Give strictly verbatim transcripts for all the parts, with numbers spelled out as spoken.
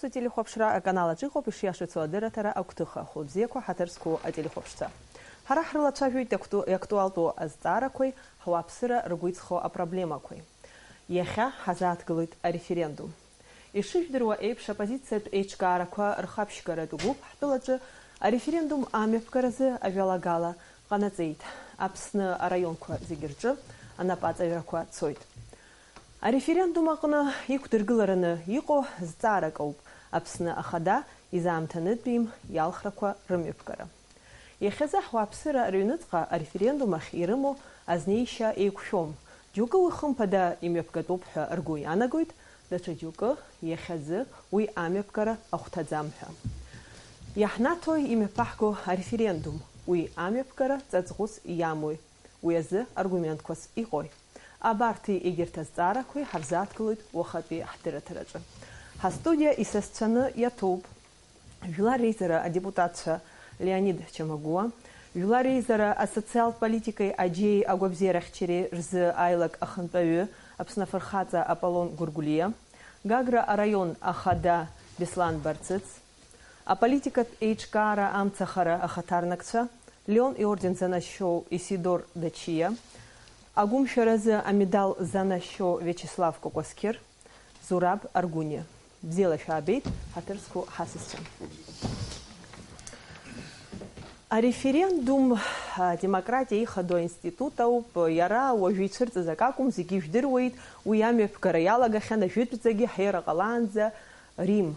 Телехәаԥшра аканал аҿы иҟоуп ишиашацо адырраҭара агәҭыха. Хәылбзиақәа, ҳаҭыр зқәу ателехәаԥшцәа. Ҳара ҳрылацәажәоит акту-, иактуалтәу азҵаарақәеи ҳуааԥсыра ргәы иҵхо апроблемақәеи. Иахьа ҳазааҭгылоит ареферендум. Ишыжәдыруа еиԥш, аоппозициатә еиҿкаарақәа рхаԥшьгаратә гәыԥ ҳтәылаҿы ареферендум амҩаԥгаразы ажәалагала ҟанаҵеит. Аԥсны араионқәа зегьы рҿы анапаҵаҩрақәа цоит. Ареферендум аҟны иқәдыргылараны иҟоу зҵаарак ауп, Аԥсны Ахада изаамҭанытәим иалхрақәа рымҩаԥгара. Иахьазы ҳуааԥсыра рыҩныҵҟа ареферендум ахь ирымоу азнеишьа еиқәшәом. Џьоукы уи хымԥада имҩаԥгатәуп ҳәа ргәы иаанагоит, даҽа џьоукы иахьазы уи амҩаԥгара ахәҭаӡам ҳәа. Иаҳнаҭои имҩаԥаҳго ареферендум? Уи амҩаԥгара ҵаҵӷәыс иамои? Уи азы аргументқәас иҟои? Абарҭи егьырҭ азҵаарақәеи ҳарзааҭгылоит уахатәи ҳдырраҭараҿы. Ҳастудиа исасцәаны иаҭоуп Жәлар реизара адепутатцәа Леонид Чамагәуа, Жәлар реизара асоциалтә политикеи аџьеи агәабзиарахьчареи рзы аилак ахантәаҩы, Аԥсны афырхаҵа Аполлон Гәыргәлиа, Гагра араион ахада Беслан Барцыц, аполитикатә еиҿкаара амцахара ахаҭарнакцәа, Леон иорден занашьоу Исидор Дачиа, агәымшәаразы амедал занашьоу Виачеслав Кәакәасқьыр, Зураб Аргәыниа. Бзиала шәаабеит, ҳаҭыр зқәу ҳасасцәа. Ареферендум, а, демократиа ихадоу аинститут ауп, иара уажәы ицәырҵыз акы акәым, зегьы ижәдыруеит, уи амҩаԥгара иалагахьан ажәытәӡагьы ҳера ҟалаанӡа Рим.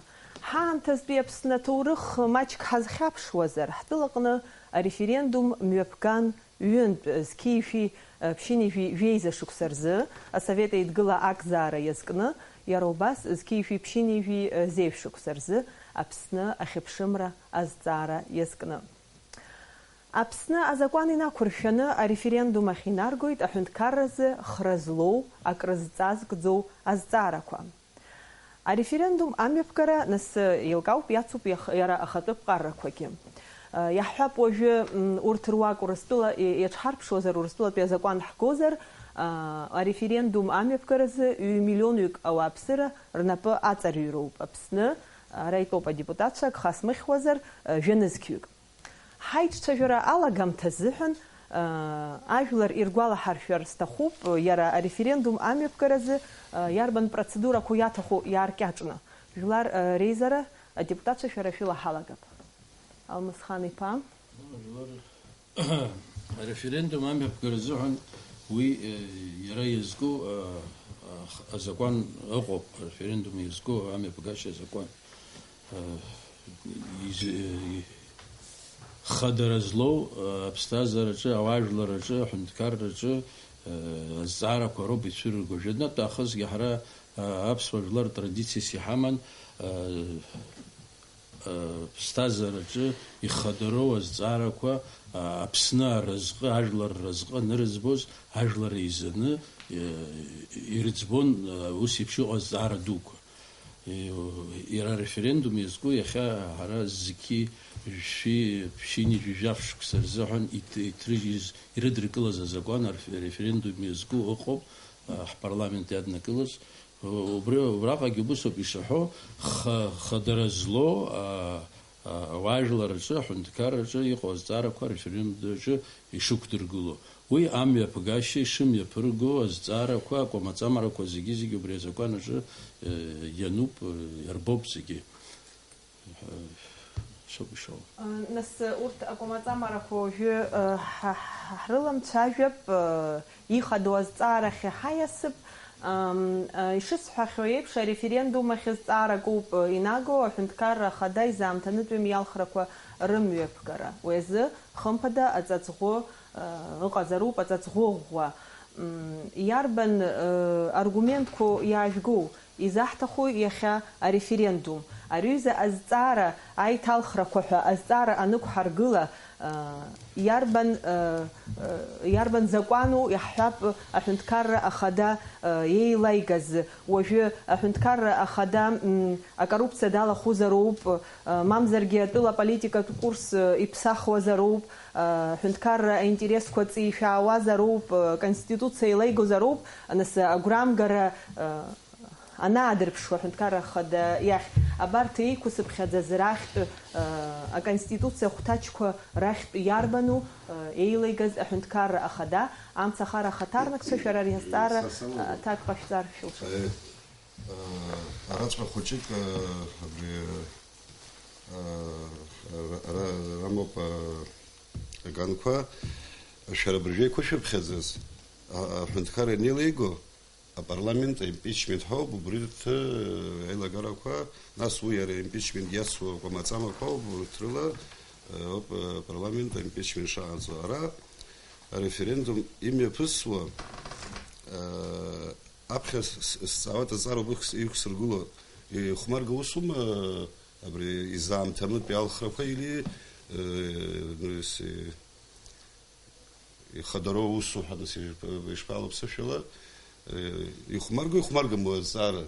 Ҳаамҭазтәи Аԥсны аҭоурых маҷк ҳазхьаԥшуазар, ҳтәылаҟны ареферендум мҩаԥган, ҩынтә, зқьи жәшәи, э, ԥшьынҩажәи жәеиза шықәса рзы Асовет Еидгыла акзаара иазкны, иара убас зқьи жәшәи ԥшьынҩажәи, э, зеижә шықәса рзы Аԥсны ахьыԥшымра азҵаара иазкны. Аԥсны азакәан инақәыршәаны ареферендум ахь инаргоит аҳәынҭқарразы хра злоу, акрызҵазкӡоу азҵаарақәа. Ареферендум амҩаԥгара, нас, еилкаауп, иацуп иах-, иара ахатәы ԥҟарақәагьы. Э, иаҳҳәап, уажәы, м, урҭ руак Урыстәыла и-, иаҽҳарԥшуазар, Урыстәылатәи азакәан ҳгозар, а, ареферендум амҩаԥгаразы ҩ-миллионҩык ауааԥсыра рнапы аҵарҩроуп Аԥсны, ара итәоуп адепутатцәа, агха смыхьуазар, э, жәанызқьҩык. Ҳаиҿцәажәара алагамҭа азыҳәан, аа, ажәлар иргәалаҳаршәар сҭахуп, иара ареферендум амҩаԥгаразы, аа, иарбан процедурақәоу иаҭаху иааркьаҿны. Жәлар, аа, реизара адепутатцәа шәара шәыла ҳалагап. Алмысхан иԥа. Жәлар, ареферендум амҩаԥгара азыҳәан уи, э, иара иазку, а, а, азакәан ыҟоуп, ареферендум иазку амҩаԥгашьа азакәан. Э, из-, э, хадара злоу, э, аԥсҭазаараҿы, ауаажәларраҿы, аҳәынҭқарраҿы, э, азҵаарақәа роуп ицәырырго. Жәытәнатә аахысгьы ҳара, э, аԥсуа жәлар традициас иҳаман, э, э, ԥсҭазаараҿы ихадароу азҵаарақәа, э, Аԥсны аразҟы, ажәлар разҟы анырыӡбоз, ажәлар еизаны, э, ирыӡбон, э, ус еиԥш иҟоу азҵаара дуқәа. Иара ареферендум иазку иахьа ҳара зқьи жәшәи ԥшьынҩажәи жәаф шықәса рзыҳәан иҭ-, иҭрыжьыз, ирыдыркылаз азакәан арф-, ареферендум иазку ыҟоуп, а, ҳпарламент иаднакылаз. Убри, убраҟагьы убысоуп ишаҳәо, ха-, хадара злоу, а, а, ауаажәларраҿы, аҳәынҭқарраҿы иҟоу азҵаарақәа ареферендум аҿы ишықәдыргыло. Уи амҩаԥгашьа ишымҩаԥырго азҵаарақәа, акәамаҵамарақәа зегьы-зегьы убри азакәан аҿы, э, иануп, э, иарбоуп зегьы. Э, шоуп ишоу. Э, нас, э, урҭ акәамаҵамарақәа уажәы, э, ҳа-, ҳа-, ҳрыламцәажәап, э, ихадоу азҵаарахь ҳаиасып. Ам, э, ишысҳәахьоу еиԥш, ареферендум ахь зҵаарак ауп, э, инаго аҳәынҭқарра ахада изаамҭанытәим иалхрақәа рымҩаԥгара. Уи азы, хымԥада, аҵаҵӷәы, э, ыҟазароуп, аҵаҵӷәы ӷәӷәа. М, иарбан, э, аргументқәоу иаажәгоу? Изаҳҭаху иахьа ареферендум, ари аҩыза азҵаара аиҭалхрақәа ҳәа азҵаара анықәҳаргыла, э, иарбан, э, э, иарбан закәану, иаҳҳәап, аҳәынҭқарра ахада, э, еилаигаз, уажәы аҳәынҭқарра ахада, м, акоррупциа далахәызароуп, э, мамзаргьы атәыла аполитикатә курс, э, иԥсахуазароуп, э, аҳәынҭқарра аинтересқәа ҵишәаауазароуп, э, аконституциа еилеигозароуп, нас агәрамгара, э, анаадырԥшуа аҳәынҭқарра ахада иахь. Абарҭ еиқәсыԥхьаӡаз рахьтә, э, аконституциа хәҭаҷқәа рахьтә иарбану, э, еилеигаз аҳәынҭқарра ахада, амцахара ахаҭарнакцәа, шәара ари азҵаара, Са, са, э, аҭак ҟашәҵар шәылшоит. Э, э, араҵәҟьа хәыҷык, э, абри, э, ра-, ра-, рамоуп, э, аганқәа, шәара абыржәы еиқәышәыԥхьаӡаз, а-, аҳәынҭқарра анеилеиго, апарламент аимпичмент ҳәоуп, убри рҭы, э, аилагарақәа, нас уи иара аимпичмент иацу акәамаҵамақәа ауп, урҭ рыла, э, ауп, э, апарламент аимпичмент шаанҵо. Ара ареферендум имҩаԥысуа, э, аԥхьа с-, с-, сҵаауеит, аҵара убыхс-, иқәсыргыло, ихәмарга усума, э, абри изаамҭанытәи алхрақәа или, э, ну, ес-, ихадароу усу ҳәа, нас, ишԥ-, ишԥалоу ԥсышәала, э, ихәмарго, ихәмаргам уи азҵаара,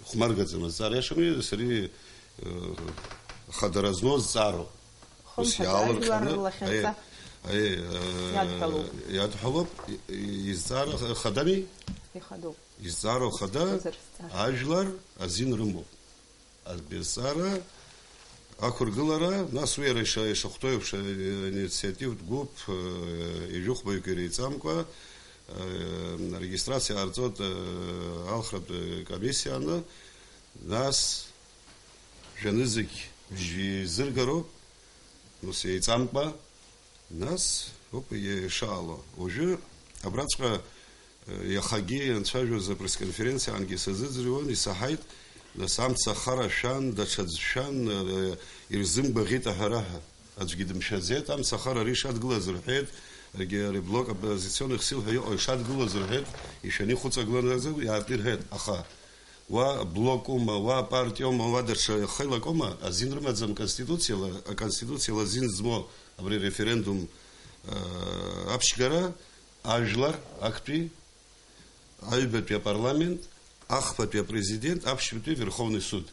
ихәмаргаӡам азҵаара, иашами, сари, э, хадара змоу зҵаароуп. Ус Хымԥада, иаалырҟьаны, ажәлар рлахьынҵа аиеи, аиеи, э, иадҳәалоуп. Иадҳәалоуп, и-, и-, изҵаара хадами? Ихадоуп. Изҵаара хада, Узыр зҵаара. Ажәлар азин рымоуп. Абри азҵаара ақәыргылара, нас уи иара иша-, ишахәҭоу еиԥш, э, инициативтә гәыԥ, э, ижәыхәбаҩык иреиҵамкәа, э, арегистрациа ҟарҵоит, э, алхратә комиссианы, нас жәанызқь бжьы изыргароуп, ус еиҵамкәа, Нас, ауп, ишаало. Уажәы абраҵәҟьа, э, иахагьы ианцәажәоз апресс-конференциаангьы сазыӡырҩуан, исаҳаит, нас, амца ахара шәан, даҽаӡә шәан, э, ирзымгәаӷьит аҳәара ҳәа. Аӡәгьы дымшәаӡеит, амца ахара ари ишадгылаз рҳәеит, егьи ари блок оппозиционных сил ҳәа иҟоу ишадгылаз рҳәеит, ишәаны ихәыҵагыланы акәзар, иаартны ирҳәеит, аха уа блокума, уа партиоума, уа даҽа хеилакоума, азин рымаӡам Конституциала, аконституциала азин змоу абри ареферендум, э, аԥшьгара, ажәлар актәи, аҩбатәи апарламент, ахԥатәи апрезидент, аԥшьбатәи Верховный суд.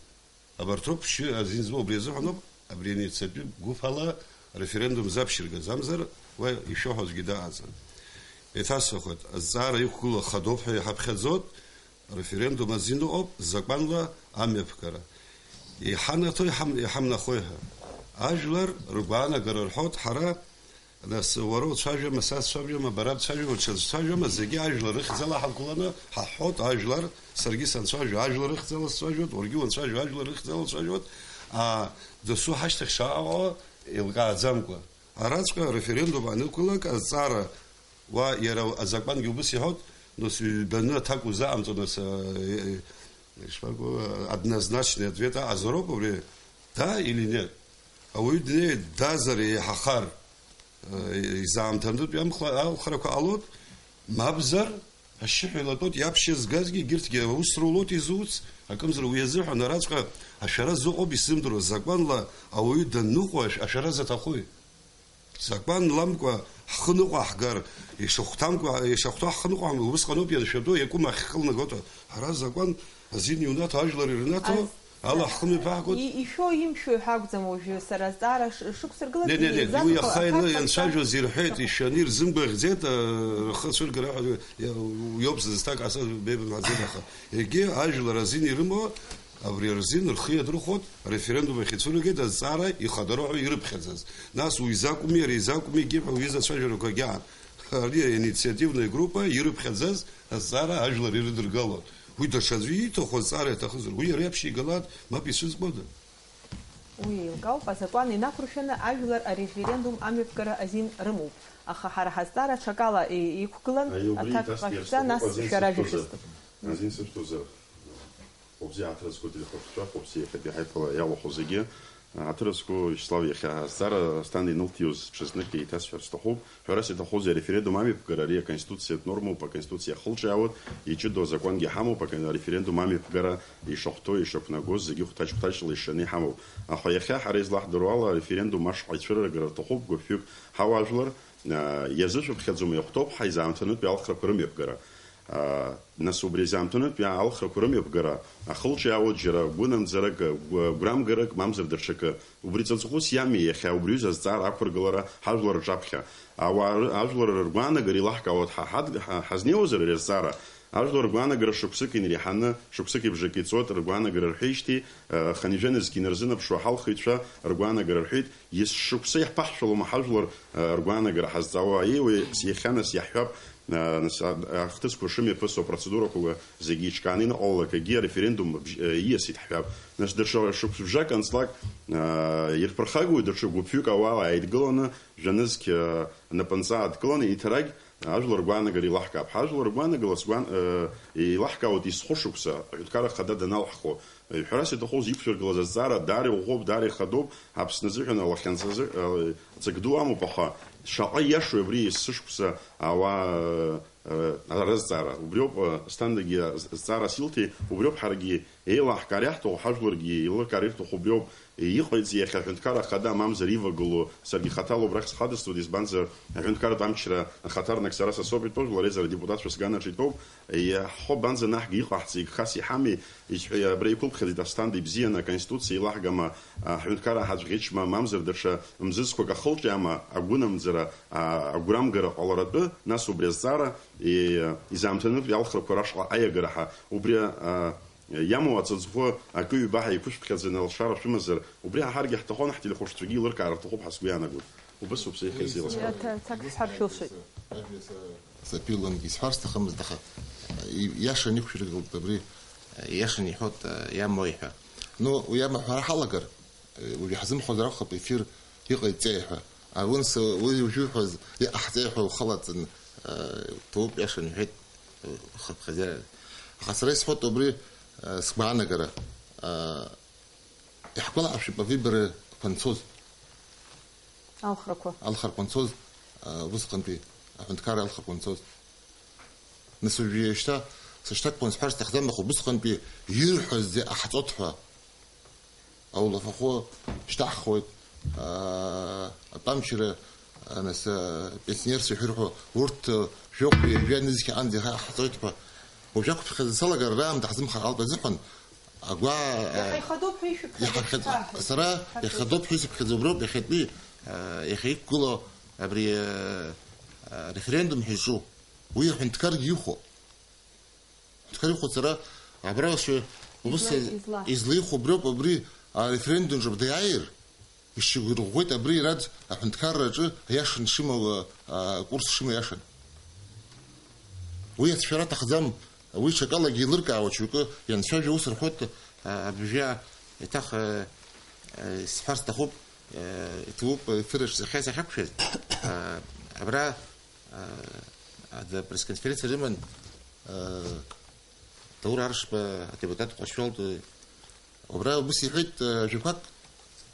Абарҭ роуп шьы азин змоу, убри азыҳәаноуп абри аинициативтә гәыԥ ала ареферендум запшьыргаз, амзар уа ишәоҳәозгьы дааӡан. Еиҭасҳәахоит, азҵаара иқәгылоу хадоуп ҳәа иҳаԥхьаӡоит, ареферендум азин ыҟоуп, закәанла амҩаԥгара. Иҳанаҭои иҳам-, иҳамнахуеи ҳәа. Ажәлар ргәаанагара рҳәоит, ҳара Нас уара уцәажәама, са сцәажәама, бара бцәажәама, ҽаӡә дцәажәама, зегьы ажәлар рыхьӡала ҳақәгыланы ҳаҳҳәоит, ажәлар, саргьы санцәажәо, ажәлар рыхьӡала сцәажәоит, уаргьы уанцәажәо, ажәлар рыхьӡала уцәажәоит, а, досу ҳашьҭахь шаҟаҟо еилкааӡамкәа. Араҵәҟьа ареферендум анықәлак, азҵаара уа иара азакәангьы убыс иҳәоит, нас ҩбаны аҭак узаҟамҵо, нас, а, е-, е-, ишԥаргу, однозначный ответ аҟазароуп убри, да или нет? Ауаҩы днеи дазар еиҳахар, изаамҭанытәи амхла-, алхрақәа ҟалоит, мамзар, ашьшьыҳәа илатәоит, иаԥшьызгазгьы, егьырҭгьы аус рулоит изуц, акымзар уи азыҳәан араҵәҟьа ашәара зыҟоуп исзымдыруа, закәанла ауаҩы данныҟәо ашә-, ашәара заҭахуи? Закәан ламкәа ҳхы ныҟәаҳгар, ишахәҭамкәа, ишахәҭоу ҳхы ныҟәаҳгар, убысҟаноуп ианшәатәу, иакәым ахь ҳхы лнагоит. Ҳара азакәан азин иунаҭо, ажәлар ирнаҭо, Аз- Алахәны иԥаҳгоит. И-, ишәо, имшәо ҳәа акәӡам уажәы сара азҵаара ш-, шықәсыргылаз. Не, не, не, изаҭаху уи иаха аҭак ины ҟасҵап. Ианцәажәоз ирҳәеит, ишәаны ирзымгәаӷьӡеит, э, рхы цәыргара ҳәа, иа-, иоуп зызҭак аса беибамҳәаӡеит, аха егьи ажәлар азин ирымоу, абри рзин рхы иадырхәоит, ареферендум ахь ицәыргеит, азҵаара ихадароу ҳәа ирыԥхьаӡаз. Нас уи изакәми, ари изакәми, егьи ҳәа уи изацәажәарақәа агьаан. Ари аинициативная группа ирыԥхьаӡаз азҵаара ажәлар ирыдыргалон. Уи даҽаӡәы ииҭаху азҵаара иаҭахызар, уи иара иаԥшьигалааит, мап ицәызкуада? Уи еилкаауп, азакәан инақәыршәаны ажәлар ареферендум амҩаԥгара азин рымоуп. Аха ҳара ҳазҵаара аҽакала и-, иқәгылан, Аиеи, убри аҭак еиҭасҳәеит, ҟашәҵа, нас азин шәара сышәҭозар, шәышәысҭап. Азин сышәҭозар, убзиа ҳаҭыр зқәу телехәаԥшцәа, убзиа иахьатәи ҳаиԥылара иалахәу зегьы, Ҳаҭыр зқәу Виачеслав иахьа азҵаара Асҭанда инылҭиуаз ҽазнык еиҭасҳәар сҭахуп. Ҳәарас иаҭахузеи, ареферендум амҩаԥгара ари аконституциатә нормоуп, аконституциа ахылҿиаауеит, иҷыдоу азакәангьы ҳамоуп, акон-, ареферендум амҩаԥгара ишахәҭоу, ишақәнагоз зегьы хәҭаҷ-хәҭаҷла ишаны иҳамоуп. Аха иахьа ҳара излаҳдыруа ала ареферендум ашҟа ицәырыргара рҭахуп гәыԥҩык ҳауаажәлар, аа, иазышәыԥхьаӡом, иахәҭоуп ҳаизаамҭанытәи алхрақәа рымҩаԥгара. Аа, нас убри азы аамҭанытә иа-, алхрақәа рымҩаԥгара ахылҿиаауеит џьара гәынамӡарак, гә-, гәрамгарак, мамзар даҽакы. Убри ҵаҵӷәыс иами иахьа убри аҩыза азҵаара ақәыргылара ҳажәлар рҿаԥхьа. Ауаа ры-, ажәлар ргәаанагара еилаҳкаауеит ҳа ҳад-, ҳа-, ҳазнеиуазар ари азҵаара, Ажәлар ргәаанагара шықәсык инреиҳаны, шықәсыки бжаки ҵуеит, ргәаанагара рҳәеижьҭеи, э, хынҩажәа нызқь инарзынаԥшуа ҳалхыҩцәа ргәаанагара рҳәеит, есшықәса иаҳԥаҳшәалома ҳажәлар, э, ргәаанагара ҳазҵаауа? Еи, уи иахьа нас иаҳҳәап, э, нас, а, ахҭысқәа шымҩаԥысуа, апроцедурақәа зегьы еиҿкааны иныҟалалак, акгьы ареферендум абжь-, э, ииасит ҳҳәап. Нас даҽа шықәс бжак анҵлак, э, ирԥырхагои даҽа гәыԥҩык ауаа ааидгыланы, жәанызқь, э, напынҵа адкыланы, еиҭарак ажәлар ргәаанагара еилаҳкаап. Ҳажәлар ргәаанагала сгәан-, э, еилаҳкаауеит есхәышықәса аҳәынҭқарра Ахада даналҳхо. Ҳәарас иаҭахузеи, иқәшәыргылаз азҵаара даара иӷәӷәоуп, даара ихадоуп, Аԥсны азыҳәан алахьынҵазы, э, ҵак ду амоуп, аха шаҟа ииашоу абри есышықәса ауаа, э, э, разҵаара. Убриоуп, э, Асҭандагьы з-, зҵаарас илҭеи, убриоуп ҳаргьы еилаҳкаар иаҳҭаху, ҳажәларгьы еилыркаар ирҭаху убриоуп. Иҟаиҵеи иахьа аҳәынҭқарра Ахада, мамзар ивагылоу, саргьы хаҭала убрахь схадысҵоит, избанзар, аҳәынҭқарратә амчра ахаҭарнак сара са соуп итәоу, жәлар реизара адепутатцәа сганаҿ итәоуп. Иаҳхо банзанаҳга, иҟаҳҵеи, гхас иҳамеи, исҳәо, абра иқәылԥхьаӡеит Асҭанда, ибзианы, аконституциа еилаҳгама, аҳәынҭқарра ҳаӡә ӷьычма, мамзар даҽа мзызқәак ахылҿиама, агәынамӡара, а, агәрамгара ҟаларатәы, нас убри азҵаара, и-, изаамҭанытәи алхрақәа рашҟа аиагара ҳа, убри, а, Иамоу аҵыҵӷәы акы-ҩба ҳәа иқәышәԥхьаӡаны алшара шәымазар, убри ҳа ҳаргьы ҳҭахон, ҳтелехәаԥшцәагьы еилыркаар рҭахуп ҳәа сгәы иаанагоит. Убыс ауп сеиҳа изеиласкаауа. Аҭак сҳәар шәылшоит. Саԥилонгьы исҳәар сҭахымызт, аха иашан иқәшәыргылт абри, иашан иҳәоит, иамои ҳәа. Ну, уи иамоу ҳәа ҳалагар, уажә иаҳзымхозар акәхап, ефир иҟаиҵеи ҳәа. Аунс уи ужәуҳәаз иҟаҳҵеи ҳәа ухылаҵан, ҭоуп, иашан иҳәеит. Хыԥхьаӡа. Аха сара исҳәоит убри, э, сгәаанагара. Э, иаҳгәалаҳаршәап авыборқәа анцоз. Алхрақәа. Алхрақәа анцоз, э, усҟантәи аҳәынҭқарра алхрақәа анцоз. Нас уажәы шьҭа сышьҭақәан сҳәар сҭахӡам, аха убысҟантәи ирҳәаз зегь ҟаҳҵоит ҳәа. Аулафахәы шьҭаҳхуеит, аа, атәамчра, а, нас, а, пенсионерцәа шәырҳәо, урҭ, а, жәохә ҩажәа нызқь аҟынӡа иаҳа-, иаҳҵоит ҳәа. Уажәы ақәԥхьаӡа салагар раамҭа ҳзымхар ҟалт азыҳәан, агәаа, а, Иаҳа ихадоуп ҳәа ишәыԥхьаӡоит. Иаҳа ԥхьаӡа, сара иахадоуп ҳәа исыԥхьаӡо уброуп, иахьатәи, а, иахьа иқәгылоу абри, а, а, референдум ҳәа изҿу. Уи аҳәынҭқаргьы ихәо. Аҳәынҭқар ихәыцара абра уаҵәы убыс изла-, изла. Излеихәо убриоуп, абри ареферендум ҿыбда иааир, ишьақәирӷәӷәеит абри раӡә аҳәынҭқарраҿы аиашан шимоу, а, акурс шимоу иашан. Уи ацәшәара аҭахӡам, уи ҽакалагьы еилыркаауа ҽакы ианцәажәо ус рҳәоит, а, абжьы еиҭах, а, а, исҳәар сҭахуп, а, иҭабуп, ефир аҿы сахьа-, сахьақәшәаз, а, абра Э, адҵа пресс-конференциа рыман, э, Даур Аршба, адепутат Ҟәашьуал ду. Убра ус иҳәеит, э, жәақәак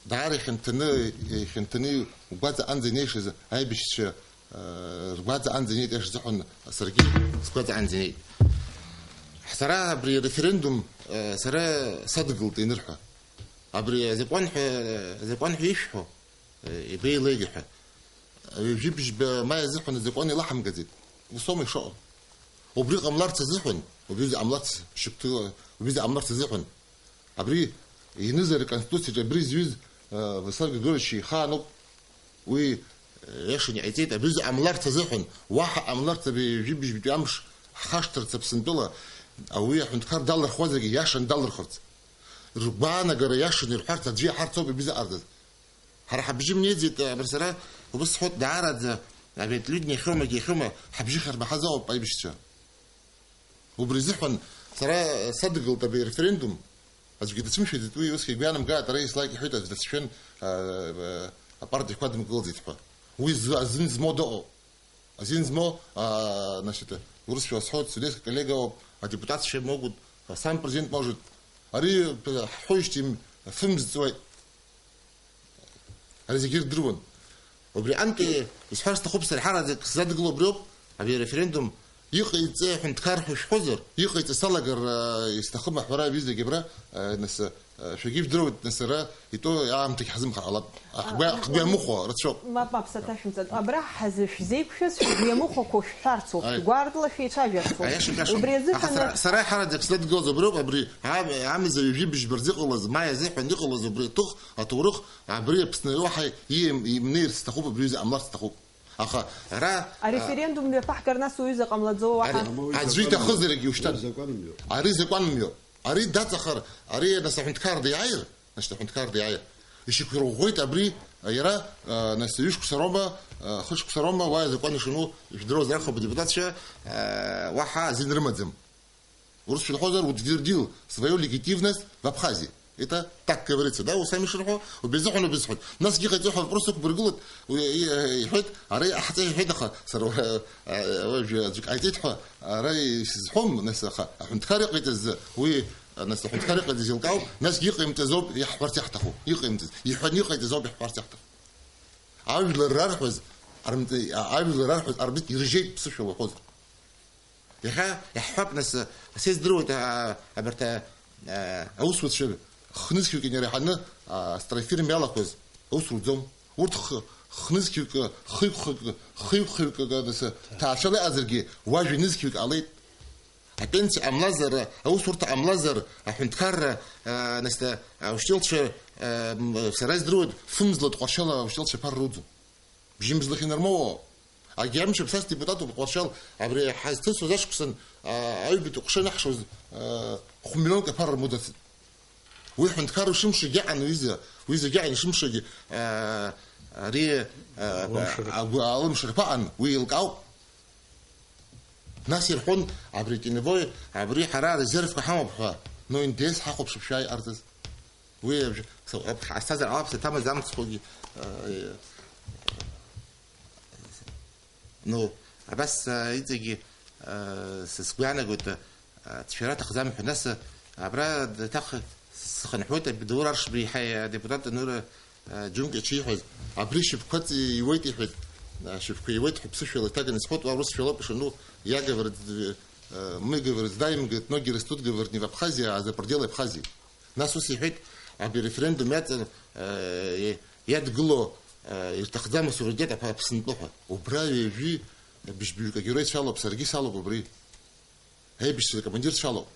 даара ихьанҭаны, ихьанҭаны угәаҵаҟанӡа инеишаз аибашьцәа, э, ргәаҵаҟанӡа инеит иашаӡаҳәан саргьы сгәаҵаҟанӡа инеит. Сара абри ареферендум, э, сара садгылт инырҳәа. Абри азакәан ҳәа, азакәан ҳәа ишәҳәо, Ибеилеигьы ҳәа. Ҩажәи бжьба маи азыҳәан азакәан илаҳамгаӡеит. Ус аума ишыҟоу? Убри ҟамларц азыҳәан, убри ҟамларц шьақәҭыла, убри ҟамларц азыҳәан. Абри ианызар Конституциаҿы абри зҩыз, э, Владислав Григорьевич ихаануп. Уи, э, иашан иҟаиҵеит, абри ҟамларц азыҳәан, уаҳа ҟамларц абри ҩажәи бжьбатәи амш ҳхашҭырц Аԥсынтәыла, ауаҩы аҳәынҭқар далырхуазаргьы иашан далырхырц. Ргәаанагара иашан ирҳәарц аӡәы иаҳарц ауп абри заҟарҵаз. Ҳара ҳабжьы мнеиӡеит, абри сара убыс сҳәоит, даараӡа, абри атлҩыдни иахьоумагьы иахьоума, ҳабжьы хармаҳаӡоуп аибашьцәа. Убри азыҳәан сара садгылт абри ареферендум, аӡәгьы дацәымшәаӡеит, уи усгьы игәы иаанамгааит, ара еснагь иҳәеит, аӡә дацәшәан, а, а, апартиақәа дымкылӡеит ҳәа. Уи зы-, азин змоу дыҟоуп. Азин змоу, а, значит, урысшәа уасҳәоит, судейский коллега ауп, адепутатцәа могут, сам президент может. Ари, а, ҳҳәоижьҭеи фымз ҵуеит. Ари зегьы ирдыруан. Убри антәи исҳәар сҭахуп, сара ҳараӡак сзадгыло убриоуп, абри ареферендум иҟаиҵеи аҳәынҭқар ҳәа шәҳәозар, иҟаиҵа салагар, а, исҭахым аҳәара аҩызагьы абра, а, нас, а, шәагьы ижәдыруеит, нас ара итәоу аамҭагь ҳзымхар ҟалап. А, ҳгәы, а, ҳгәы иамыхәо рацәоуп. Мап, мап, саҭашәымҵан. Абра ҳазышәзеиқәшәаз шәгәы иамыхәақәо шәҳәарцоуп, Аи. Шәгәаартла шәеицәажәарцоуп. Аиаша, аиаша. Убри азыҳәан Аха сара, сара ҳараӡак сзадгылоз убриоуп, абри ам-, амза ҩажәи быжьба рзы иҟалаз, маи азыҳәан иҟалаз убри аҭыхтә аҭоурых, абри Аԥсны уаҳа иим-, имнеирц сҭахуп, абри аҩыза ҟамларц сҭахуп. Аха ара, а, ареферендум мҩаԥаҳгар, нас уҩыза ҟамлаӡо уаҳа. Ари аӡәы иҭахызаргьы ушьҭан. Ари закәанмҩоуп. Ари закәанмҩоуп. Ари даҵахар, ари нас аҳәынҭқарра иааир, значит, аҳәынҭқарра иааир. Ишьақәирӷәӷәеит абри, а, иара, а, нас ҩышықәса роума, а, хышықәса роума, уа азакәан ишану, ижәдыруазар акәхап, адепутатцәа, а, уаҳа азин рымаӡам. Урысшәа лҳәозар, утвердил свою легитимность в Абхазии. Это так говорится, да, ус ами ишырҳәо, убри азыҳәан убри сҳәоит. Насгьы иҟаиҵо ҳәа вопрос ықәбыргылоит, уи, и, э, иҳәоит, ара иҟаҳҵеит иҳәеит, аха сара, э, э, уажәы аӡәы ҟаиҵеит ҳәа, ара исызҳәом, нас, аха аҳәынҭқар иҟаиҵаз, уи, э, нас, аҳәынҭқар иҟаиҵаз еилкаауп, насгьы иҟаимҵаз ауп иаҳҳәарц иаҳҭаху, иҟаимҵаз, иҳәаны иҟаиҵаз ауп иаҳҳәарц иаҳҭаху. Ажәлар рарҳәаз, армҵ-, ажәлар рарҳәаз арбеит иржьеит ԥсышәала уҳәозар. Иахьа иаҳҳәап, нас, сездыруеит, а, абарҭ, а, а, аусуцәа хнызқьҩык инареиҳаны, а, астрофирма иалақәаз аус руӡом. Урҭ х-, хнызқьҩык, хҩықәхак, хҩықәхаҩык, нас, ҭаацәала иҟазаргьы, уажәа нызқьҩык ҟалеит. Апенсиа ҟамлазар, аусурҭа ҟамлазар, аҳәынҭқарра, а, нас, а, аушьҭылцәа, а, м, сара издыруеит, фымзла тҟәаршьала аушьҭылцәа ԥара руӡом. Бжьымз лахьынармоуа. Агьамшьыԥ сас депутатуп Ҟәарчал, абри ҳазҭысуаз ашықәсан, а, аҩбатәи ҟәша ианаҳшоз, а, хә-миллионк аԥара рмоуӡацызт. Уи ҳәынҭқарра шымшагьы аҟан уи изы, уи зегьы аҟан ишымшагьы, а, ари, а, Алымшара. Агәы алымшарақәа аҟан, уи еилкаауп. Нас ирҳәон, абри теневой, абри ҳара арезервқәа ҳамоуп ҳәа, но Н Д С ҳахәаԥшып шәааи ҟарҵаз. Уи абжа-, са-, аб-, ҳазҭазар ҟалап, саҭамыз амцхәгьы, э, ну, абас, э, иҵегьы, э, са сгәы иаанагоит, э, ацәшәара аҭахӡам ҳәа, нас, э, абра д-, ҭах схынҳәуеит, Абдур Аршба иҳа-, адепутат Нура, э, Џьумка иҽиҳәаз, абри шьапқәа ҵ-, иуеит иҳәеит, э, шьапқәа иуеит ҳәа ԥсышәала иҭаганы исҳәоит, уа урысшәалоуп ишану, я, говорит, э, мы, говорит, знаем, говорит, ноги растут, говорит, не в Абхазии, а за пределы Абхазии. Нас ус иҳәеит, абри ареферендум иаҵан, э, иадгыло, э, ирҭахӡам асуверенитет Аԥ-, Аԥсынтәы ҳәа. Убра ҩажәи быжьбаҩык агерой салоуп, саргьы салоуп убри. Аибашьцәа акомандирцәа алоуп.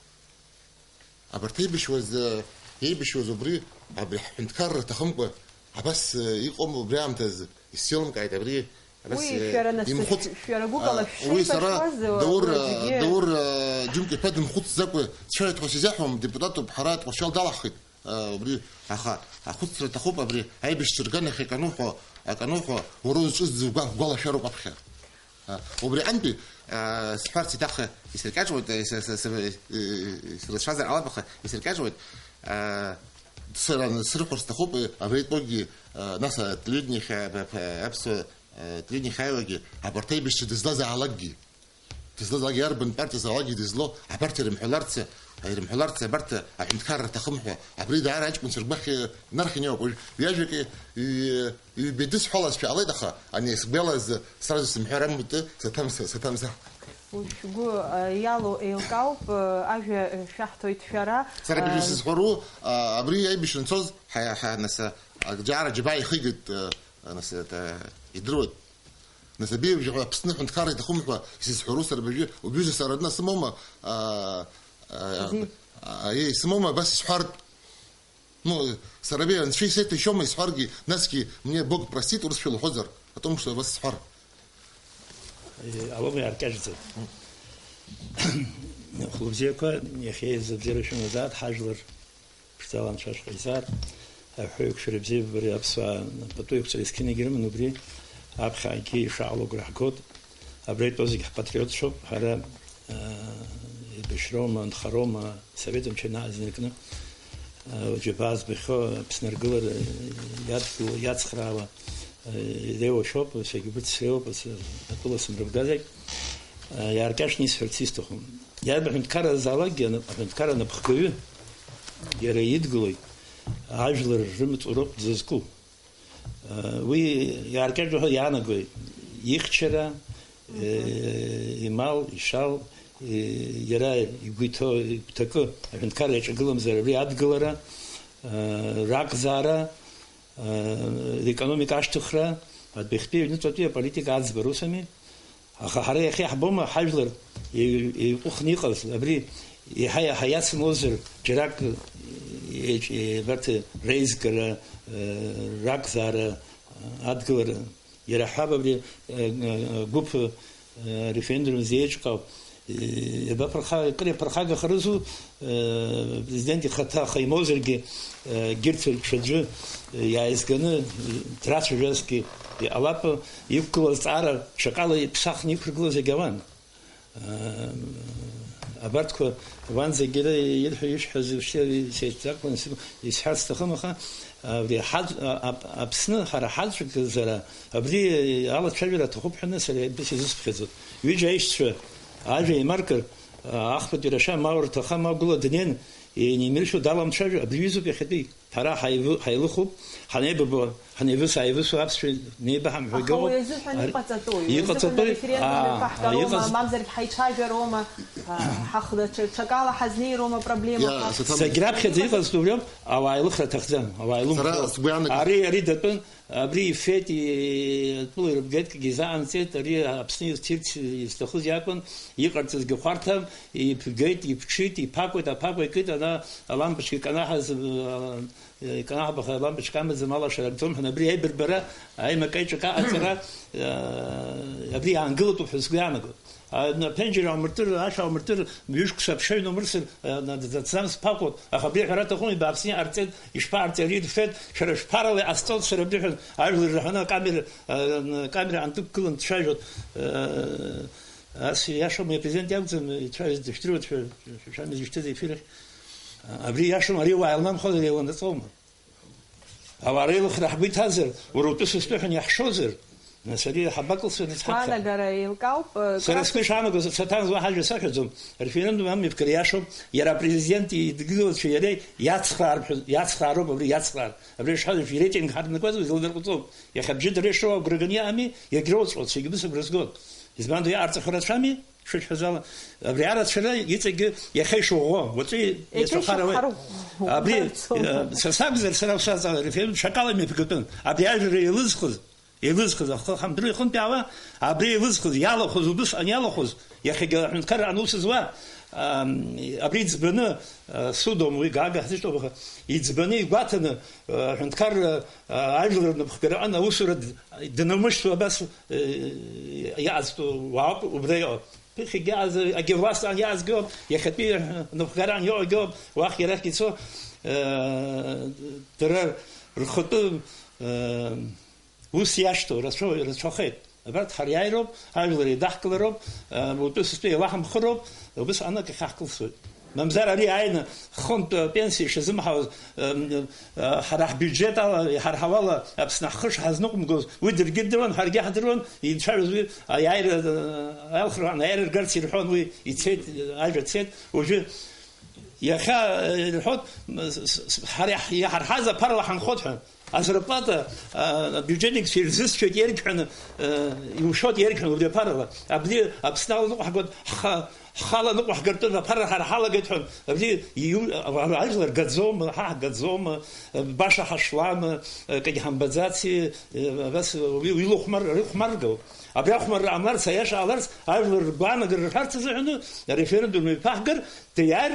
Абарҭ еибашьуаз, э, еибашьуаз убри, абри ҳҳәынҭқарра рҭахымкәа, абас, э, иҟоума убри аамҭазы? Исзеилымкааит абри, абас, уи, э, шәара нас-, имхәыц-, шәара гәыкала, а, уи сара шәшеибашьуаз, Даур, уи, э, зегьы Даур, э, Џьумка иҳәа дымхәыцӡакәа дцәажәоит ҳәа сизаҳәом, депутатуп ҳара Тҟәарчал далаҳхит, э, убри, аха ахәыцра аҭахуп абри аибашьцәа рганахь акы ануҳәо, акы ануҳәо, уара узҿыз зугәа-, гәалашәароуп аԥхьа. А, убри аҟынтәи, а, сҳәарц еиҭах исыркьаҿуеит, а, ис-, ис-, ис-, ис-, срыцәшәазар ҟалап, аха исыркьаҿуеит. А, сара срыхәар сҭахуп, а, абри атәгьы, а, нас ателевидение хьа-, б-, б-, аԥсуа, а, телевидение хьаиуагьы, абарҭ аибашьцәа дызлазаалакгьы, дызлазаалак иарбан партиазаалакгьы дызло, абарҭ ирымҳәаларц, ирымҳәаларц, абарҭ аҳәынҭқарра рҭахым ҳәа, абри даара аҷкәынцәа ргәахь инархьын иоуп. Уажә ҩажәак и-, и-, Ҩбеидысҳәалазшәа ҟалеит, аха ани сгәалаз сразу сымҳәар амуит, саҭамза, саҭамза. Шәгәы, а, иалоу еилкаауп, а, ажәа, а, шәаҳҭоит шәара. Сара быжьы, а, сызҳәару, а, абри аибашьра анцоз, ҳа, ҳа, нас, а, џьара џьабаа ихигеит, а, нас, а, идыруеит. Нас абеиабжьаҟа Аԥсны аҳәынҭқарра иҭахым ҳәа исызҳәару сара быжьы, убҩыза сара днасымоума, а, а, Зи. А, еи, сымоума, абас исҳәартә? Ну, сара абри анцәа исеиҭашьома исҳәаргьы, насгьы мне Бог простит, урысшәа лҳәозар, о том, что вас сҳәар. Э, алома иааркьаҿӡа. Хәлыбзиақәа, иахьа изыбзиара шәымазааит, ҳажәлар ԥшӡала анцәа шәҟаиҵааит. Аҳәеиқәшәара бзиа убри аԥсуаа пату еиқәҵара есқьынагьы ирыман убри, аԥхьагьы ишаалоу агәра ҳгоит. Абра итәоу зегь ҳпатриотцәоуп, ҳара, э, еибашьроума, нхароума, Совет мчы анаазынаркны, э, џьабаа збахьоу Аԥсны аргылара иадгыло, иацхраауа, э, иреиуашәоуп, саргьы убырҭ среиуоуп, ас-, атәыла сымрыгӡаӡеит. Э, иааркьаҿны исҳәарц исҭахым. Иарбан ҳәынҭқарразаалакгьы ана-, аҳәынҭқарра анапхгаҩы иара идгылоит, ажәлар рымаҵуроуп дзызку. Уи иааркьаҿу ҳәа иаанагои? Ихьчара, э, имал, ишал, э, иара игәы иҭоу, игәҭакы аҳәынҭқарра иаҿагыламзар, абри адгылара, э, ракзаара, э, рекономика ашьҭыхра, адәахьтәи аҩныҵҟатәи аполитика аӡбара, ус ами? Аха ҳара иахьа иаҳбома ҳажәлар еи-, еиҟәыхны иҟаз, абри еиҳа-еиҳа иацымлозар, џьарак, еиҿ-, е-, абарҭ реизгара, э, ракзаара, э, адгылара, Иара ҳәа абри, э, э, гәыԥ, э, референдум зеиҿкаау, э, иабаԥырха-, акыр иаԥырхагахарызу, э, президент ихаҭа аха имоузаргьы, э, егьырҭ рҽаӡәы, э, иааизганы, э, драцәажәазҭгьы иҟалап, иқәгылаз ҵаара ҽакала иԥсахны иқәыргылаз зегь ауан. Абарҭқәа уанӡагьы ирҳәо ишәҳәаз еиԥш сеицакуан, исҳәарц сҭахым, аха абри ҳаӡ-, а-, а-, Аԥсны ҳара ҳаӡәкзара абри алацәажәара аҭахуп ҳәа сара итәыс изысԥхьаӡоит. Ҩыџьа аишьцәа ажәа еимаркыр, а, ахԥатәи рашьа ма урҭаха, ма гәыла днеин, еинимыршәо даламцәажәо, абри ҩызоуп иахьатәи. Ҳара ҳаивы-, ҳаилыхуп, ҳанеибабо, ҳанеивыс-ааивысуа аԥсшәа неибаҳамҳәогьы Аха ыҟоуп. уи азыҳәан Ар-, иҟаҵатәуи? Уи азыҳәан иҟаҵатәуи? Ареферендум Аа, мҩаԥаҳгароума, иҟаҵ- мамзаргь ҳаицәажәароума, а, ҳахда ҽа-, ҽакала ҳазнеироума апроблемақәа? Иа, саҭам- Зегь раԥхьаӡа иҟаз убриоуп, ауаа аилыхра аҭахӡам, ауаа Сара илымхроуп. Сгәы иаанагоит. Ари, ари датәын, абри ифеит, и-, атәыла ирыбгеит, кгьы изаанҵеит, ари Аԥсны ирҭирц изҭахыз иакәын, иҟарҵазгьы хәарҭам, иԥгеит, иԥҽит, иԥакәеит, аԥакәа икит, ана алампочка иканаҳаз, а, Иканаҳбаха лампочка амаӡам, алашара акӡом ҳәа, абри аибарбара, аимак-аиҿак аҟаҵара, э, абри иаангылатәуп ҳәа сгәы иаанагоит. А, аԥенџьыр аумыртыр, ашә аумыртыр, ҩышықәса аԥшаҩ наумырсыр, э, на-, даӡӡам сԥакәоуп, аха абри аҳәара аҭахуми, бааԥсны иҟарҵеит, ишԥаҟарҵеи, ари ирфеит, шәара шәԥарала иҟасҵоит, сара абри ҳәа, ажәлар ирҳәаны акамера, э, камера антықәгылан дцәажәоит, э, ас иашоума, апрезидент иакәӡам ицәажәоз, дышәдыруеит, шәа-, шәа-, шәамҩа зышьҭыз аефир ахь. Абри иашоума, ари уаа илнамхозар, еиланаҵома? Ауаа реилыхра ҳгәы иҭазар, уара утәы са стәы ҳәа иаҳшозар, нас ари ҳабакылсуеи, нас ҳаԥхьа? Сгәаанагара еилкаауп, э, Сара Кац- сгәы ишаанагоз, саҭанз уаҳа ажәа саҳәаӡом. Ареферендум амҩаԥгара иашоуп, иара апрезидент идгылацәеи иареи иацхраарп ҳәа, иацхраароуп абри, иацхраар. Абри ишҳәаз еиԥш, иреитинг ҳарнакуазар, изланарҟәыҵоуп. Иахьа абџьы дара ишроу агәра ганы иҟами, иагьроуҵәҟьоуп, саргьы бысагәра згоит. Избан ду иҟарҵахьоу рацәами? Шәышәҳәаз ала, абри арацәара иҵегьы иахьа ишыӷәӷәо, уаҵәы Еиҭа иацәыхароуп. ишыԥхарыӷәӷәо Абри, убарцоума? Э, са сакәзар, сара саҵа ареферендум ҽакала имҩаԥгатәын. Абри ажәра еилызхыз, еилызхыз, ахы хамдырра ихынтәаауа, абри еилызхыз, иалахәыз, убысҟан иалахәыз, иахьагьы аҳәынҭқарра аус зуа, ам, абри иӡбаны, э, судом уи гага ҳзышьҭоуп, аха иӡбаны игәаҭаны, э, аҳәынҭқарра, э, ажәлар рнапхгараҟны аусура д-, днамышьҭуа абас, э, иҟазҵо уаауп, убра иҟоуп. Ԥыхьагьы ааз-, агьырвасҭан иаазгоуп, иахьатәи ныбӷаран иҟоуп, уахь-иарахь ицо, э, дара рхатәы, э, ус иашьҭоу рацәоу-, рацәахеит. Абарҭ ҳара иааироуп, ажәлар еидаҳкылароуп, э, утәы сытәы еилаҳамхыроуп, убыс анык иахьаҳкылсуеит. Мамзар ари ааины хынтә апенсиа ишазымҳауаз, м, м, ҳара ҳбиуџьет ала, иҳарҳауала Аԥсны ҳхы шҳазныҟәымгоз, уи даргьы ирдыруан, ҳаргьы ҳдыруан, ицәажәоз уи аиааира, алхра, анаиара ргарц ирҳәон, уи ицеит, ажәа цеит. Уажәы иахьа, э, ирҳәоит, м, с-, с-, с-, ҳара иаҳ-, иаҳарҳаз аԥарала ҳанхоит ҳәа. Азарплата, а, абиуџьетникцәа ирзысшәоит иаргьҳәаны, э, иушьоит иаргьҳәаны убри аԥарала. Абри Аԥсны ала ныҟәҳгоит, ҳха-, ҳхала ныҟәҳгартәын, аԥара ҳара ҳалагеит ҳәа. Абри иу-, а-, а-, ажәлар гаӡоума, ҳа ҳгаӡоума, э, баша ҳашлама, э, кагь ҳамбаӡаци, э, абас уи, уи лыхәмар-, рыхәмаргоу. Абри ахәмарра ҟамларц, аиаша ҟаларц, ажәлар ргәаанагара рҳәарц азыҳәаны ареферендум еиқәаҳгар, диар,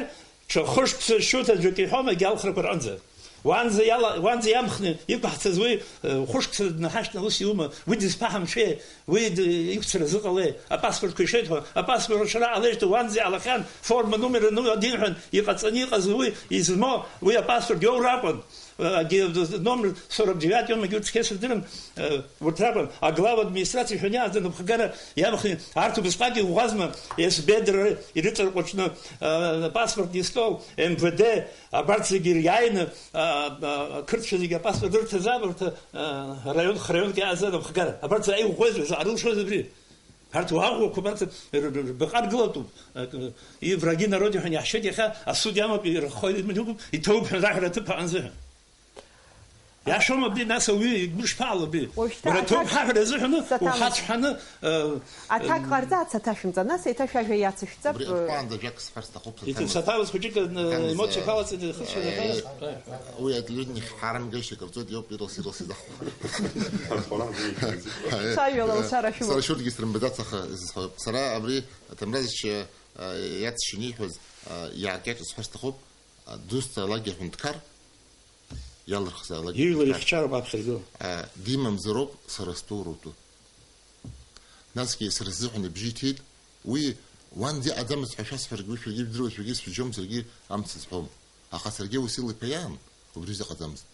Ҽа хышықәса шьоҭаӡәк иҳәом, егьа алхрақәа рҟынӡа. Уанӡа иала-, уанӡа иамхны иқәаҳцаз уи, э, хәышықәса днаҳашьҭны ус иума? Уи дызԥаҳамшәеи? Уи д-, иқәцара зыҟалеи? Апаспортқәа ишеиҭо, апаспорт ршара ҟалеижьҭеи уанӡа иаалахьан, форма, нумер ану-, адиҳәан, иҟаҵаны иҟаз уи измоу, уи апаспорт иоур акәын. Э, ди-, номер сорок девятый, егьи урҭ цқьа сырдырам, э, Урҭ ракәын, аглава администрациа шәаны иааз анапхгара иамхны, арҭ убысҟак иӷәӷәазма, СБ дара ирыҵарҟәыҿны, а, паспортный стол, МВД, абарҭ зегьы ириааины, а, а, ақырҭцәа зегьы апаспорт рырҭазаап, урҭ, а, раион, храионк иааз анапхгара. Абарҭ заҟа иӷәӷәоизеи, заҟа рылшоз абри? Арҭ уаӷәӷәақәа, абарҭ р-, р-, рбаҟа ргылатәуп. А, и враги народа ҳәа иаҳшьоит иахьа, асуд иамоуп, ирыххоит, иҭоуп ҳәа раҳәара аҭыԥ аҟынӡа ҳәа. Иашоума абри, нас ауаҩы игәы шԥаало абри? Уажәшьҭа Бара ҭоуп аҭак ҳаҳәара азыҳәаны, саҭамыз. Ухацәҳаны, э, Аҭак э, ҟарҵа, ацаҭа шәымҵа, нас еиҭа шәажәа иацышәҵап. Убри аҟәанда ажәак сҳәар сҭахуп, Иҭ-, саҭамыз. Саҭамыз хәыҷык, э, Иҭамыз, эмоциа э, халаҵаны ихы шьарахаз. Уи адлыжни ҳарам геишьа кырҵоит, иоуп, ирылс, ирылс изахәо. Цәажәала Э, лшара шәымоуп. Сара шьоукгьы срымбаӡац, аха изызҳәоуп. Сара абри Ҭамразич, э, иацшьны ииҳәаз, э, иаартиаҿ сҳәар сҭахуп, э, дусҭалакгьы аҳәынҭқар, иалырхзаалак. Ижәлар ихьчароуп аԥхьа згыло. А, димамзароуп сара стәоуроу тәы. Насгьы сара сзыҳәан ибжьы иҭеит, уи уан диҟаӡамызт ҳәа шәасҳәаргьы, уи шәаргьы ижәдыруа, шәаргьы исжьом, саргьы амц зҳәом. Аха саргьы ус илыԥхьа иаан, убри изыҟаӡамызт.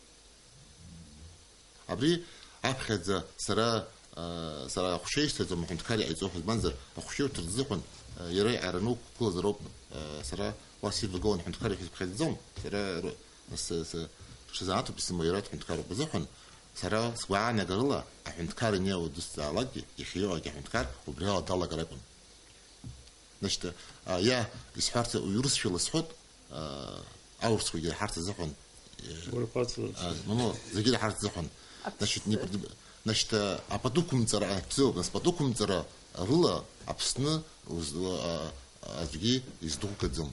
Абри аԥхьаӡа сара, а, сара ахәшьа исҭаӡом аҳәынҭқар иҟаиҵо ҳәа, избанзар, ахәшьа иуҭар дзыҳәан, а, иара иҟараны уқәгылазароуп, а, сара уа сивагылан аҳәынҭқар иҳәа сыԥхьаӡаӡом, сара р-, ас-, с-, сҽазааҭуп исымоу иара дҳәынҭқаруп азыҳәан, сара сгәаанагарыла аҳәынҭқар инеиуа дысзаалакгьы, иахьа иҟоугьы аҳәынҭқар убриала далагар акәын. Значит, а, иа, исҳәарц, урысшәала сҳәот, а, аурысқәагьы раҳарц азыҳәан, э, Урапаҵла. А, ну, ну, зегьы раҳарц азыҳәан. Значит, не придуб-, значит, а, апатуқәымҵара, а, ԥсыуп, нас, патуқәымҵара рыла Аԥсны уз-, а, а, аӡәгьы издәылгаӡом.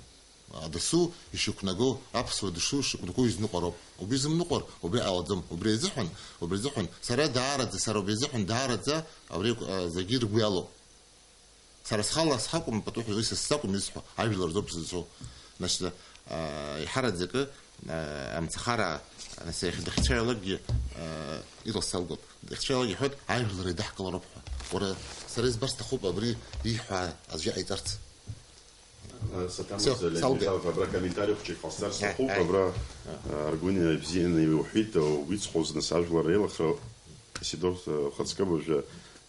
А, дасу ишьақәнаго, аԥсуа дасу ишьақәнаго изныҟәароуп. Убри зымныҟәар, убри ҟалаӡом. Убри азыҳәан, убри азыҳәан, сара даараӡа, сара убри азыҳәан даараӡа, абри, а, зегьы ргәы иалоуп. Сара схала схакәым, пату ҳәа, уи са сакәым исҳәо, ажәлар рзоуп сызцәоу. Значит, а, иҳараӡакы, а, амцахара, нас, иахьа дахьцәаҩалакгьы, а, иҟасҵалгоуп. Дахьцәаҩалак иҳәоит, ажәлар еидаҳкылароуп ҳәа. Уара, сара избар сҭахуп абри ииҳәа аӡәы иҟаиҵарц. Саҭамыз Всё, Леонид салгеит. Михайлов, абра комментариа хәҷык ҟасҵар Ааи, сҭахуп, ааи. Абра, а, Аргәыниа ибзианы иуҳәеит, уицхәоз, нас, ажәлар реилыхра, Сидор, а, ухаҵкы абыржәы,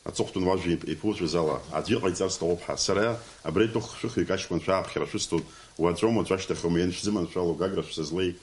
аҵыхәтәан уажәа иԥ-, иԥуҵәаз ала, аӡәы иҟаиҵар сҭахуп ҳәа. Сара абра итәоу хшәыхҩык аҷкәынцәа аԥхьара шәысҭоит, уаҵәоума, уаҵәашьҭахьоума, ианшәзыманшәало Гагра шәсызлеи,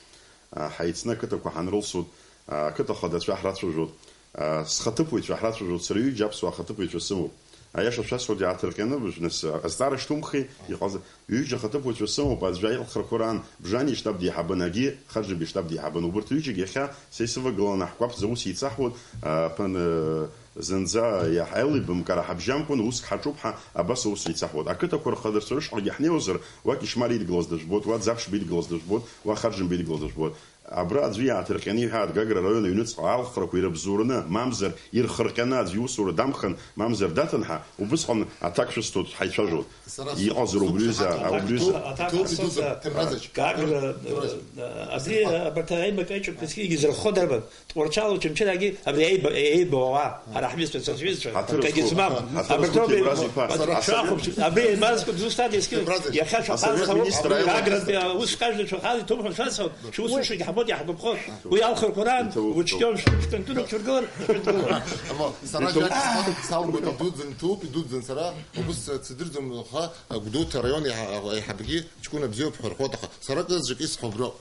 а, ҳаицны ақыҭақәа ҳанрылсуеит, а, ақыҭа хадацәа ҳрацәажәоит, а, схаҭыԥуаҩцәа ҳрацәажәоит, сара ҩыџьа аԥсуа ахаҭыԥуаҩцәа сымоуп. Аиаша шәасҳәоит, иааҭырҟьаны, быжә-, нас, азҵаара шәҭумхи, иҟаз-, ҩыџьа ахаҭыԥуаҩцәа сымоуп, аӡәы аилхрақәа раан, Бжани иштаб деиҳабын, агьи Хаџьымба иштаб деиҳабын, убырҭ ҩыџьагьы иахьа са исывагыланы ҳкәаԥӡа ус еицаҳуеит, а, ԥын, э, зынӡа иаҳ-, аилибамкаара ҳабжьамкәан, уск ҳаҿуп ҳәа, абас аус еицаҳуеит. Ақыҭақәа рхадацәа рышҟагьы ҳнеиуазар, уа Кьышьмар идгылаз дыжәбоит, уа Ӡаԥшьба идгылаз дыжәбоит, уа Хаџьымба идгылаз дыжәбоит. Абра аӡәы иааҭырҟьаны иҳәааит, Гагра араион аҩныҵҟа алхрақәа ирыбзоураны, мамзар ирхырҟьаны аӡәы иусура дамхан, мамзар даҭан ҳәа, убысҟан аҭак шәысҭоит, ҳаицәажәоит. Сара Иҟазар сыԥхьа убриҩыза, аҭак убриҩыза. Иҭоуп, Аҭак иҭоуп, асоура, Ҭемраз. Гагра, Ҭемраз. Э, абри абарҭ аимак аиҿкаацәагьы изырхо дарбан? Тҟәарчал Очамчыраагьы абри еиб-, еибауа, ҳара ҳҩызцәа, сара сҩызцәа, Ҳаҭыр акгьы зқәуп, змам. Ҳаҭыр Абарҭ зқәуп, роуп еи-, Ибраз иԥа. Сара шәахәаԥш, абри еимазкуа дызусҭада, ескьыл? Ибраз иԥа. Иахьа шәахала Асовет министр аилак. Гагратәи аус кажәла шәахала иҭоуп ҳәа шәасҳәап, шәусушәагьы ҳбоит, иаҳгәаԥхо. Уи алхырқәа раан, Иҭоуп, учтиом, иҭоуп. Шәтәантәыноуп шәыргылар, шәыргылар. Ама, сара Иҭоуп. Џьаргьы схал-, салгоит, идуӡӡан, иҭоуп, идуӡӡан сара, убыс сыдырӡом, аха Гәдоуҭа араион еиҳа-, еиҳабгьы ҷкәына бзиоуп ҳәа рҳәоит, аха сара акызаҵәык исҳәо аброуп.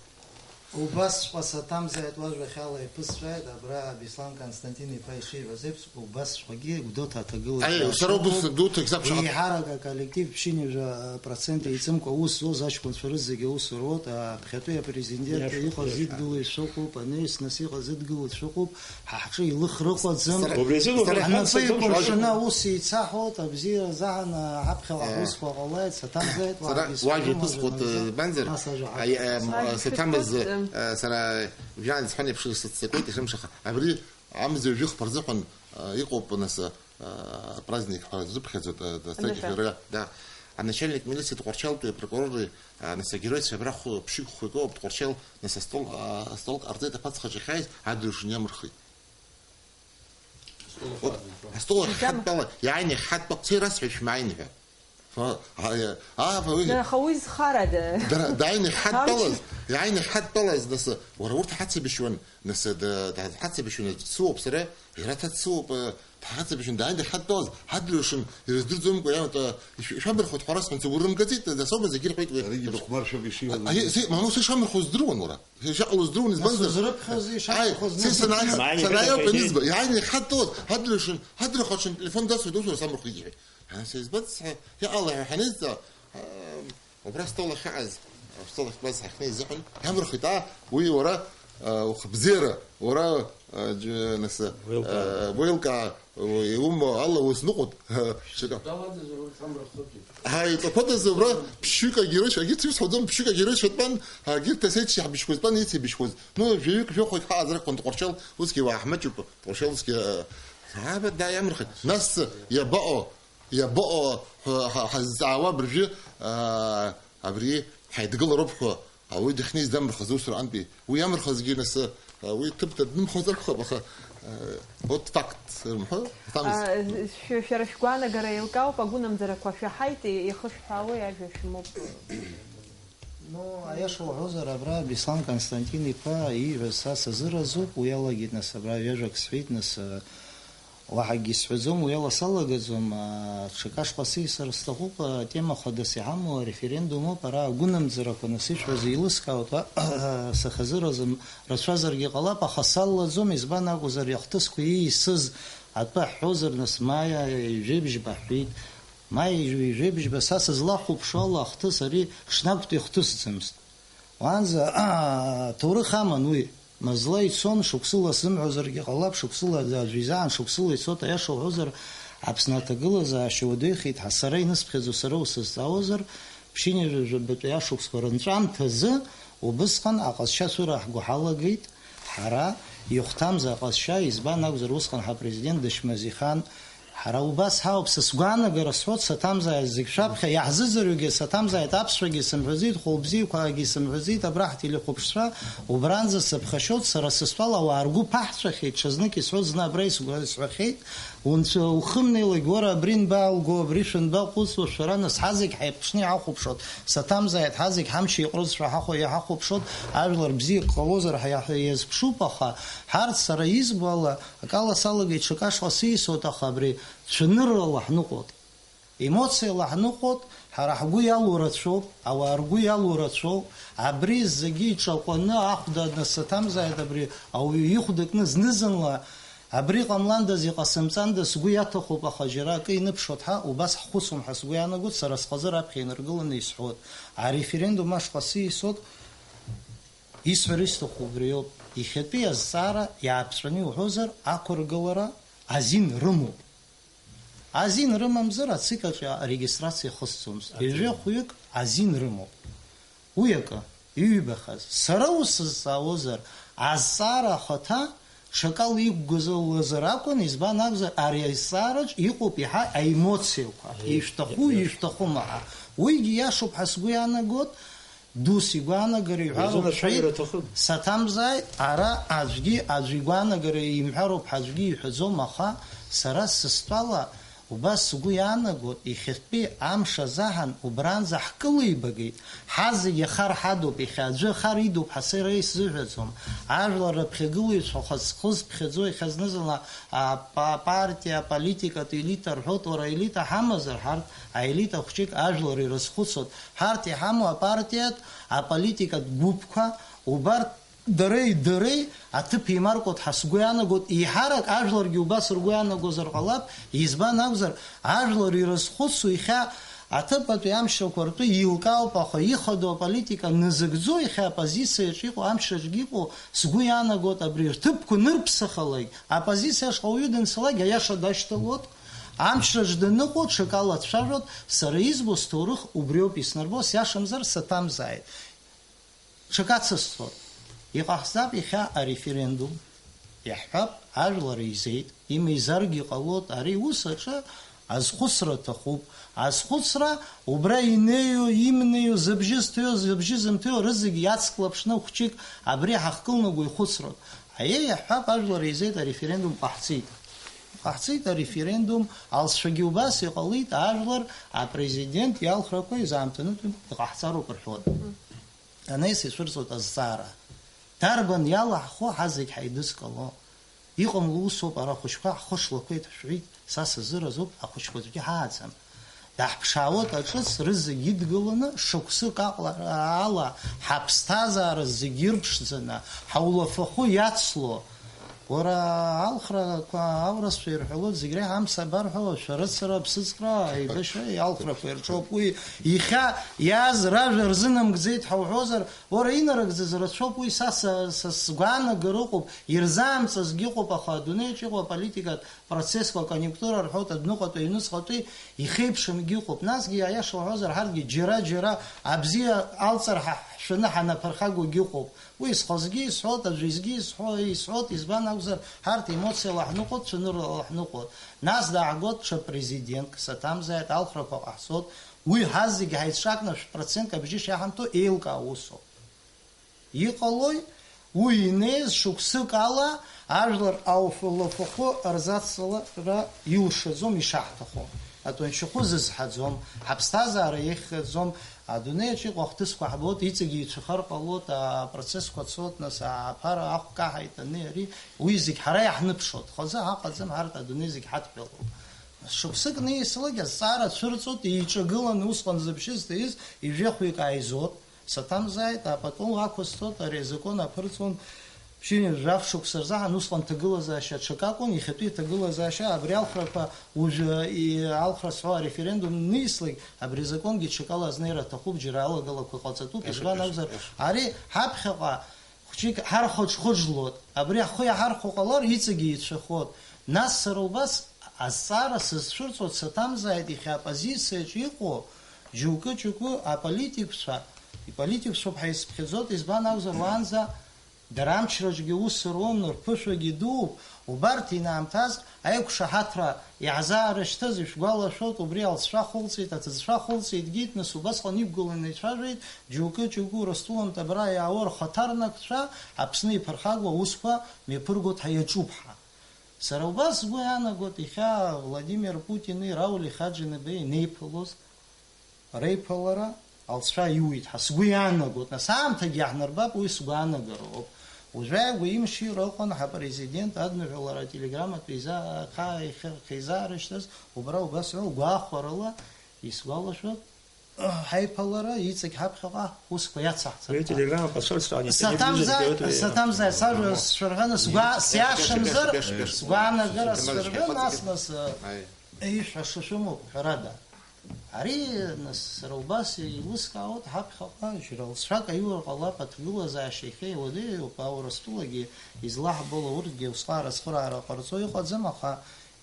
Убасҵәҟьа саҭамзааит, уажәахьала иԥысҵәааит, абра Беслан Константин-иԥа ишиҳәаз еиԥш, убасҵәҟьагьы Гәдоуҭа аҭагылазаашьа Аиеи, сара убас ыҟоуп. Гәдоуҭа исабша. Еиҳарак аколлектив ԥшьынҩажәа процент еиҵымкәа аус зуаз аҷкәынцәа рызегьы аус руеит, аԥхьатәи апрезидент Иашоуп, иҟаз иашоуп. Идгылаҩцәа ыҟоуп, анаҩс нас иҟаз идгылаҩцәа ыҟоуп, ҳа ҳҿы илыхра ыҟаӡам. Сара, Убри азын сара урҭ Ҳнапы ҳаццакуп, икәыршаны аус еицаҳауеит, абзиара азаҳан, ҳаԥхьаҟа Э. ҳусқәа ҟалеит, саҭамзааит, Сара уаагьы уажәа сшәымазар ԥысҟоҭ, наӡа, э, банзар, насажәа ҳаԥхьа. Аи, э, м, Сара э, Саҭамыз, ԥысҟоҭ, э, э, сара жәҩан исҳәан еиԥш сыццакуеит, ишымшаха. Абри амза ҩажәи хԥа рзыҳәан, э, иҟоуп, нас, э, праздник ҳәа рзыԥхьаӡоит, э, д-, Анышәа. Сакьышәара, да. Аначальник милициа Тҟәарчалтәи апрокурори, э, нас агероицәа абра хәы-, ԥшьҩык-хәҩык ыҟоуп Тҟәарчал, нас астол, э, астол ҟарҵеит аԥацха ҿахьааиз, адырҩаҽны иамырхит. Астол ахьҳадтәала, иааины иахьҳадтәала, са ирасҳәеит шәмааины ҳәа. Фа-, а, а, а, фа-, уи Аха уи зхарада? Дара, дааины иахьҳадтәалаз, Амч- иааины иахьҳадтәалаз, нас, уара урҭ ҳацабышьуан, нас, да, да, ҳацабышьуан, дцуоуп сара, иара дцуоуп, э, ҳацабышьуан, дааины иахьҳадтәалаз, ҳадырҩашын, ирыздырӡомкәа, иаматәа, ишә-, ишәамырхәоит ҳәа расҳәан, сыгәра рымгаӡеит, дасоума зегьы ирҳәеит уи. Иара идыхәмаршәап ишиҳәаз. А, а, зи-, мамоу, сышамырхәоз здыруан уара. Ишаҟало здыруан, избанзар? Нас узрыԥхьозеи, ишаҟақәаз Ааи, нас сеи санааи-, узрыԥхьозеи? Санааиуп ианызба, иааины иахьҳадтәалаз, ҳадырҩашын, ҳадырхәаҽын, телефон дасуеит, усура самырхәит иҳәеит. Ҳа, са избан, сҳәа, иҟалеи ҳәа ҳанеизҵаа, аа, убра астол ахьаҟаз, астол ахьтәаз ҳахьнеиз азыҳәан, иамырхит, аа, уи уара, аа, ухыбзиара, уара, аа, џь-, нас, Уеилкаа. Аа, уеилкаа, у-, иумоу ала узныҟәоит, шьыка. Далаӡазар урҭ амра хыҵит. Ҳаиҵақәадаз убра ԥшьҩык агерой, егьырҭ исҳәаӡом, ԥшьҩык агерой шәатәан, егьырҭ асеиԥш иаҳбыжьқәаз тәан, ицеибыжьқәаз. Ну, жәаҩык, жәохәҩык ҳаҟазар акәын Тҟәарчал, усгьы уаа ҳмаҷуп, Тҟәарчал усгьы, э, ҳаба, да, иамырхит. Нас, иабаҟоу, иабаҟоу, ҳәа, ҳа-, ҳазҵаауа абыржәы, э, абри ҳаидгылароуп ҳәа, ауаҩы дахьнеиз дамырхыз усура антәи. Уи иамырхызгьы нас, э, Уи ҭыԥ даднымхозар акәхап, аха, э, вот факт рымҳәо, ҳамз. А, шәа-, шәара шәгәаанагара еилкаауп, агәынамӡарақәа шәаҳаит, и-, ихышәҳәаауеи, ажәа шәымоуп? Ну, аиаша уҳәозар, абра Беслан Константин-иԥа ииҳәаз са сазыразуп, уи алагеит, нас, абра ҩажәак сҳәеит, нас, э, уаҳагьы сҳәаӡом, уи ала салагаӡом, а, ҽак ашҟа сеисыр сҭахуп, атема хадас иҳамоу ареферендумуп, ара агәынамӡарақәа насышәҳәаз еилыскаауеит, а, сахазыразым, рацәазаргьы ҟалап, аха саллаӡом, избан акәзар, ахҭысқәа иисыз атәы ҳҳәозар, нас, маи ҩажәеибжь баҳҳәеит, маи ҩажәеибжь ба са сызлахәаԥшуа ала ахҭыс ари ҽнактәи хҭысӡамызт. Уаанӡа, аа, ҭоурых аман уи. Мызла ицон, шықәсыла сзымҳәозаргьы ҟалап, шықәсыла аӡәы изаан, шықәсыла ицот, аиаша уҳәозар, Аԥсны аҭагылазаашьа уадаҩхеит ҳәа сара инысԥхьаӡо сара усызҵаауазар, ԥшьынҩажәа жәабатәи ашықәсқәа рынҵәамҭазы убысҟан аҟазшьа цәыраҳго ҳалагеит, ҳара, ихәҭамза аҟазшьа, избан акәзар, усҟан ҳапрезидент дычмазаҩхан, Ҳара убас ҳауп, са сгәаанагара сҳәоит, саҭамзааит зегь шәаԥхьа, иаҳзыӡырҩгьы саҭамзааит, аԥсшәагьы сымҳәаӡеит, хәылбзиақәагьы сымҳәаӡеит, абра ҳтелехәаԥшцәа, убранӡа сыԥхашьоит, сара сыстәала ауаа ргәы ԥаҳҵәахьеит, ҽазнык исҳәоит, зны абра исгәа-, исҳәахьеит, унцәа ухымнеилак, уара абри анбаалго, абри шәанбаҟәыҵуа, шәара нас ҳазегь ҳаиԥшны иҳахәаԥшуеит, саҭамзааит, ҳазегь ҳамч еиҟәрызшәа ҳахәа-, иҳахәаԥшуеит, ажәлар бзиак ҟалозар ҳа-, иаҳ-, иазԥшуп, аха ҳарҭ сара избо ала, Акала салагеит, ҽак ашҟа сеисуеит, аха абри цәаныррала ҳныҟәоит. Емоциала ҳныҟәоит, ҳара ҳгәы иалоу рацәоуп, ауаа ргәы иалоу рацәоуп. Абри зегьы иҿаҟәаны ахәда насаҭамзааит, абри ауаҩы ихәда кны зны-зынла, абри ҟамландаз, иҟасымҵандаз сгәы иаҭахуп, аха џьара акы иныԥшуеит ҳәа, убас ҳхәыцуам ҳәа сгәы иаанагоит, сара схазы раԥхьа инаргыланы исҳәоит. Ареферендум ашҟа сеисуеит, исҳәара исҭаху убриоуп. Иахьатәи азҵаара иааԥҵәаны иуҳәозар, ақәыргылара азин рымоуп. Азин рымамзар, ацик аҿы арегистрациа ихысҵомызт. Ацик. Ҩажәа хәҩык азин рымоуп. Уи акы, иҩбахаз. Сара усызҵаауазар, азҵаара ахаҭа ҽакала иқәгылазар акәын, избан акәзар, ари азҵаараҿ иҟоуп иаҳа аемоциақәа, аи, ишәҭаху, иашоуп, ишәҭахума ҳәа. Уигьы иашоуп ҳәа сгәы иаанагот, Дус игәаанагара иҳәароуп, Изын ацәажәара шәеит, аҭахым. Саҭамзааит, ара аӡәгьы аӡәы игәаанагара имҳәароуп ҳәа аӡәгьы иҳәаӡом, аха сара сыстәала убас сгәы иаанагоит, иахьатәи амш азаҳан убранӡа ҳкылибагеит, ҳазегь ахар ҳадуп, иахьа аӡәы ахар идуп ҳәа сара исзыҳәаӡом. Ажәлар рыԥхьагылаҩцәа хазхыз ԥхьаӡо иахьа зны-зынла апа-, апартиа, аполитикатә елита рҳәоит, уара аелита ҳамазар, ҳарҭ аелита хәҷык ажәлар ирызхәыцуеит. Ҳарҭ иҳамоу апартиатә, аполитикатә гәыԥқәа, убарҭ дареи дареи аҭыԥ еимаркуеит ҳәа сгәы иаанагоит, еиҳарак ажәларгьы убас ргәы иаанагозар ҟалап, избан акәзар, ажәлар ирызхәыцуа иахьа аҭыԥатәи амчрақәа ртәы еилкаауп, аха ихадоу аполитика назыгӡо иахьа аоппозициаҿ иҟоу амчраҿгьы иҟоу сгәы иаанагоит, абри рҭыԥқәа нырԥсахалак, аоппозициа ашҟа уаҩы данцалак аиаша дашьҭалоит, амчраҿ даныҟоу ҽакала дцәажәоит, сара избо сҭоурых убриоуп иснарбо, сиашамзар саҭамзааит. Ҽак ацысҵоит. Иҟаҳҵап иахьа ареферендум, иаҳҳәап, ажәлар еизеит, имеизаргьы ҟалоит, ари ус аҿы азхәыцра аҭахуп. Азхәыцра убра инеиу, имнеиу, зыбжьы зҭыҩу, зыбжьы зымҭыҩу рызегь иацклаԥшны хәҷык абри ҳахькылнаго ихәыцроуп. Аиеи, иаҳҳәап, ажәлар еизеит, ареферендум ҟаҳҵеит. Ҟаҳҵеит ареферендум, алҵшәагьы убас иҟалеит, ажәлар апрезидент иалхрақәа изаамҭанытәым иҟаҳҵароуп рҳәоит. Анес ицәырҵуеит азҵаара. Дарбан иалаҳхуа ҳазегь ҳаидызкыло? Иҟамло усоуп, ара ахәыҷқәа ҳхы шлақәеит ҳшәҳәеит, са сазыразуп, ахәыҷқәа аӡәгьы ҳааӡам. Даҳԥшаауеит аҿыц рызегь идгыланы, шықәсык аҟара ала ҳаԥсҭазаара зегь ирԥшӡаны, ҳаулафахәы иацло, Уара, алхрақәа аурысцәа ирҳәалоит, зегь реиҳа амца абарҳәо, ашәарыцара, аԥсыӡкра, аибашьра, алхрақәа ирҿоуп. Уи иахьа иааз ражәа рзынамгӡеит ҳәа уҳәозар, уара, инарыгӡаз рацәоуп, уи са, са, са сгәаанагара ыҟоуп, ирзаамҵазгьы ыҟоуп, аха адунеиаҿ иҟоу аполитикатә процессқәа, аконъюнктура рҳәоит, адәныҟатәи, аҩныҵҟатәи ихеиԥшынгьы ыҟоуп. Насгьы, аиаша уҳәозар, ҳарҭгьы џьара-џьара абзиа алҵыр ҳа-, ҳшәаны ҳанаԥырхагоугьы ыҟоуп. Уи схазгьы исҳәоит, аӡәы изгьы исҳәо-, исҳәоит, избан акәзар, ҳарҭ емоциала ҳныҟәоит, цәаныррала ҳныҟәоит. Нас дааҳгоит ҽа президентк, саҭамзааит, алхрақәа ҟаҳҵоит. Уи ҳазегь ҳаицҿакны шә-процентк абжьы шиаҳамҭоу еилкаау усуп. Иҟалои, Уи инеиз шықәсык ала ажәлар ауф-, лафахәы рзацлара илшаӡом ишаҳҭаху. Атәанчахәы зызҳаӡом, ҳаԥсҭазаара иахьхьаӡом, адунеиаҿ иҟоу ахҭысқәа ҳбоит, иҵегьы ицәыхар ҟалоит, апроцессқәа цоит, нас аԥара ахә каҳаит, ани ари, уи зегь ҳара иаҳныԥшуеит. Хазы ҳаҟаӡам, ҳарҭ адунеи зегь ҳадҳәалоуп. Шықәсык неисылак азҵаара цәырҵуеит, еиҿагыланы усҟан зыбжьы зҭаиз ижәҩахәҩык ааизот. Саҭамзааит, апату ақәысҵоит, ари азакәан аԥырҵон ԥшьынҩажәа жәаф шықәса рзаҳан, усҟан ҭагылазаашьа ҽак акәын, иахьатәи аҭагылазаашьа абри алхрақәа уажәы и-, алхра зҳәо ареферендум нислак, абри азакәангьы ҽакала азнеира аҭахуп, џьара алагалақәа ҟаҵатәуп, Иаша, избан иаша, акәзар, иаша. Ари ҳаԥхьаҟа хәҷык ҳархәаҿхәыжлот, абри ҳхы иаҳархәо ҟалар, иҵегьы еицәахот. Нас сара убас азҵаара сызцәырҵуа саҭамзааит, иахьа аоппозициаҿ иҟоу џьоукы-џьоукы аполитикцәа, иполитикцәоуп ҳәа исыԥхьаӡоит, избан акәзар, уаанӡа дара амчраҿгьы ус руан, рԥышәагьы дууп, убарҭ инаамҭаз аиқәшаҳаҭра иаҳзаарышьҭыз ишәгәалашәоит, убри алҵшәа хылҵит, аҭыӡшәа хылҵит, геит, нас убасҟан иқәгыланы ицәажәеит, џьоукы-џьоукы Урыстәылантә абра иаауа рхаҭарнакцәа Аԥсны иԥырхагоу аусқәа мҩаԥыргоит ҳәа иаҿуп ҳәа. Сара убас сгәы иаанагоит, иахьа Владимир Путини Рауль Ихаџьынабеи инеиԥылоз реиԥылара алҵшәа иуит ҳәа сгәы иаанагоит. Нас аамҭагьы иаҳнарбап, уи сгәаанагароуп. Уажәы ааигәа имшира ыҟан ҳапрезидент адныҳәалара ателеграмматә еиза-, аха-, ихы-, хеизаарышьҭыз, убра убас ҳәа гәахәарыла исгәалашәоит. Ҳаиԥылара иҵегь ҳаԥхьаҟа усқәа иацаҳҵап. Уи ателеграмма посольство, они Саҭамзааит, телевизор, саҭамзааит, сажәа Мамоу. Сшәырҳәаны, сгәа-, Иаша, сиашамзар, иаша, иаша, иаша. Сгәаанагара Иаша, сшәырҳәы, иаша, нас, нас, Аи. Ишәҳәаша шәымоуп, ҳәарада. Ари, нас, сара убас еилыскаауеит, ҳаԥхьаҟа џьара лҵшәак аиура ҟалап, аҭагылазаашьа иахьа иуадаҩуп, аурыстәылагьы излаҳбало урҭгьы усҟан ацхыраара ҟарҵо иҟаӡам, аха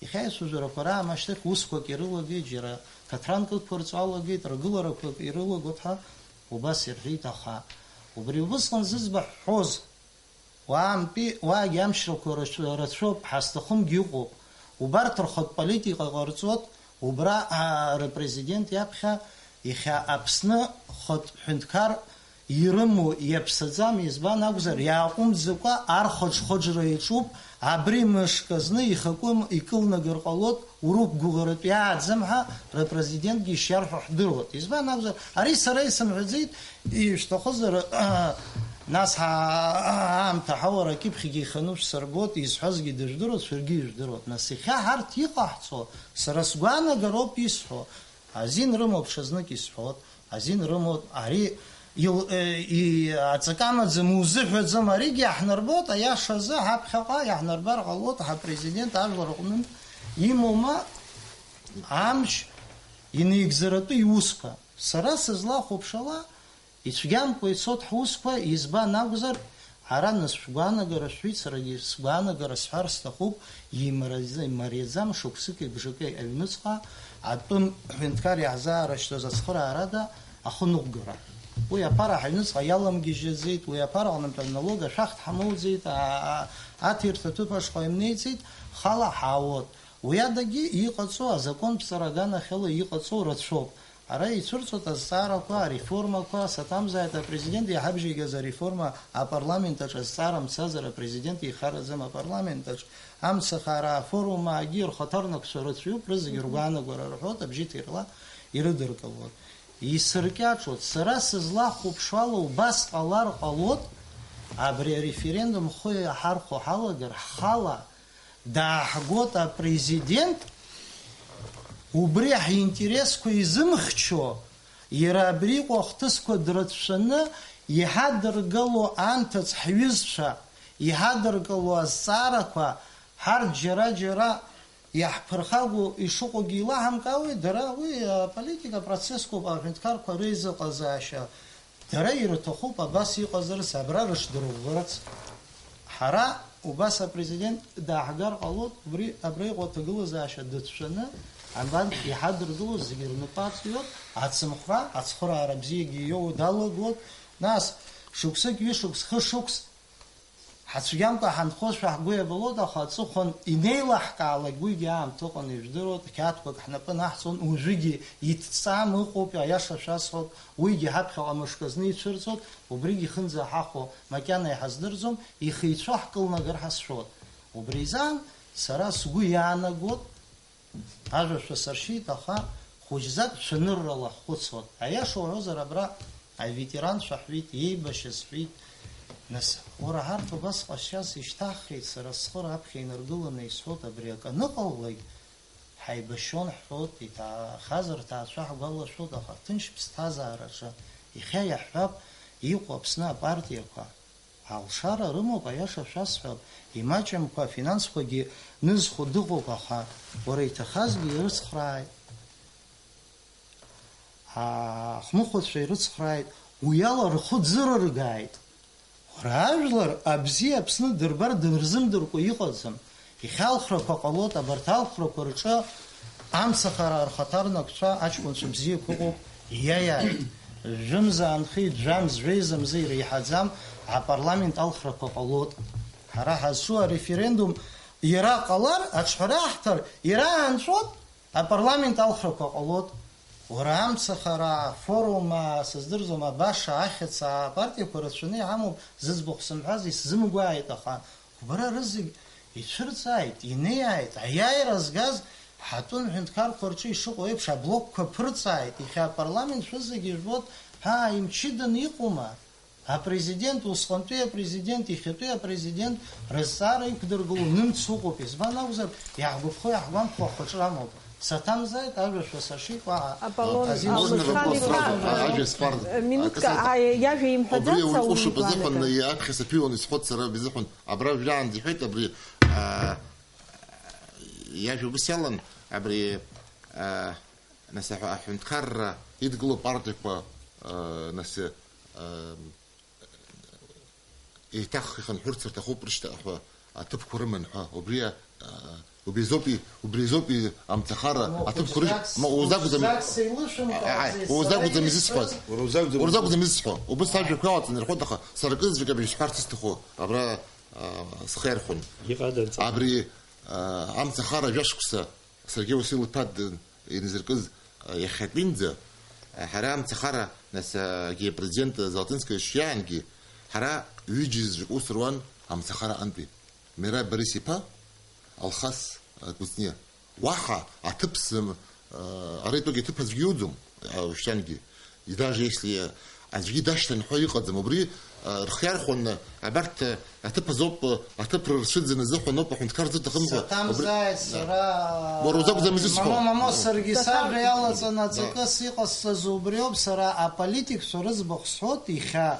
Иахьа ацәажәарақәа раамышьҭахь усқәак ирылагеит, џьара ҭаҭранк ықәырҵо алагеит, ргыларақәак ирылагоит ҳәа убас ирҳәеит, аха убри убысҟан зыӡбахә ҳҳәоз, уаантәи уаагьы амчрақәа рацәа-, рацәоуп, ҳазҭахымгьы ыҟоуп. Убарҭ рхатә политика ҟарҵот, убра, аа, рпрезидент иаԥхьа иахьа Аԥсны хатә ҳәынҭқар ирымоу иаԥсаӡам, избан акәзар, иааҟәымҵӡакәа архәаҿхәыҿра иаҿуп, абри мышк азны ихакәым икылнагар ҟалоит, урықәгәыӷратә иааӡам ҳәа рыпрезидентгьы ишиарҳәо ҳдыруеит. Избан акәзар, ари сара исымҳәаӡеит, ишәҭахызар, нас ҳа-, аамҭа ҳауара акьыԥхьгьы иханы шәсырбоит, изҳәазгьы дыжәдыруеит, шәаргьы ижәдыруеит. Нас иахьа ҳарҭ иҟаҳҵо, сара сгәаанагароуп исҳәо, азин рымоуп ҽазнык исҳәоит. Азин рымоуп, ари ил-, э, и-, аҵакы амаӡам, узыҳәаӡом, аригьы иаҳнарбоит, аиашазы, ҳаԥхьаҟа иаҳнарбар ҟалоит, ҳапрезидент ажәлар рҟнынтә имоума амч инеигӡаратәы иусқәа. Сара сызлахәаԥшуала, ицәгьамкәа ицоит ҳусқәа, избан акәзар, Ара, нас, шәгәаанагара шәҳәеит, саргьы сгәаанагара сҳәар сҭахуп, имариаӡа-, имариаӡам шықәсыки бжаки аҩныҵҟа атәым ҳәынҭқар иаҳзаарышьҭыз ацхыраарада ахы ныҟәгара. Уи аԥара ҳаҩныҵҟа иаламгьежьаӡеит, уи аԥара аҟнытә анналог ашәахтә ҳамоуӡеит, а-, а-, аҭирҭа ҭыԥ ашҟа имнеиӡеит, хала ҳаауеит. Уи адагьы иҟаҵоу азакәантә ҵара аганахьала иҟаҵоу рацәоуп. Ара ицәырҵуеит азҵаарақәа, ареформақәа, саҭамзааит, апрезидент иҳабжьеигаз ареформа апарламент аҿы азҵаара мцазар, апрезидент ихараӡам апарламент аҿы, амцахара, афорум аагьы рхаҭарнакцәа рацәаҩуп, рызегьы ргәаанагара рҳәоит, абжьы ҭирла ирыдыркылоит. Исыркьаҿуеит. Сара сызлахәаԥшуала убас ҟалар ҟалоит, абри ареферендум хы иаҳархәо ҳалагар, ҳхала Дааҳгоит апрезидент, убри ҳинтересқәа изымхьчо, иара абри иҟоу ахҭысқәа дрыцәшәаны иҳадыргыло анҭыҵ ҳҩызцәа, иҳадыргыло азҵаарақәа ҳарҭ џьара-џьара иаҳԥырхагоу ишыҟоугьы илаҳамкаауеит, дара уи аполитика процессқәоуп, аҳәынҭқарқәа реизыҟазаашьа Дара ирҭахуп абас иҟазарц, абра рышдырӷәӷәарц. Ҳара убас апрезидент дааҳгар ҟалоит, убри абра иҟоу аҭагылазаашьа дыцәшәаны, абанҭ иҳадыргылоз зегьы рнапы аҵиоит, ацымхәра, ацхыраара бзиагьы иоуа далагоит, нас шықәсык, ҩышықәс, хышықәс Ацәгьамкәа ҳанхозшәа ҳгәы иабалоит, аха аҵыхәан инеилаҳкаалак уигьы аамҭа ыҟан, ижәдыруеит, қьаадқәак ҳнапы анаҳҵон, уажәыгьы иҭҵаам, ыҟоуп, аиаша шәасҳәап, уигьы ҳаԥхьаҟа мышкы зны ицәырҵуеит, убригьы ихынӡаҳахәо макьана иҳаздырӡом, ихы-ицәы ҳкылнагар ҳазшәоит. Убри изы аан, сара сгәы иаанагоит, ажәа шәасыршьит, аха хәыҷӡак цәаныррала ҳхәыцуан. Аиаша уҳәозар, абра аветеранцәа ҳҳәеит, еибашьыз ҳҳәеит. Нас, уара, ҳарҭ убас ҟазшьас ишьҭаҳхит, сара схы раԥхьа инаргыланы исҳәоит, абри акы аныҟалалак, ҳаибашьуан ҳҳәоит, иҭаахаз рҭаацәа ҳгәалашәоит, аха ҭынч ԥсҭазаараҿы иахьа иаҳҳәап, иҟоу Аԥсны апартиақәа. Алшара рымоуп, аиаша шәасҳәап, имаҷымкәа афинансқәагьы нызхо дыҟоуп, аха уара иҭахазгьы ирыцхрааит, ахмыхәацәа ирыцхрааит, уи ала рхы ӡырыргааит. Уара ажәлар абзиа Аԥсны дырбар дырзымдыркәа иҟаӡам. Ихьалхрақәа ҟалоит, абарҭ алхрақәа рҿы амцахара рхаҭарнакцәа, аҷкәынцәа бзиақәа ыҟоуп, иаиааит. Жәымза аанхеит, жәамз, жәеиза мза иреиҳаӡам, апарламент алхрақәа ҟалоит. Ҳара ҳазҿу ареферендум иара ҟалар, аҿҳәара аҳҭар, иара аанҵәоит, апарламент алхрақәа ҟалоит. Уара амцахара, афорум, аа, сыздырӡом, абаша, ахьаца, апартиақәа рацәаны иҳамоуп, зыӡбахә сымҳәаз исзымгәааит, аха Убра рызегь ицәырҵааит, инеиааит, аиааира згаз ҳатәым ҳәынҭқарқәа рҿы ишыҟоу еиԥш, аблокқәа ԥырҵааит, иахьа апарламент шәызегьы ижәбоит, ҳа, имчыданы иҟоума? Апрезидент, усҟантәи апрезидент, иахьатәи апрезидент рызҵаара иқәдыргыло нымц ыҟоуп, избан акәзар, иаҳгәаԥхо, иаҳгәамԥхо ахәаҿра амоуп. Саҭамзааит, ажәа шәасашьит, уаҳа Аполлон, азин Можно Алмысхан вопрос сразу? А, Аџьа Сфар. Э, минутка, Акасаҭа. А, иажәа имҳәаӡац, Убри ауаҩ ауми ҟәыша игәаанагара. Базыхәан, иаԥхьа саԥиуан исҳәоит сара базыхәан. Абра жәаанӡа иҳәеит, абри, аа, иажәа ус иалан, абри, аа, нас аҳәа-, аҳәынҭқарра идгылоу партиақәа, аа, нас, аа, еиҭах ихынҳәырц рҭахуп рышьҭахьҟа аҭыԥқәа рыман ҳәа. Убри, аа, убри азоуп и-, убри азоуп и-, амцахара, Ма, аҭыԥқәа рышьҭ-, хәыҷӡак, ма, узакәӡам-, хәыҷӡак сеилышәымкааӡеит, аа, сара узакәӡам изысҳәаз. исҳәаз. Уара узакәӡам Уара узакәӡам изысҳәаз. изысҳәо. Убыс ажәақәа иалаҵаны ирҳәоит, аха сара акызаҵәык абри исҳәарц исҭаху. Абра аа, схы иархәон. Иҟадаҵа. Абри, аа, амцахара жәашықәса Сергеи Уасил-иԥа д-, иназыркыз, аа, иахьатәинӡа, аа, ҳара амцахара, нас, аа, агьи апрезидент Золотынская ишиаангьы, ҳара ҩыџьа заҵәык ус руан амцахара аҟынтәи. Мира Борис-иԥа, Алхас, аа, Кәыҵниа. Уаҳа аҭыԥ сым-, аа, ара итәоугьы аҭыԥ аӡәгьы иуӡом, аа, уажәшьҭангьы. И даже если аӡәгьы дашьҭан ҳәа иҟаӡам, убри, аа, рхы иархәаны, абарҭ, аа, аҭыԥ азоуп, аа, аҭыԥ рырцәыӡын азыҳәан ауп аҳәынҭқар зыҭахым ҳәа. Убри Саҭамзааит, сара, Уара узакәӡам изысҳәо. Мама, мама, саргьы сажәа иалаҵаны аҵакы сыҟасҵаз убриоуп, сара аполитикцәа рыӡбахә сҳәоит иахьа.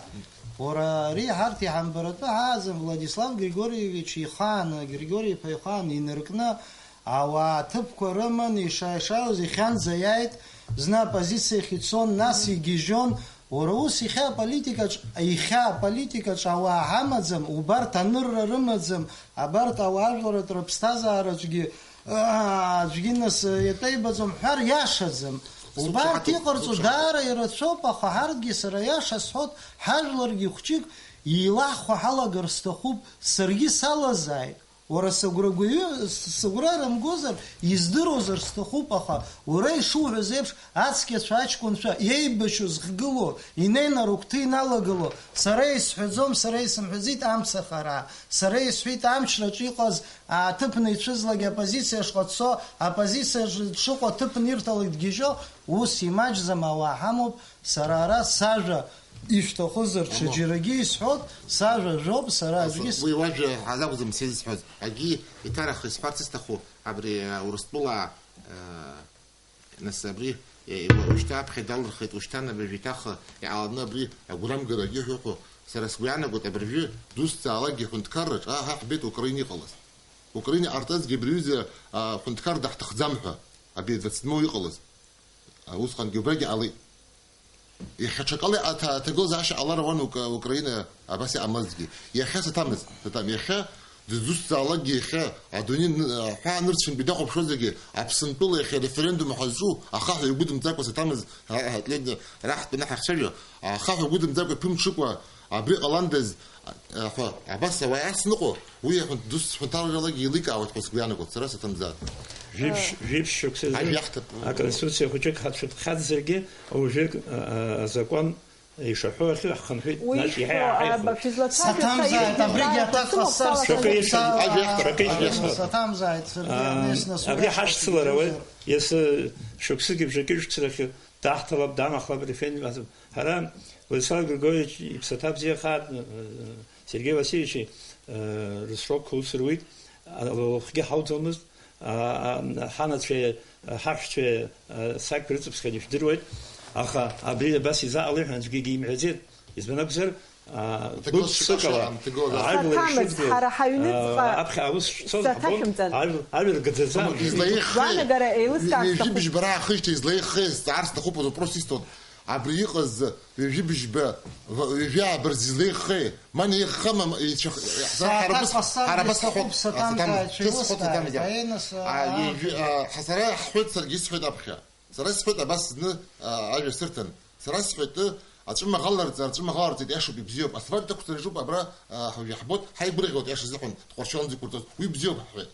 Уара ари ҳарҭ иҳамбаратәы ҳааӡам, Владислав Григорьевич ихаан, Григори-иԥа ихаан инаркны, ауаа ҭыԥқәа рыман, иша-, ишааиуаз ихьанӡа иааит, зны аппозициахь ицон, нас игьежьон. Уара ус ихьа аполитикаҿ, ихьа аполитикаҿ ауаа ҳамаӡам, убарҭ анырра рымаӡам, абарҭ ауаажәларратә рыԥсҭазаараҿгьы, аа, аӡәгьы нас иатәеибаӡом ҳәар иашаӡам. Убарҭ иҟарҵо даара ирацәоуп, аха ҳарҭгьы, сара аиаша сҳәоит, ҳажәларгьы хәҷык еилаҳхуа ҳалагар сҭахуп, саргьы салазааит. Уара сыгәра гәаҩы, с-, сыгәра рымгозар, издыруазар сҭахуп, аха уара ишуҳәаз еиԥш, ацқьацәа, аҷкәынцәа иеибашьу зхгылоу, инеины рыгәҭа иналагыло, сара исҳәаӡом, сара исымҳәаӡеит амцахара, сара исҳәеит амчраҿы иҟаз, ааҭыԥны ицәызлак, аппозициа шҟа дцо, аппозициа дшыҟоу аҭыԥны ирҭалак дгьежьо, ус имаҷӡам, ауаа ҳамоуп, сара ара сажәа ишәҭахызар, Амоу. ҽаџьарагьы исҳәот, сажәа жәоуп, сара аӡәгьы с- Уи уажәа ҳазакәӡам сизысҳәаз. Акгьы иҭарахы исҳәарц исҭаху, абри, а, Урыстәыла, а, нас абри, е, уа-, ушьҭа аԥхьа далырхит, ушьҭан абыржәы иҭах, иҟаланы абри агәрамгарагьы ҳәыхәо, сара сгәы иаанагоит, абыржәы дусҭҵаалакгьы ҳәынҭқарраҿ, аа, ҳа ҳбеит Украина иҟалаз. Украина иҟарҵазгьы абри аҩыза, а, ҳәынҭқар даҳҭахӡам ҳәа, абри двадцать седьмого иҟалаз. А, усҟангьы убрагьы ҟалеит. Иахьа ҽакала аҭа-, аҭагылазаашьа ҟалар ауан Ука-, Украина абас иҟамлазҭгьы. Иахьа саҭамыз, саҭам, иахьа дызусҭзаалакгьы, иахьа адунеи н-, аҳәаа нырцәынтәи дахәаԥшуазаргьы, Аԥсынтәыла иахьа референдум ҳазҿу ахаҳә игәыдымҵакәа саҭамыз, а, а, раҳтәаны ҳахцәажәо, ахаҳә игәыдымҵакәа иԥымҽыкәа, Абри ҟаландаз, а, ҳәа, абас ауаа иацныҟәо, уи аҳәынҭ-, дус ҳәынҭқарралагьы еиликаауеит ҳәа сгәы иаанагоит, сара саҭамзар. Жәиԥшь, жәиԥшь шықәса азы ажәа иаҳҭап. Аконституциа хәыҷык ҳацәыԥхьаӡазаргьы, уажәык, а, а, азакәан ишаҳәо ахьы ҳхынҳәит, уи нас иаҳа ишәҳәо, иаҳаиҳәоит. Аба, шәызлацәажәо Саҭамзааит, саиҳәеит, абригьы иаҳаиҳәо, аҭак сымоуп ҟасҵар сҭала сҭахуп. Шәакы ишәҳәо, шәакы ишәҳәо. Саҭамзааит, саргьы, аа, анеи снасу абри иашан ҳашьцылара ауеит, сигәаласыр. Иасы шықәсыки бжаки шықәсрахьы даҳҭалап, дамахлап, референдум азы. Ҳара Владислав Григорьевич иԥсаҭа бзиахааит, э, Сергеи Васильевичи, э, рысрокқәа ус руит, а, лхгьы ҳауӡомызт, а, а, ҳанацәеи, а, ҳаҳәшьцәеи, а, сакь рыҵыԥхьан ишәдыруеит, аха абри абас изаҟалеи ҳәа аӡәгьы имҳәаӡеит. Избан акәзар, а, Ҭагылазшәа гәык-ԥсыкала, ҟаша, ҭагылазаашьа. Ажәлар Саҭамыз, ишыӡбоз, ҳара ҳаҩныҵҟа а, аԥхьа аус шцоз ҳбон, саҭашәымҵан. Ажәлар, ажәлар гаӡаӡа. Излаиххеи? Гәаанагара еилыскаар Ҩажәи сҭахуп. Быжьба раахижьҭеи излаиххеи? Сҵаарц сҭахуп, вопрос исҭон. Абри иҟаз ҩажәи быжьба, в-, ҩажәи ааба рзы излеиххеи? Ма неиххама, ма еицәах-, ҳара Сааҭ быс-, ҟасҵар ҳара бысҭахуп, бысҭахуп, Саҭамзааит, Саҭамзааит, шәеилыскааит, шәеилыскааит, аиеи, нас, а, а, ҩажәи, а, ҳа сара иаҳҳәоит, саргьы исҳәоит аԥхьа. Сара исҳәоит, абас зны, а, ажәа сырҭан. Сара сҳәеит, ы, аҵәымаӷ аларҵа, аҵәымаӷ аларҵеит, иашоуп, ибзиоуп. Асфальт ақәҵара иаҿуп, абра, а, ҳа-, иаҳбоит, ҳаигәырӷьоит, иаша зыҟан, Тҟәарчал зықәырҵоз, уи бзиоуп ҳҳәеит.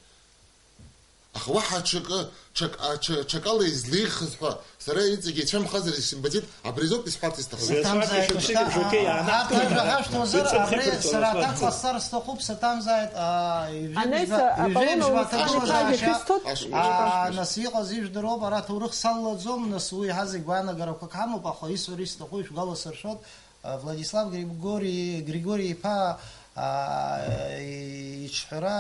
Аха уаҳа ҽакы, ҽак-, а, ҽа-, ҽакала излеихыз ҳәа, сара иҵегь еицәамхазар исымбаӡеит, абри азоуп исҳәарц исҭахыз. Убри асҟак Саҭамзааит, ишықәсыки ушьҭа, бжаки а, иаанахәа, аԥхьаҩ ҳашәҭуазар, иҵыԥхьа абри ықәырҵон сара асҟак аҭак ҟасҵар сҭахуп, Саҭамзааит, а, ижәытәӡа, аԥалон ижәытәӡа аҟалон аҭагылазаашьа. Аԥсны. Ашәа, Ашәа. А, нас иҟаз ижәдыруоуп, ара аҭоурых саллаӡом, нас уи иаҳа зегь гәаанагарақәак ҳамоуп, аха исҳәара исҭаху ишәгәаласыршәоит, а, Владислав Григори-, Григори-иԥа, а, иҿҳәара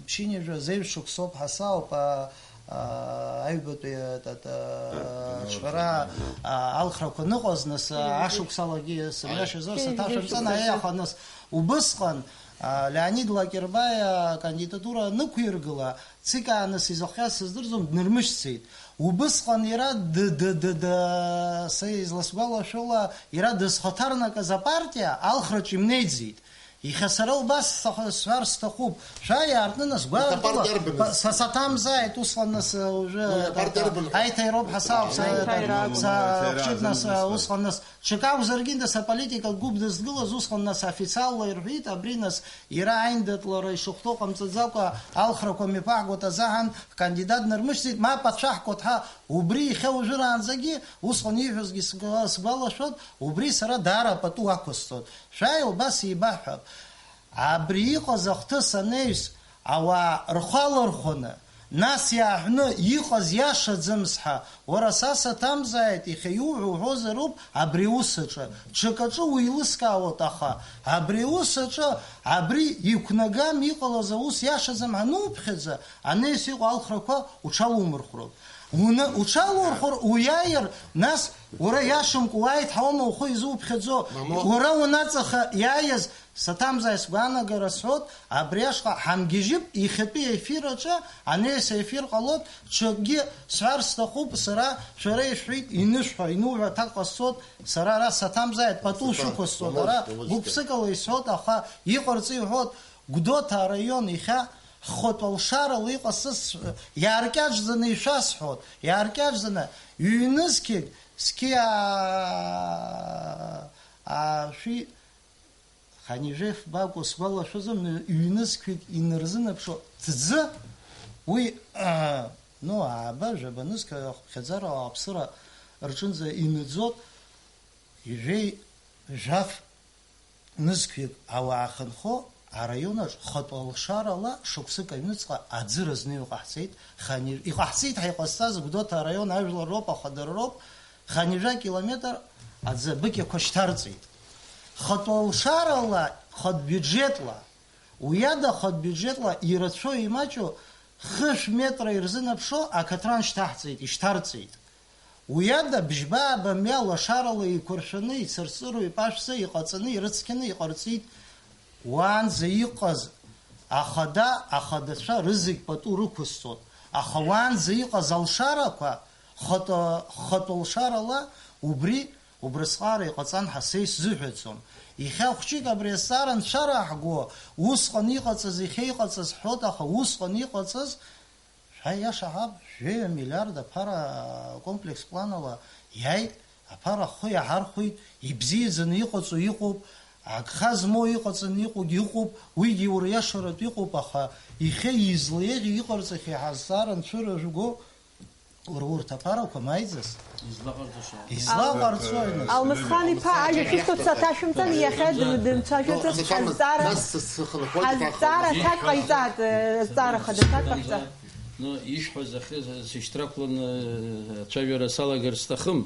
ԥшьынҩажәа зеижә шықәсоуп ҳасауп, а, а, аҩбатәи, а, та-, та-, аҿҳәара, а, алхрақәа ныҟәаз, нас, а, ашықәсалагьы сымҩашьазар, саҭашәымҵан, аиаха, нас, убысҟан, а, Леонид Лакербаиа акандидатура анықәиргыла, ЦИК ааныс изыхҟьаз сыздырӡом, днырмышьцеит. Убысҟан иара д-, д-, д-, д-, са изласгәалашәола, иара дызхаҭарнакыз апартиа алхраҿ имнеиӡеит. Иахьа сара убас сҭахы-, сҳәар сҭахуп, шәааи аартны нас гәаартыла, Апартиа арбаныз? Са саҭамзааит, усҟан нас, уажәы, Уи апартиа арбан? Аиҭаира ауп ҳасаауп, са, Аиҭаира са, акәын. Хәыҷык нас, Аиҭаира усҟан нас, ҽак акәзаргьы, нас аполитикатә гәыԥ дызгылаз, усҟан нас официалла ирҳәеит, абри нас иара аиндаҭлара ишахәҭоу ҟамҵаӡакәа алхрақәа мҩаԥаҳгоит азаҳан, ҳкандидат днармышьҭит, мап ацәаҳкуеит ҳәа, убри иахьа уажәраанӡагьы, усҟан ииҳәозгьы сгәа-, сгәалашәоит, убри сара даара пату ақәысҵоит. Шәааи, убас еибаҳҳәап. Абри иҟаз ахҭыс анаҩс, ауаа рхы алархәаны, нас иааҳәны иҟаз иашаӡамыз ҳәа, уара са саҭамзааит, иахьа иуҳәо уҳәозароуп, абри аус аҿы, ҽакаҿы уеилыскаауеит, аха абри аус аҿы, абри иқәнагам иҟалаз аус иашаӡам ҳәа ануԥхьаӡа, анаҩс иҟоу алхрақәа уҽалумырхәроуп. Уна-, уҽалурхәыр, уиааир, нас уара иашамкәа уааит ҳәа уама ухы изуԥхьаӡо? Мамоу. Уара унаҵаха иааиз, саҭамзааит, сгәаанагара сҳәоит, абри ашҟа ҳамгьежьып, иахьатәи аефир аҿы, анаҩс аефир ҟалоит, ҽакгьы сҳәар сҭахуп, сара шәара ишәҳәеит, инышәҳәа, инуҳәа аҭак ҟасҵоит, сара ара саҭамзааит, пату Саҭам, шәықәысҵоит, мамоу, ара мамоу, гәык-ԥсыкала исҳәоит, аха иҟарҵо иҳәоит, Гәдоуҭа араион иахьа ҳхатә алшарала иҟасҵаз, иааркьаҿӡаны ишәасҳәоит, иааркьаҿӡаны, ҩнызқьык, зқьи аа-, аашәи, ханижәи фбакәу сгәалашәаӡом, ҩ-, ҩнызқьҩык инарзынаԥшуа ҭӡы, уи, аа, ну, ааба, жәаба нызқь ахыԥхьаӡара ауааԥсыра рҿынӡа инаӡоит, ижәеи жәаф нызқьҩык ауаа ахьынхо араион аҿы хатә алшарала шықәсык аҩныҵҟа аӡы рызныҩуа ҟаҳҵеит, хани-, иҟаҳҵеит ҳәа иҟазҵаз Гәдоуҭа араион ажәлар роуп, аха дара роуп, ханижәа километр аӡы абыкьақәа шьҭарҵеит. Хатә алшарала, хатә биуџьетла, уи ада хатә биуџьетла ирацәоу имаҷу хышә метра ирзынаԥшуа ақаҭран шьҭаҳҵеит, ишьҭарҵеит. Уи ада бжьба-ааба мҩа лашарала еиқәыршәаны, ицырҵыруа, ипашәӡа иҟаҵаны, ирыцқьаны иҟарҵеит. Уаанӡа иҟаз ахада, ахадацәа рызегь пату рықәысҵон, аха уаанӡа иҟаз алшарақәа хатә, хатә алшарала убри, убрысҟара иҟаҵан ҳәа са исзыҳәаӡом. Иахьа хәҷык абри азҵаара анцәараҳго, усҟан иҟаҵаз, иахьа иҟаҵаз ҳҳәоит, аха усҟан иҟаҵаз Шәа иаша ҳәа, жәаҩа миллиард аԥара акомплекс планала иааит, Аԥара ахы иаҳархәеит, ибзиаӡаны иҟаҵо иҟоуп, агха змоу иҟаҵаны иҟоугьы ыҟоуп, уигьы уриашаратә иҟоуп, аха иахьа излеиӷьу иҟарҵахьеи ҳазҵаара анцәыра жәго, уара урҭ аԥарақәа маиӡас излаҟарҵаша. Излаҟарҵои, нас? Алмысхан иԥа, ажәа шәышьҭоуп, саҭашәымҵан, иахьа дым-, дымцәажәаӡац, ҳазҵаара, ҳазҵаара аҭак ҟаиҵааит, э, азҵаара хада аҭак ҟаҳҵа. Ну, ишәҳәаз ахьы сышьҭрақәланы, э, ацәажәара салагар сҭахым.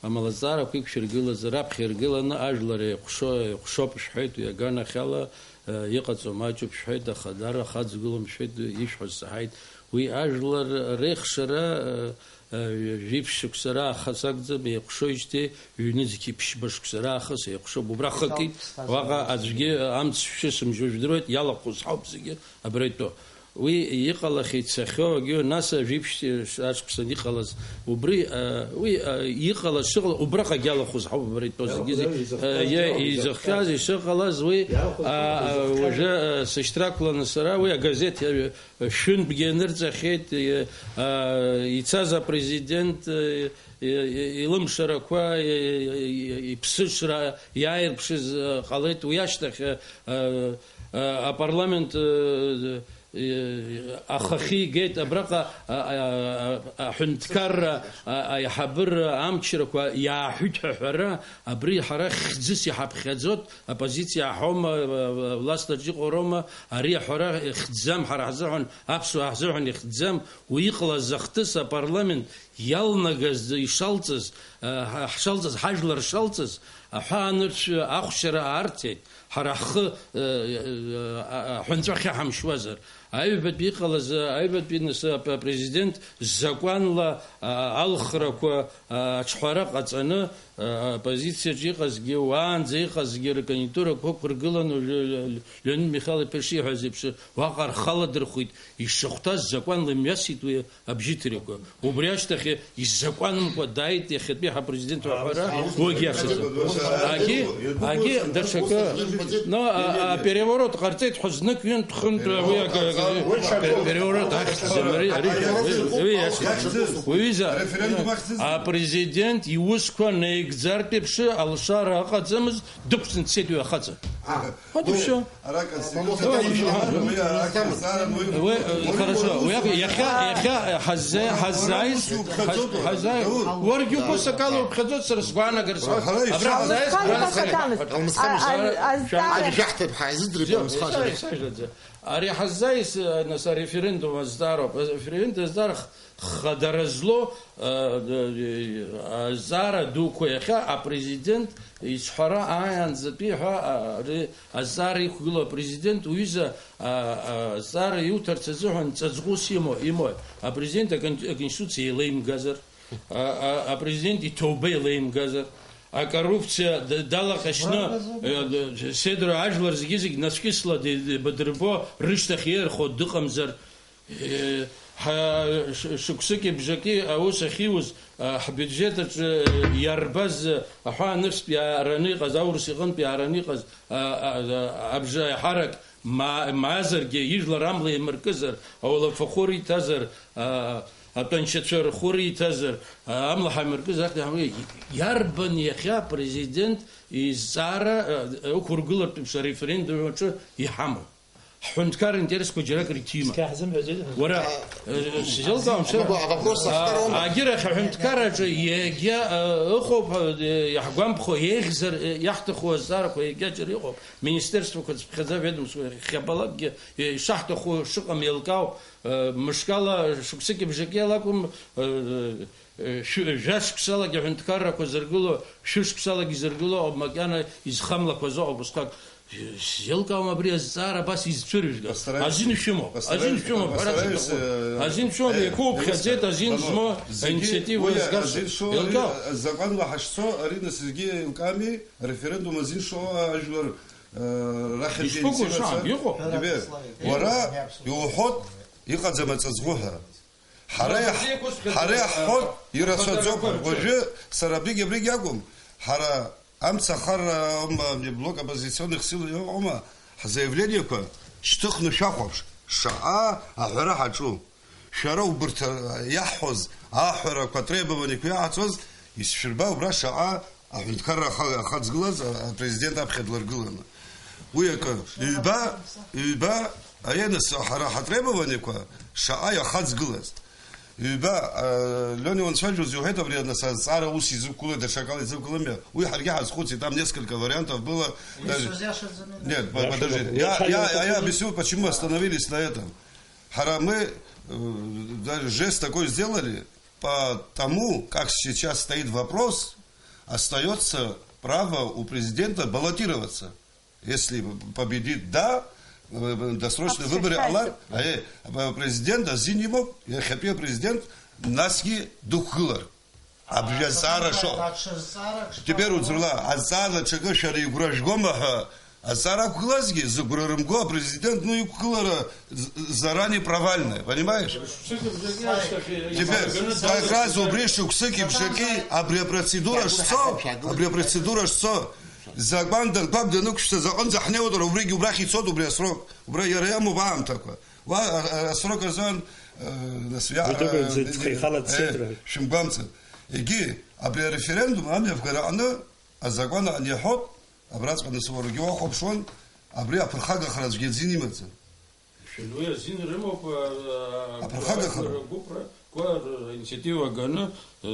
Амала азҵаарақәа иқәшәыргылаз, раԥхьа иргыланы ажәлар еиҟәшо, еиҟәшоуп шәҳәеит, уи аганахьала, э, иҟаҵо маҷуп шәҳәеит, аха дара хадзгылом шәҳәеит, ишәҳәаз саҳаит. Уи ажәлар реихшара, э, э, жәиԥшь шықәса раахыс акәӡам, еиҟәшоижьҭеи ҩнызқьи ԥшьба шықәса раахыс еиҟәшоуп. Убра хыки, уаҟа аӡәгьы амц шәысымжьо жәдыруеит, иалахәыз ҳауп зегьы абра итәоу. Уи иҟалахьеит цахьоугьы, нас ажәиԥшь аҵәца иҟалаз, убри, а, уи, а, иҟалаз шыҟала, убраҟагь иалахәыз ҳауп, абра итәоу зегьы, зегь, а, изыхҟьаз, ишыҟалаз, уи, а, а, уажәы, а, сышьҭрақәланы сара, уи агазеҭ, а, шәынтәгьы анырҵахьеит, а, а, ицаз апрезидент, а, и-, и-, илымшарақәа, и-, и-, и-, иԥсыҽра иааирԥшыз, а, ҟалеит, уи ашьҭахь, а, а, а, апарламент, а, ахахьы игеит, абраҟа, а, а, а, аҳәынҭқарра, а, аиҳабыра амчрақәа иааҳәит ҳәа аҳәара, абри ҳара хьӡыс иҳаԥхьаӡоит, оппозициа ҳаума, а, а, власть аҿы иҟоу роума, ари аҳәара ихьӡӡам, ҳара ҳзыҳәан, аԥсуаа ҳзыҳәан ихьӡӡам, уи иҟалаз ахҭыс апарламент иалнагаз, ишалҵыз, а, ҳа-, ҳшалҵыз, ҳажәлар шалҵыз, аҳәаанырцә ахәшьара аарҭеит. Ҳара ҳхы, э, э, э, аҳәынҵәа ахьаҳамшьуазар, аҩбатәи иҟалаз, аҩбатәи нас ап-, апрезидент закәанла, а, алхрақәа, а, аҿҳәара ҟаҵаны, а, аоппозициаҿы иҟазгьы, уаанӡа иҟазгьы ркандидатурақәа ықәыргылан, уажәы Леонид Михайлов-иԥа ишиҳәаз еиԥш, уаҟа рхы аладырхәит, ишахәҭаз закәанла имҩасит уи абжьыҭирақәа. Убри ашьҭахь изакәанымкәа дааит иахьатәи ҳапрезидент ҳәа аҳәара, уигьы иашаӡам. Агьи, агьи даҽакы, но, а, а, переворот ҟарҵеит ҳәа знык-ҩынтә-хынтә уи ак-, ак-, пе-, переворот ахьӡӡам, ари, ари, уи, уи иашаӡам. Уҩыза, апрезидент иусқәа наигӡартә еиԥш алшара ыҟаӡамызт, дықәҵны дцеит уи ахаҵа. Вот и всё. Ара аконституциа Давай, давай, ишьҭоуҳәа. Уи аконституциа, уи, уи, хорошо, уи иахьа, иахьа ҳазза-, ҳаззааиз, ҳаз-, ҳаззааиз, уаргьы угәы сакала уԥхьаӡоит, сара сгәаанагара сҳәоит. Абра ҳаззааиз, Алмысхан сара иԥа сакалмызт. Алмысхан А, а, иԥа. Азҵаара. Ажәа шәаҳҭап, ҳаизыӡырҩып, Бзиа, Алмысхан. Исаижьлаӡа. Ари ҳаззааиз, нас, ареферендум азҵаароуп. Ареферендум азҵаара х-, хадара злоу, а, а, азҵаара дуқәа иахьа апрезидент изҳәара ааиаанӡатәи ҳәа, а, ари азҵаара иқәгылоу апрезидент уҩыза, а, а, азҵаара иуҭарц азыҳәан ҵаҵӷәыс имоу, имои? Апрезидент акон-, аконституциа еилеимгазар, а, а, апрезидент иҭоуба еилеимгазар, акоррупциа д-, далаҟьашьны, э, д-, седра ажәлар зегьы-зегь нацәкьысла ди-, ди-, бадырбо рышьҭахь иеирхо дыҟамзар, Ҳа, ш-, шықәсыки бжаки аус ахьиуз, а, ҳбиуџьет аҿы иарбаз, а, аҳәаанырцәтә иаараны иҟаз, аурыс иҟынтә иаараны иҟаз, а, а, а, абжа аиҳарак ма-, маазаргьы, ижәлар амла еимыркызар, ауалафахәы риҭазар, а, атәанчацәа рхәы риҭазар, а, амла ҳаимыркызар, ахьҭа ҳамоуи, иарбан иахьа апрезидент изҵаара, а, ықәыргылартә еиԥш ареферендум аҿы иҳамоу? Ҳҳәынҭқарра интересқәа џьаракыр иҭима? Цқьа ҳзымҳәаӡеит. Уара, э, сзеилкаауам, сара. А, вопрос а, втором. Агьырахь аҳәынҭқарраҿы иагьа, э, ыҟоуп, э, иаҳгәамԥхо, еиӷьзар, э, иаҳҭаху азҵаарақәа иагьаҿыр иҟоуп. Министерствақәа цыԥхьаӡа, ведомствақәа хьабалакгьы, э, ишаҳҭаху шыҟам еилкаауп. Э, мышкала шықәсыки бжаки алакәым, э, Шәы-, жәа шықәсалагьы аҳәынҭқаррақәа зыргыло, шәышықәсалагьы зыргыло ауп, макьана изхамлақәаз ыҟоуп усҟак. Сзеилкаауам абри азҵаара абас изцәырыжәга. Постараюсь, азин шәымоуп, постараюсь, азин шәымоуп, ҳәарас постараюсь, иҭахуп. Э, азин шәымоуп, э, еиқәыԥхьаӡеит, э, азин Вано, змоу зегьы аинициатива уи згаз азин шоу, еилкаауп. Э, законла ҳашцо, Арина, зегьы еилкаами, ареферендум азин шоу ажәлар, э, рахьынтә ишԥыкәу, ианициацәа? Шааб, иҟоу? Ибе, уара иуҳәоит, иҟаӡам аҵаҵӷәы ҳәа. Ҳара иаҳ-, ҳара иаҳҳәоит, ирацәаӡоуп. Уажәы сара абригь, абригь акәым, ҳара амца ахарра аума, блок оппозиционных сил иоума, ҳзаявлениақәа шьҭыхны шәахәаԥш, шаҟа аҳәара ҳаҿу. Шәара убырҭ, а, иаҳҳәоз аҳәарақәа, атребованиақәа иаҳҵоз, Исшәырба убра шаҟа аҳәынҭқарра аха-, ахаҵгылаз а-, апрезидент аԥхьа дларгыланы. Уи акы, ҩба, ҩба, аианыс ҳара ҳатребованиақәа шаҟа иахаҵгылаз. Ҩба, а, Леон иуанцәажәоз иуҳәеит, абри анас азҵаара ус изықәгылои, даҽакала изықәгылами? Уи ҳаргьы ҳазхәыцит, там несколько вариантов было. Уи даже сузиашаӡами? Нет, по-, подожди. Я, я, я, я объясню, почему остановились на этом. Ҳара мы, э, даже жест такой сделали, по тому, как сейчас стоит вопрос, остаётся право у президента баллотироваться. Если победит «да», э, досрочные выборы, ала, э, президент азин имоуп, иахьатәи апрезидент насгьы дықәгылар. Абри азҵаара шо. Теперь уӡрыла, азҵаара ҽакы шәара игәра жәгома ҳәа азҵаара ақәгылазгьы, зыгәра рымго апрезидент, ну, иқәгылара з-, заранее провальная, понимаешь? Теперь, как раз убри шықәсыки бжаки, абри апроцедура шцо, абри апроцедура шцо, закәан данқәак данықәшәҵаз аҟынӡа ҳнеиуеит, убригьы убрахь ицоит убри асрок. Убра иара иамоуп аамҭақәа. Уа, а, а, асрок азын, э, нас, иа-, Уи дыҟаиҵеит, э, хеихала дцеит, э, рҳәеит. Шәымгәамҵын. Егьи, абри ареферендум амҩаԥгара аҟны азакәан аҟны иаҳәоит, абраҵәҟьа нас уаргьы уахәаԥшуан, абри аԥырхагахара аӡәгьы азин имаӡам. Шәан уи азин рымоуп, а, а, Аԥырхагахара. Агәыԥрақәа р-, инициатива ганы, э,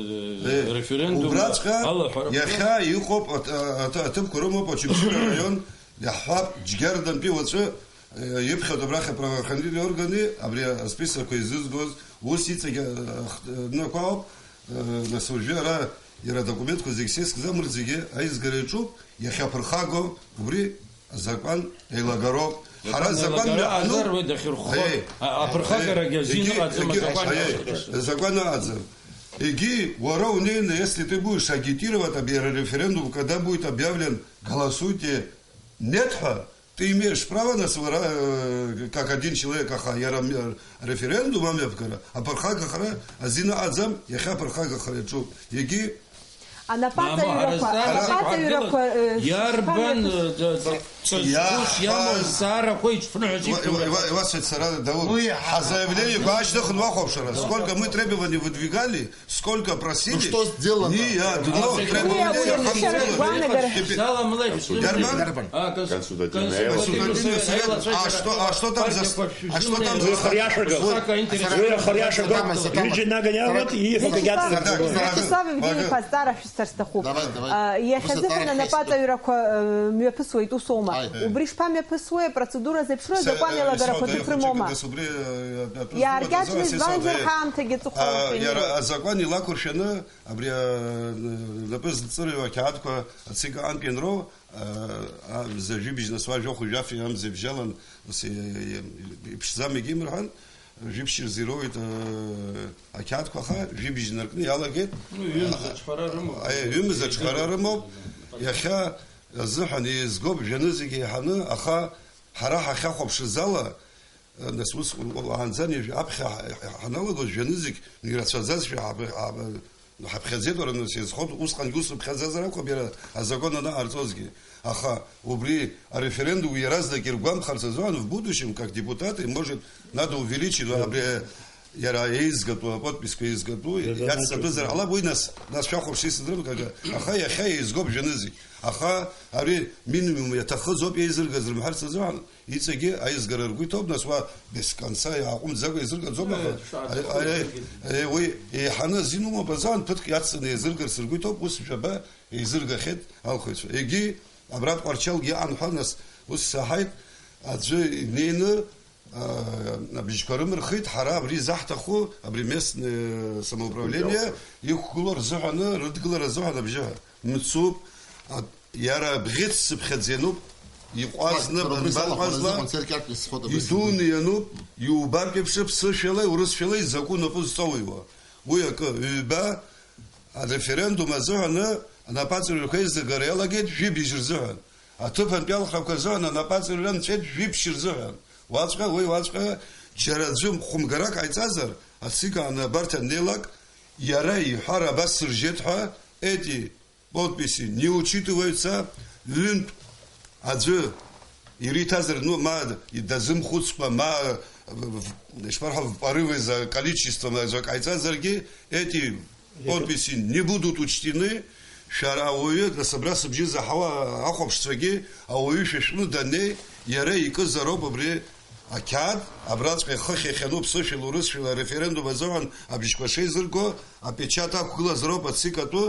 Э, референдум убраҵәҟьа алаҳәара. Иахьа иҟоуп, аҭ-, аҭ-, аҭыԥқәа рымоуп, Очамчыра араион, иаҳҳәап, Џьгьардантәи уаҵәы, э, иԥхьоит абрахь аправоохранительные органи, абри асписокқәа изызгоз, ус иҵегь, э, х-, э, нақәа ауп, э, нас уажәы ара иара адокументқәа зегь сескӡам, урҭ зегьы аизгара иаҿуп, иахьаԥырхаго убри азакәан еилагароуп. Ҳара азакәан еилагара мҩаҳану-, азар уи дахьырхәхо, Аиеи. А-, аԥырхагарагьы Аиеи. Азин Егьи, ыҟаӡам, егьи, азакәан аиеи. Иахьырхәхо. Азакәан ыҟаӡам. Егьи, уара унеины, если ты будешь агитировать, об-, референдум, когда будет объявлен, голосуйте нет ҳәа, ты имеешь право на сво-, э, как один человек, аха иара м-, референдум амҩаԥгара, аԥырхагахара азин ыҟаӡам, иахьа аԥырхагахара иаҿуп. Егьи, Анапаҵаҩрақәа, Мама, ара анапаҵаҩрақәа, э, иарбан, шԥамҩаԥыс-, э, д-, д-, ҵаҵкыс иамоу Иаҳҳәаз. Зҵаарақәа иҿԥныҳәаз Ива-, Ива-, иқәгылоуп. Ива-, Иван Сецара, Даур, Уи ҳазаявление ҳа-, гәашьҭыхын уахәаԥшра. Сколько мы требования выдвигали, сколько просили. Ну, что сделано? Не, я, ну, А, требования уи, уи, уи, уи, уи, уи, Теперь уи, уи, Салам алейкум. Иарбан? Иарбан? А, конс-, Консультативный консультативный совет. Совет. А что, а что там за, а что там за Уи хыриашагоуп. Усака интересно. Уи хыриашагоуп. Ҩыџьа инаганы иаауеит, ииҳәо Вячеслав, зегьы ацырҵоит. Вячеслав Евгений-иԥа, азҵаара шәысҭар сҭахуп. Давай, давай. А, иахьазыҳәан Ус аҵара анапаҵаҩрақәа, э, мҩаԥысуеит, ус аума? Ҳаи. Убри шԥамҩаԥысуеи, апроцедура зеиԥшроу, Се-, азакәан э, еилагарақәа исҳәоит, ҭыԥ рымоума? Аиҳабыраҿы убри, э, апроцедура Иааркьаҿны, азы избанзар, саҭ-, ҳаамҭагьы аҵыхәала а, иара ҳәа. Азакәан илақәыршәаны, абри, а, напы зҵырҩуа ақьаадқәа ацик аҟынтә ианроу, а, а, мза жәибжь нас уа жәохә жәафи амза ибжьалан, нас, э, э, иԥшӡам егьимырҳәан, жәибжь рзы ироуеит, э, ақьаадқәа, аха жәибжь наркны иалагеит. Ну, ҩымз аҿҳәара рымоуп. Аиеи, ҩымз аҿҳәара рымоуп. Иахьа азыҳәан еизгоуп, жәанызқь еиҳаны, аха ҳара ҳахьахәаԥшыз ала, нас ус уаанӡа ижә-, аԥхьа ҳа-, ҳа-, ҳаналагоз, жәанызқь ирацәаӡазшәа ҳаб-, ҳаб-, ҳаԥхьаӡеит, уара, нас иазхоит, усҟангьы ус рыԥхьаӡазар акәхап, иара азакәан анаҟарҵозгьы. Аха убри ареферендум иаразнак иргәамԥхарц азыҳәан, в будущем, как депутаты, может, надо увеличить, абри, иара еизгатәу, аподписқәа еизгатәу, иацҵатәызар ҟалап, уи нас, нас шәахәаԥш исыӡрым, как, аха иахьа еизгоуп жәанызқь. Аха ари минимум иаҭахыз ауп еизыргаз рымҳәарц азыҳәан. Иҵегьы аизгара ргәы иҭоуп, нас уа без конца иааҟәымҵӡакәа еизыргаӡом, аха, Э, шәааҭаху ари, ари, зегьы. Ари уи еиҳаны азин умоуп азыҳәан, ԥыҭк иацҵаны еизыргарц ргәы иҭоуп, ус жәаба еизыргахьеит алхыҩцәа. Егьи абратә Ҟәарчалгьы иҟан ҳәа, нас ус саҳаит, аӡәы инеины, а, абжьқәа рымырхит, ҳара абри заҳҭаху, абри местное самоуправление иқәгылоу рзыҳәаны, рыдгылара азыҳәан абжьы ҳәа. Мцуп, а, иара абӷьыц цыԥхьаӡа иануп, иҟәазны, Ҳа, ҳара убри банбаҟазла, салахәын азыҳәан церкьаҿ исфоит абри идуны сыӡбеит. Иануп, иубартә еиԥш аԥсышәалеи урысшәалеи изакәу напы зҵоуи уа. Уи акы, ҩба, ареферендум азыҳәаны анапаҵаҩрақәа еизыргара иалагеит жәибжь рзыҳәан. Аҭыԥантәи алхрақәа рзыҳәан анапаҵаҩра нҵәеит жәиԥшь рзыҳәан. Уаҵәҟьа, уи уаҵәҟьа џьара аӡәы хәымгарак ҟаиҵазар, ациганы абарҭ аннеилак, иара иҳәар абас сыржьеит ҳәа, эти подписи не учитываются, ҩынтә аӡәы ириҭазар, ну, ма дазымхәыцкәа, ма, в-, в-, ишԥарҳәо, в порыве за количество, ма аӡәы ҟаиҵазаргьы, эти Подписи не будут учтены, шәара ауаҩы, нас абра сыбжьы заҳауа ахәаԥшцәагьы, ауаҩы шәышәҟәны даннеи, иара икызароуп абри ақьаад, абраҵәҟьа хыхь иахьану ԥсышәала, урысшәала ареферендум азыҳәан абжьқәа шеизырго, апечаҭ ақәгылазароуп ацик атәы,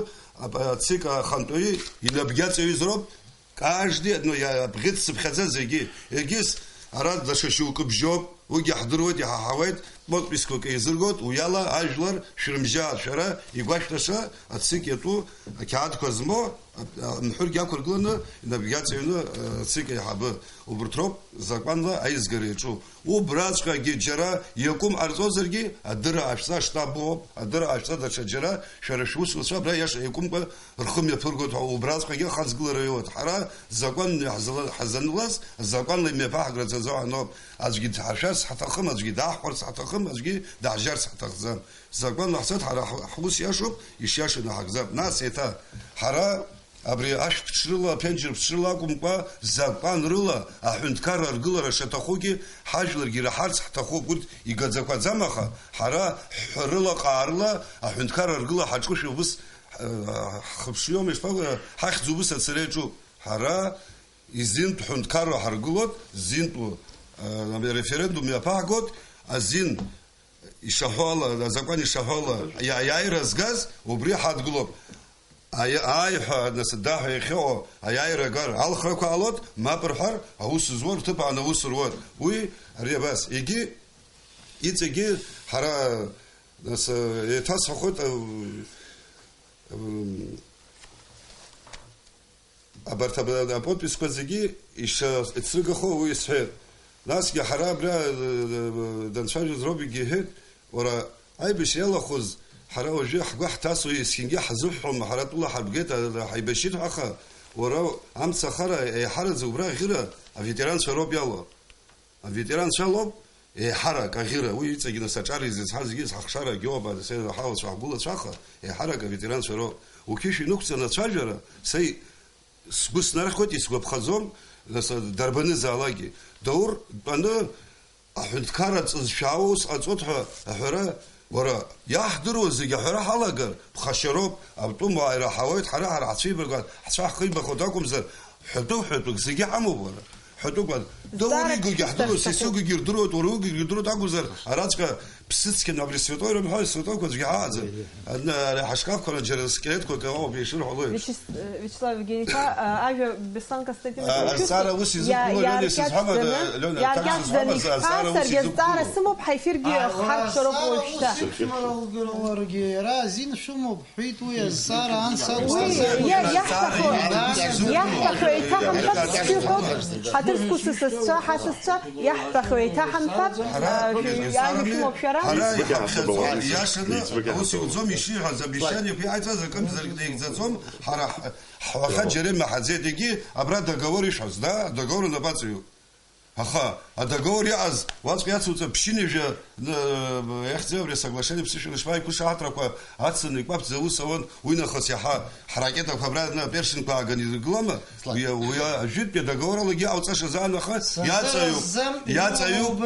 ап-, ацик ахантәаҩы инабгьаҵаҩызароуп, Каждый, ну, я, абӷьыц цыԥхьаӡа зегьы. Егьыс, ара даҽа шьоукы бжьоуп, уигьы ҳдыруеит, иҳаҳауеит, подписқәак еизыргоит, уи ала ажәлар шәрымжьаа, шәара игәашәҭаша ацик иатәу ақьаадқәа змоу, а, а, мҳәыргьы ақәыргыланы, инапгьаҵаҩны, а, ацик аиҳабы. Убырҭ роуп закәанла аизгара иаҿу. Убраҵәҟьагьы џьара иакәым ҟарҵозаргьы, адырра ҟашәҵа, аштаб ыҟоуп, адырра ҟашәҵа, даҽа џьара шәара шәусуцәа абра иаша иакәымкәа рхы мҩаԥыргоит ҳәа, убраҵәҟьагьы ахаҵгылара иоуеит. Ҳара закәанны иаҳзала-, ҳазанлаз, закәанла имҩаԥаҳгарацы азыҳәан ауп. Аӡәгьы дҳашәарц ҳаҭахым, аӡәгьы даҳхәарц ҳаҭахым, аӡәгьы даҳжьарц ҳаҭахӡам. Закәанла ҳцоит, ҳара ҳ-, ҳус иашоуп, ишиашоу инаҳагӡап. Нас еиҭа ҳара абри ашә ԥҽрыла, аԥенџьыр ԥҽрыла акәымкәа, закәанрыла аҳәынҭқарра аргылара шаҭахугьы, ҳажәларгьы ираҳарц ҳҭахуп. Урҭ игаӡақәаӡам, аха ҳара ҳҳәарыла, ҟаарыла аҳәынҭқарра аргыла ҳаҿушәа убыс, ҳ-, ҳхыԥшҩома, ишԥа-, ҳахьӡ убыс ацара иаҿуп. Ҳара изинтә ҳәынҭқарра ҳаргылоит, зинтәу, а, референдум иаԥаҳгоит, азин ишаҳәо ала, азакәан ишаҳәо ала, иа-, аиааира згаз, убри ҳадгылоуп. Аи-, ааи ҳәа, нас, да ҳәа иахьыҟоу аиааира агар алхрақәа ҟалоит, мап рҳәар, аус зуа рҭыԥ аан аус руеит. Уи ари абас. Егьи, иҵегьы ҳара, нас, еиҭасҳәахоит, а, м, Абарҭ ап-, аподписқәа зегьы иша-, ицрыгахо уи исҳәеит. Насгьы ҳара абра, э, данцәажәоз Робикгьы иҳәеит, уара, аибашьра иалахәыз ҳара уажәы ҳгәы ҳҭасуа есқьынгьы ҳазыҳәҳәом, ҳара тәыла ҳарбгеит, а, ҳаибашьит ҳәа, аха уара амцахара еиҳараӡак убра аӷьыра аветеранцәа роуп иалоу. Аветеранцәа лоуп, еиҳарак аӷьыра, уи иҵегьы нас аҿар изызҳаз зегьы ҳахшарагьы оуп, ҳалацәа ҳгәылацәа, аха еиҳарак аветеранцәа роуп. Уқьышә инықәҵаны ацәажәара, са и-, сгәы снархьуеит, исгәаԥхаӡом, нас, дарбанызаалакгьы. Даур дтәаны аҳәынҭқарра ҵызшәа аус ҟаҵот ҳәа аҳәара, уара, иаҳдыруа зегьы аҳәара ҳалагар, ԥхашьароуп, атәымуаа ираҳауеит, ҳара, ҳара ҳцәибаргәан, ҳцәа ҳхибахуеит акәымзар, ҳәатәы, ҳәатәык зегьы ҳамоуп, уара. Ҳәатәык, уара. Зҵаарак Даур игьы шәысҭар ҳдыруеит, са сҭахуп. Сыгәгьы рдыруеит, уара угьы рдыруеит акәзар, араҵәҟьа ԥсыцқьаны абри святой рымҳәои, святойқәа аӡәгьы ҳааӡам. Ана, ари ҳашкафқәа ран џьара скелетқәак ыҟоуп, ишырҳәалои. Вячес-, э, Вячеслав Евгеньевич, а, ажәа Беслан Константинович А, Ушьуци азҵаара ус изықәгылоу, иа-, Леониа, сызҳәама, иааркьаҿӡаны, Леониа, аҭак иааркьаҿӡаны сызҳәама, азҵаара ишԥа, саргьы сызқәгылоу. Азҵаара сымоуп, ҳаефиргьы Ааи, уара, ҳхаркәшароуп азҵаара уажәшьҭа. Ус ишәмоу, уара, уара, уара, уара, уара, зин шәымоуп. Ҳәит уи азҵаара анс акәзар. Уи иа-, иаҳҭаху, иаҳҭаху еиҭаҳамҳәап, сшәыҳәоуп, ҳаҭыр зқәу сасцәа, ҳасасцәа, иаҳҭаху еиҭаҳамҳәап, Ҳара, а, шәи-, ҳара, ажәа шәымоуп шәара. Ҳара иҳаԥхьаӡо, иашаны, аус иуӡом, ишиҳәаз, обещаниақәа иҟаиҵаз акымзарак наигӡаӡом, ҳара ҳ-, ҳуаха џьара имаҳаӡеит, егьи абра договор ишәҳәаз, да, адоговор анапаҵаҩуп. Аха, адоговор иҟаз, уаҵәҟьа иацуҵа ԥшьынҩажәа, ны, иахьӡу абри асоглашение ԥсышәала ишԥа иқәышаҳаҭрақәа ацны икәаԥӡа аус ауан, уи нахыс иаҳа ҳракетақәа абра, ны, апершинқәа ааганы иргылама? Уи, уи ажәытәтәи адоговор алагьы иҟауҵаша азы анаха, иаҵаҩуп, иаҵаҩуп,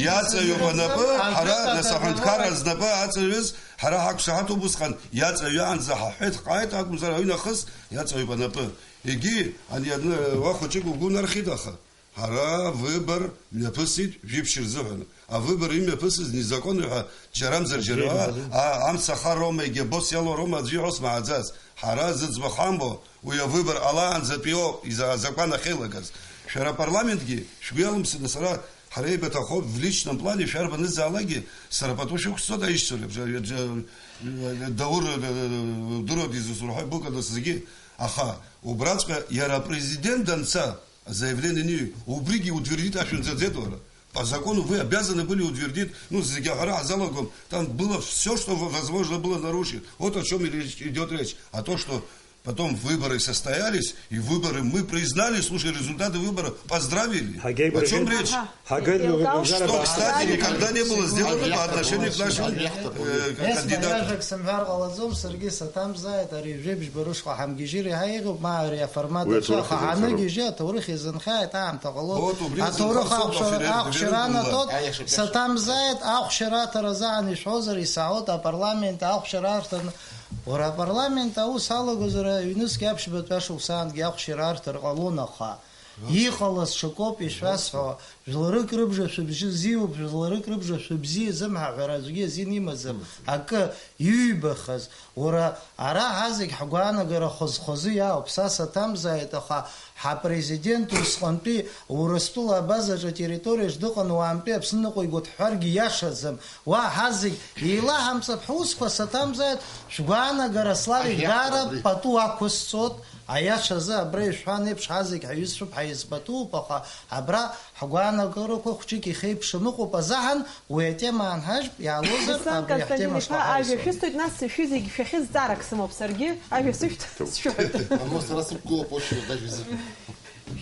иаҵаҩуп анапы, ҳара, нас, аҳәынҭқарра знапы аҵаҩыз, ҳара ҳақәшаҳаҭуп усҟан, иаҵаҩаанӡа ҳаҳәеит, ҳҟааит акәымзар, уи нахыс иаҵаҩуп анапы. Егьи, ани, аны, уа хәыҷык угәы унархьит, аха. Ҳара авыбор мҩаԥысит жәиԥшь рзыҳәан. Авыбор имҩаԥысыз незаконный ҳәа џьарамзар џьара, а, амца ахароума, егьа бос иалоу роума аӡәы иҳәо смаҳаӡац. Ҳара зыӡбахә ҳамбо, уи авыбор ҟалаанӡатәиоуп, иза-, азакәан ахьеилагаз. Шәара апарламентгьы шәгәы иалымсны сара, ҳара еибаҭахоуп, в личном плане шәарбанызаалакгьы сара пату шәықәсҵоит аишьцәа реиԥш, џьа-, џьа-, Даур, э, э, э, дыруеит изусурҳәа, быҟаӡас зегьы. Аха убраҵәҟьа иара апрезидент данца, заявление не, убригьы утвердить ашәымӡаӡеит уара. По закону вы обязаны были утвердить, ну, зегьы аҳәара ҳзалагом, там было всё, что в-, возможно было нарушить. Вот о чём и речь, идёт речь. А то, что потом выборы состоялись, и выборы мы признали, слушай, результаты выборов поздравили. О чём речь? Ага. Ҳагеит, еилкаауп. Что, кстати, никогда не было сделано по отношению к нашим, э, к-, кандидатам. Ес, мариажәак сымҳәар ҟалаӡом, саргьы саҭамзааит, ари жәибжьба рышҟа ҳамгьежьыр иаҳа еиӷьуп, ма ари аформат аҿы, аха ҳанагьежьы аҭоурых изынхааит, аамҭа ҟалоит. Вот, убри азы аҭоурых ахәшьара, ахәшьара анатәоит, саҭамзааит, ахәшьара аҭара азаан ишәҳәозар, исаауеит, апарламент ахәшьара арҭаны Уара апарламент аус алагозар, ҩнызқь аԥшьбатәи ашықәсаангьы ахәшьара арҭар ҟалон, аха иҟалаз ҽакоуп ишәасҳәо, жәларык рыбжа шәыбжьы зиуп, жәларык рыбжа шәыбзиаӡам ҳәа ҳәара аӡәгьы азин имаӡам. Акы иҩбахаз, уара, ара ҳазегь ҳгәаанагара хаз-хазы иаауп, са саҭамзааит, аха ҳапрезидент усҟантәи Урыстәыла абазаҿ атерриториаҿ дыҟан, уаантәи Аԥсныҟа игәы дҳәаргьы иашаӡам. Уа ҳазегь еилаҳамҵап ҳусқәа, саҭамзааит, шәгәаанагара, Славик, даара пату ақәысҵоит. Аиашазы, абра ишәҳәан еиԥш, ҳазегь ҳаҩызцәоуп, ҳаиз патууп, аха абра ҳгәаанагарақәа хәҷык ихеиԥшым ыҟоуп азыҳәан, уи атема аанҳажьп, иаалозар, Беслан абри Константин-иԥа, ҳтема шԥаҳаиасуа? Ажәа шәысҭоит, нас шәҩызагь шәахьы зҵаарак сымоуп саргьы, ажәа сышәҭ, сшәоит. Мамоу, сара сықәгылоуп, уи шәҩык ажәа зыҳәа.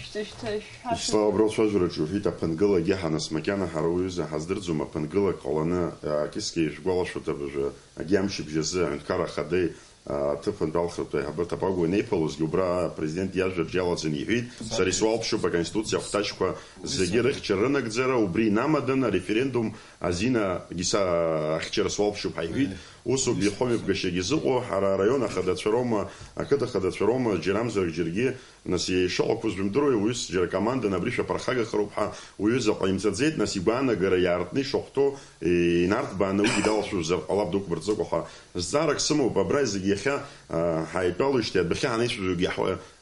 Шәҭ-, шәҭ-, шәҳәа Вячеслав, абра уцәажәараҿы уҳәеит, аԥынгылагьы ҳанас макьана ҳара уҩыза ҳаздырӡом, аԥынгылак ҟаланы, акьыскьа ишәгәалашәоит абыржәы, агьамшьыбжьазы аҳәынҭқарра ахадеи, а, аҭыԥантә алхратә аиҳабы Тапагәуа инеиԥылозгьы убра апрезидент иажәа рҿы иалаҵаны иҳәеит, сара исуалԥшьоуп аконституциа ахәҭаҷқәа зегьы рыхьчара рынагӡара, убри инамаданы ареферендум азинагьы са ахьчара суалԥшьоуп ҳәа иҳәит. Усоуп, ихымҩаԥгашьагьы зыҟоу, ҳара араион ахадацәа роума, ақыҭа хадацәа роума, џьарамзарак џьаргьы Нас ишыҟақәоу жәымдыруеи, уҩызцәа џьара команданы абри шәаԥырхагахароуп ҳәа уҩыза ҟаимҵаӡеит, нас игәаанагара иаартны ишахәҭоу, инарҭбааны уигьы далацәажәозар ҟалап дуқәмырҵыкәа ҳәа. Зҵаарак сымоуп, абра зегь иахьа, а, ҳаидтәалоижьҭеи адәахьы ҳанеицәажәогьы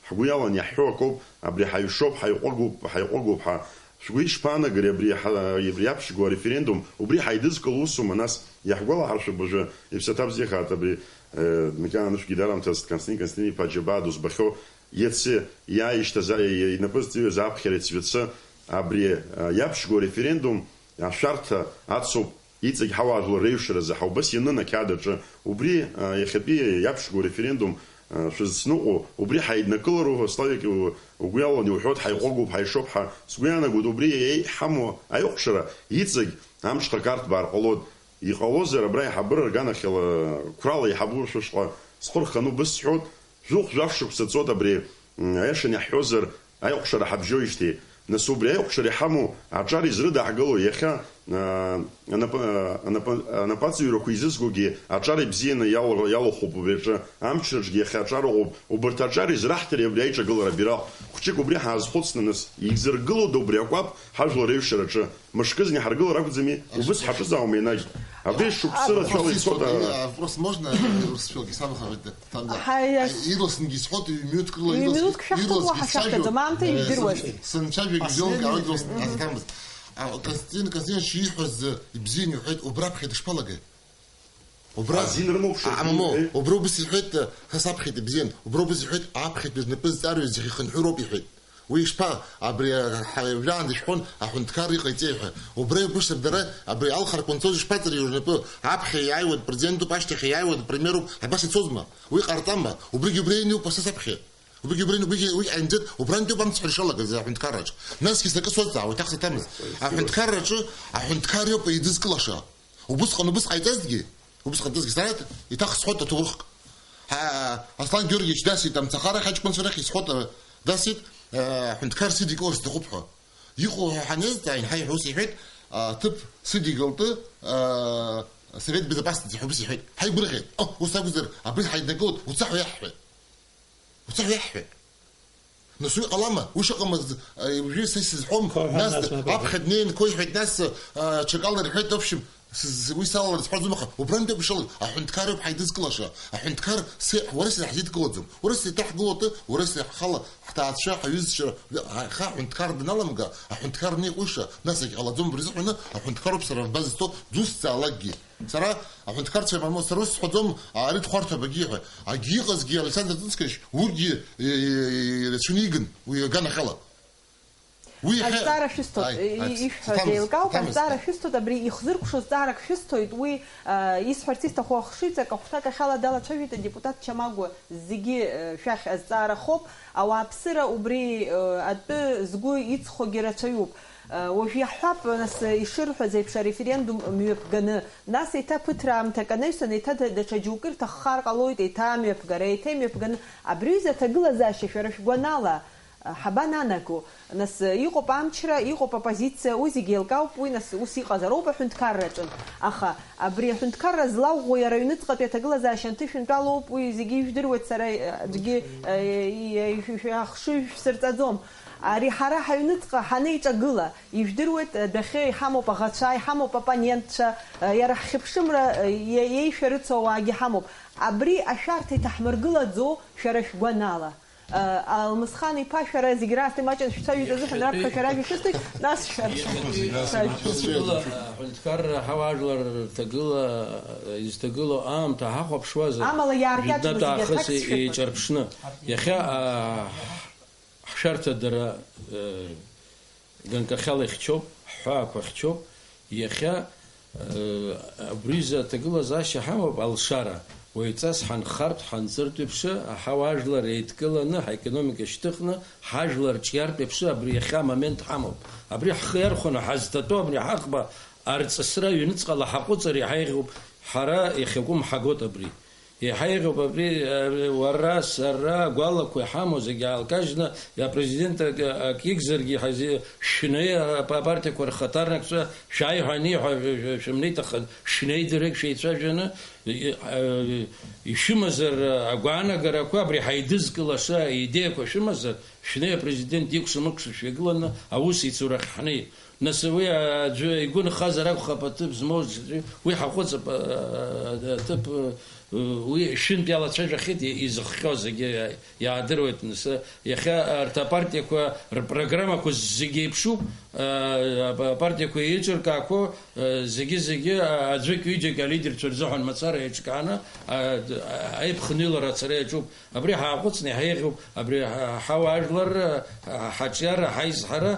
ҳгәы иалан иаҳҳәо акоуп, абри ҳаҩшоуп, ҳаиҟәагоуп, ҳаиҟәагоуп ҳәа. Шәгәы ишԥаанагари абри ҳа-, абри аԥшьго ареферендум, убри ҳаидызкыло усума, нас? Иаҳгәалаҳаршәап уажәы, иԥсаҭа бзиахааит абри, э, макьана анышәгьы дарамҭацт Константин Константин-иԥа аџьабаа дызбахьоу, Иацы иааишьҭыз, а, инапы зҵаҩыз аԥхьара ицәацы, абри, а, иаԥшьго ареферендум ашәарҭа ацуп, иҵегь ҳауаажәлар реиҩшаразы ҳаубас ианын ақьаад аҿы. Убри, а, иахьатәи иаԥшьго ареферендум, а, шәызцныҟәо, убри ҳаиднакылару ҳәа, Славик, у-, угәы иалан иуҳәоит, ҳаиҟәыгоуп, ҳаишоуп ҳәа. Сгәы иаанагоит, убри еиҳамоу аиҟәшара иҵегь амҽхак арҭбаар ҟалоит. Иҟалозар, абра аиҳабыра рганахьала, қәрала аиҳабыра шәышҟа схы рханы убыс сҳәоит, жәохә-жәаф шықәса ҵуеит абри, м, аиашаны иаҳҳәозар, аиҟәшара ҳабжьоижьҭеи. Нас убри аиҟәшара иҳамоу аҿар изрыдаҳгыло иахьа, а, анапы-, а, анапы-, анапаҵаҩрақәа изызгогьы аҿар ибзианы иал-, иалахәуп убри аҿы. Амчраҿгьы иахьа аҿар ыҟоуп. Убарҭ аҿар израҳҭари абри аиҿагылара абираҟ? Хәҷык убри ҳаазхәыцны, нас, игзыргылода убри акәаԥ ҳажәлар реиҩшараҿы? Мышкызны иҳаргылар акәӡами? Убыс ҳаҿызааума ианагь? Абри шықәсы рацәала ицоит, а, Вопрос можно, Русфилгьы самхаведа, там да. Ҳаиас- Ирласнгьы исҳәоит, ҩ-минуҭк рыла Ҩ-минуҭк ирлас-, шәахҭыгуа ирласгьы ҳашәахьаӡом, сцәажәоит. Аамҭа ижәдыруаз. Сынцәажәогьы Последний. Ирлас азгамыз. А, Константин Константинович ииҳәаз, э, ибзианы иҳәеит, убраԥхьа дышԥалагеи? Убра Азин рымоуп, а, шаргьы, мамо, э? Убра убыс иҳәеит, э, са саԥхьеит ибзиан, убра убыс иҳәеит, аԥхьатәи знапы зҵариуаз зегьы ихынҳәроуп иҳәеит. Уи ишԥа, абри, ҳа-, уажәраанӡа ишәҳәон, аҳәынҭқар иҟаиҵеи ҳәа. Убра иагәышьҭыр дара, абри алхрақәа анцоз ишԥаҵари рнапы? Аԥхьа иааиуа дпрезидентуп, ашьҭахь иааиуа дпремиеруп, абас ицозма? Уи ҟарҵама? Убригьы убра ианиуп, аса саԥхьа. Убригьы убра, убригьы уи ҟаимҵеит, убрантәи ауп амцҳәара ишалагаз аҳәынҭқарраҿы. Насгьы снапы соҵаауеит, иҭахӡамызт. Аҳәынҭқарраҿы, аҳәынҭқар иоуп еидызкылаша. Убысҟан убыс ҟаиҵазҭгьы, убысҟан ҵазгьы сара иҭахсхоит аҭоурыхк. Ҳа, Аслан Георгиевич дасит амцахарахь, аҷкәынцәа рахь исхоит, а, дасит, а, аҳәынҭқар сидикылар сҭахуп ҳәа. Иҟоу ҳәа ҳанеизҵаа, иаҳа иаҳа ус иҳәеит, а, ҭыԥ сыдикылт, а, Совет Безопасности ҳәа убыс иҳәеит. Ҳаигәырӷьеит. О, ус акәзар, абри ҳаиднакылоит, уца ҳәа иаҳҳәеит. Уца ҳәа иаҳҳәеит. Нас уи ҟалама? Уи шыҟамыз, а, уажәы са исызҳәом. Хо-, хо-, Нас нас, нас, аԥхьа днеин, дкоиҳәеит, нас, а, ҽакала рҳәеит, в общем, с-, с-, уи салалар сҳәаӡом, аха убрантәи ауп ишалаз. Аҳәынҭқар ауп ҳаидызкылаша. Аҳәынҭқар се-, уара сара ҳзидкылаӡом. Уара сара иҭаҳгылоуп, уара сара ҳхала, ҳҭаацәа, ҳаҩызцәа, аха аҳәынҭқар даналамга, аҳәынҭқар неиҟәыша, нас егьҟалаӡом убри азыҳәаны, аҳәынҭқар ауп сара рбаза сҭо, дусҭҵаалакгьы. Сара аҳәынҭқарцәа, мамоу, сара ус сҳәаӡом, ари дхәарҭоуп, агьи ҳәа. Агьи иҟазгьы Александр Ҵыцкевич, урҭгьы, э, э, э, рацәаны игын, уи аганахьала. Уи иахьа Азҵаара шәысҭоит, Аи, и-, аи, ишәҳәаз саҭамыз, еилкаауп, саҭамыз, азҵаара саҭамыз. Шәысҭоит, абри ихзыркәшо зҵаарак шәысҭоит, уи, э, исҳәарц исҭаху ахшыҩҵак ахәҭак ахьала далацәажәеит адепутат Чамагәа, зегьы, э, шәахь азҵаара хоуп, ауааԥсыра убри, э, атәы згәы иҵхогьы рацәаҩуп. Уажә иаҳҳәап, нас, ишырҳәаз еиԥш, ареферендум мҩаԥганы, нас еиҭа ԥыҭраамҭак анаҩсан, еиҭа да-, даҽа џьоукы ирҭаххар ҟалоит, еиҭа амҩаԥгара, еиҭа имҩаԥганы. Абри аҩыза аҭагылазаашьа, шәара шәгәанала, Ҳабананаго, нас, иҟоуп амчра, иҟоуп аппозициа, уи зегьы еилкаауп, уи, нас, ус иҟазароуп аҳәынҭқарраҿы. Аха абри аҳәынҭқарра злаӷәӷәо иара аҩныҵҟатәи аҭагылазаашьа анҭышәынтәалоуп, уи зегьы ижәдыруеит, сара, э, аӡәгьы, э, и-, и-, шәы-, шәы-, ахшыҩ шәсырҵаӡом. Ари ҳара ҳаҩныҵҟа ҳанеиҿагыла, ижәдыруеит, адәахьы иҳамоуп аӷацәа, иҳамоуп аппонентцәа, э, иара ҳхьыԥшымра, э, иа-, иеишәа рыцу ауаагьы ҳамоуп. Абри ашәарҭа иҭаҳмыргылаӡо шәара шәгәанала. Алмысхан-иԥа, шәара зегь раасҭа имаҷын шәцәажәоит азыҳәан раԥхьа шәара шәышәысҭоит, нас шәара. Иахьатәи аҳәынҭқарра ҳауаажәлар рҭагыла, изҭагылоу аамҭа ҳахәаԥшуазар, амала иааркьаҿны жәытәнатә зегь аҭак аахыс сшәыҳәоит. Еиҿарԥшны. Иахьа, аа, ҳшәарҭа дара, э, ганкахьала ихьчоуп, ҳҳәаақәа хьчоуп. Иахьа, э, абри изы аҭагылазаашьа ҳамоуп, алшара. Уаҩҵас ҳанхартә, ҳанҵыртә еиԥш, ҳауаажәлар еидкыланы, ҳаекономика шьҭыхны, ҳажәлар ҿиартә еиԥш абри иахьа амомент ҳамоуп. Абри ҳхы иархәаны ҳазҭатәоу абри ҳаӷба арҵысра аҩныҵҟала ҳаҟәыҵыр иҳаиӷьуп, ҳара иахьакәым ҳагоит абри. Иаҳа еиӷьуп абри, э, уара, сара, агәалақәа иҳамоу зегьы аалкажьны, апрезидент ак, ак игзаргьы ҳази-, шәнеи, а, апартиақәа рхаҭарнакцәа шәааи ҳәа аниҳәа, шәы-, шәы-, шәымнеит, аха шәнеи дырҩегь шәеицәажәаны, и-, а, ишәымазар, а, агәаанагарақәа, абри ҳаидызкылаша аидеиақәа шәымазар, шәнеи апрезидент икәша-мыкәша шәҩагыланы аусеицурахь ҳнеи. Нас уи аӡәы игәы нхазар акәхап аҭыԥ змоу, уи ҳаҟәыҵып, а, а, аҭыԥ, а, уи шәынтә иалацәажәахьеит, и-, изыхҟьо зегьы иа-, иаадыруеит. Нас, а, иахьа арҭ апартиақәа рпрограммақәа зегьы еиԥшуп, а, а, апартиақәа еиҿыркаақәо, а, зегьы-зегьы, а, аӡәык-ҩыџьак алидерцәа рзыҳәан мацара еиҿкааны, а, д-, а, аиԥхныҩлара ацара иаҿуп. Абри ҳааҟәыҵны иҳаиӷьуп, абри ҳа-, ҳауаажәлар, ҳа-, ҳаҿиара, ҳаизҳара,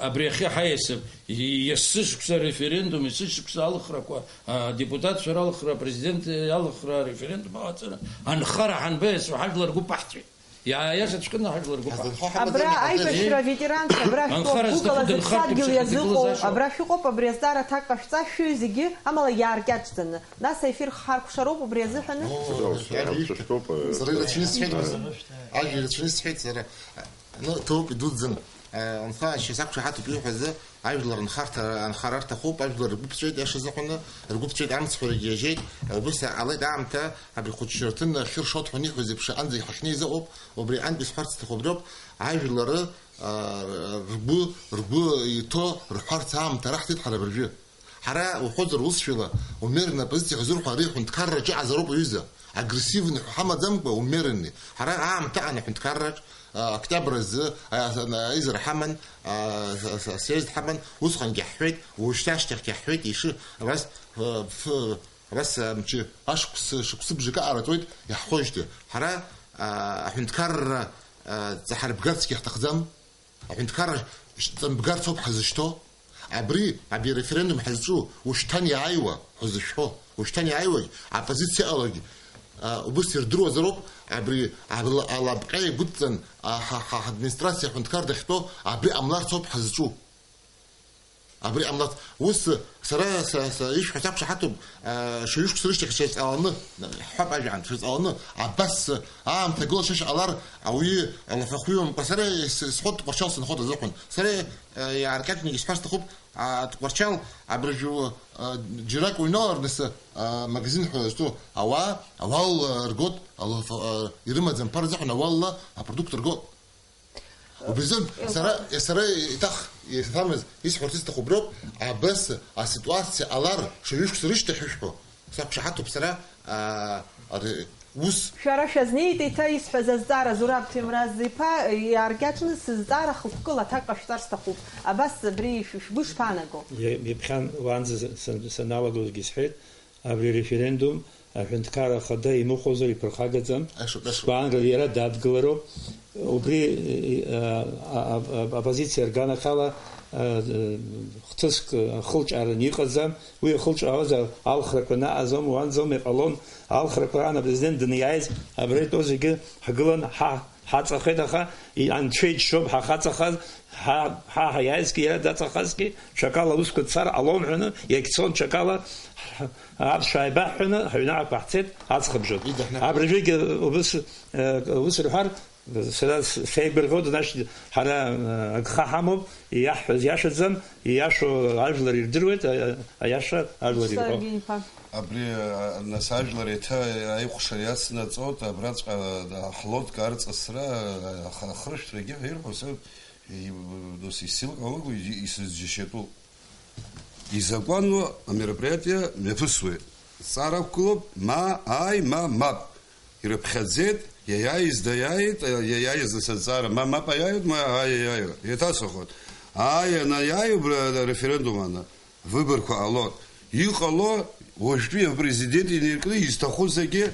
абри ахьы ҳаиасып. Есышықәса ареферендум, есышықәса алхрақәа, адепутатцәа ралхра, апрезидент иалхра, ареферендум аҟаҵара, анхара ҳанбеиасуа, ҳажәлар гәы ԥаҳҵәеит. Иааиашаҵәҟьаны ҳажәлар гәы ԥаҳҵәеит. Абра аиԥшьра аветеранцәа, абра шәтәоуп, анхара гәыкала зҭаху дынхартә зыԥсадгьыл еиԥш иазыҟоу, аҭагылазаашьа. Абра шәыҟоуп, абри азҵаара аҭак ҟашәҵа, шәҩы зегьы, амала иааркьаҿӡаны. Нас аефир ҳаркәшароуп убри азыҳәаны. О, Сара иарбеишь? Сара ирацәаны исҳәеит, Э. Ажәа ирацәаны исҳәеит сара. Ну, ҭоуп, идуӡӡан. Э, анхаашьа сақәшаҳаҭуп иуҳәаз, ажәлар анхарҭа, анхара рҭахуп, ажәлар ргәы ԥҵәеит, иаша зыҳәаны, ргәы ԥҵәеит, амцхәрагьы иажьеит, убыс иҟалеит аамҭа, абри хәыҷ шьарҭын ахьыршоит ҳәа аниҳәоз еиԥш, анӡагь ҳахьнеиз ыҟоуп, убри антәи сҳәарц сҭаху убриоуп, ажәлар, э, ргәы, ргәы иҭоу рҳәарц аамҭа раҳҭеит ҳара абыржәы. Ҳара, уҳәозар, усшәала, умеренная позициа ҳзырҳәо ари аҳәынҭқарраҿы иҟазароуп, аҩыза. Агрессивный ҳәа ҳамаӡамкәа, умеренный. Ҳара аамҭа аҟан аҳәынҭқарраҿ, а, октиабр азы, а, а, аизара ҳаман, а, с-, с-, съезд ҳаман, усҟангьы ҳҳәеит, уажәшьҭа ашьҭахьгьы ҳҳәеит, иши, абас, а, ф-, абас, а, мчы, ашықәс, шықәсыбжа аҟара ҵуеит, иаҳхоижьҭеи. Ҳара, а, аҳәынҭқарра, а, ҵаҳарбгарцгьы ҳҭахӡам. Аҳәынҭқарра ш-, ҵамбгарц ауп ҳазышьҭоу. Абри, абри ареферендум ҳазҿу, ушьҭан иааиуа ҳазышәҳәо, ушьҭан иааиуагь, аоппозициа ыҟалогь, а, убыс ирдыруазароуп, абри ала-, алапҟьа игәыдҵан, а, ҳа, ҳа, ҳадминистрациа аҳәынҭқар дахьтәоу, абри ҟамларц ауп ҳазҿу. Абри ҟамларц. Ус, сара, са, са, ишәҳәо сақәшаҳаҭуп, а, шаҩышықәса рышьҭахь шәазҵааланы, ҳҳәап ажәаан, шәазҵааланы, абас, аамҭа гылашьа ҟалар, ауаҩы алафахәы имамкәа, сара ис-, исҳәоит Тҟәарчал сынхоит азыҳәан. Сара, а, иааркьаҿны исҳәар сҭахуп, а, Тҟәарчал абыржәы, а, џьарак уҩналар, нас, а, магазин ҳәа зтәу ауаа, ауал, а, ргот, алафа-, а, ирымаӡам ԥара азыҳәан ауалла апродукт ргот. Убри азы, сара, сара еиҭах исҳәамыз, исҳәарц исҭаху убриоуп, абас аситуациа ҟалар, шаҩышықәса рышьҭахь ишәҳәо, сақәшаҳаҭуп сара, а, ари, ус. Шәара шәазнеит еиҭа исҳәаз азҵаара, Зураб Ҭемраз-иԥа, иааркьаҿны сызҵаара хықәкыла аҭак ҟашәҵар сҭахуп. Абас абри шә-, шәгәы шԥаанаго? Ҩ-, ҩаԥхьан уаанӡа с-, с-, саналагозгьы сҳәеит, абри ареферендум аҳәынҭқарра ахада имыхәозар иԥырхагаӡам. Ашоуп, ашоуп. Сгәаанагара иара дадгылароуп. Убри, а, а, а, аоппозициа рганахьала, а, хҭыск ахылҿиаараны иҟаӡам. Уи ахылҿиаауазар алхрақәа наҟ азоума, уанӡоума иҟалон. Алхрақәа раан апрезидент даниааиз, абра итәоу зегьы ҳгылан, ҳа, ҳаҵахеит, аха и-, анцәа иџьшьоуп ҳахаҵахаз, ҳа, ҳа ҳаиааизгьы, иара даҵахазгьы, ҽакала аусқәа цар ҟалом ҳәаны, иагьцон ҽакала, ҳ-, аԥсшәа ааибаҳҳәаны, ҳаҩны ааиқәаҳцеит, аҵхыбжьон. Идыҳәҳәа. Абыржәгьы убыс, э, ус рҳәар, Сара с-, сеигәырӷьоит, значит, ҳара, э, агха ҳамоуп, иаҳҳәаз иашаӡам, ииашоу ажәлар ирдыруеит, а-, а-, аиаша ажәлар ирҳәо. Евгений Павлович. Абри, а, нас ажәлар еиҭа аихәшара иацнаҵоит, абраҵәҟьа, а, ҳлодка арҵысра, а, ах-, ахыршәҭрагьы ҳәа ирҳәо, сара, и-, нас исзеилкаауа исызџьашьатәуп. Изакәану амероприатиа мҩаԥысуеит. Зҵаара ақәгылоуп, ма ааи, ма мап. Ирыԥхьаӡеит, иаиааиз даиааит, иаиааиз нас азҵаара, ма мап аиааиуеит, ма ааи аиааиуеит. Еиҭасҳәахоит. Ааи анаиааи, убра ареферендум ана, выборқәа ҟалоит. Иҟало, уажәтәи апрезидент инаркны изҭаху зегьы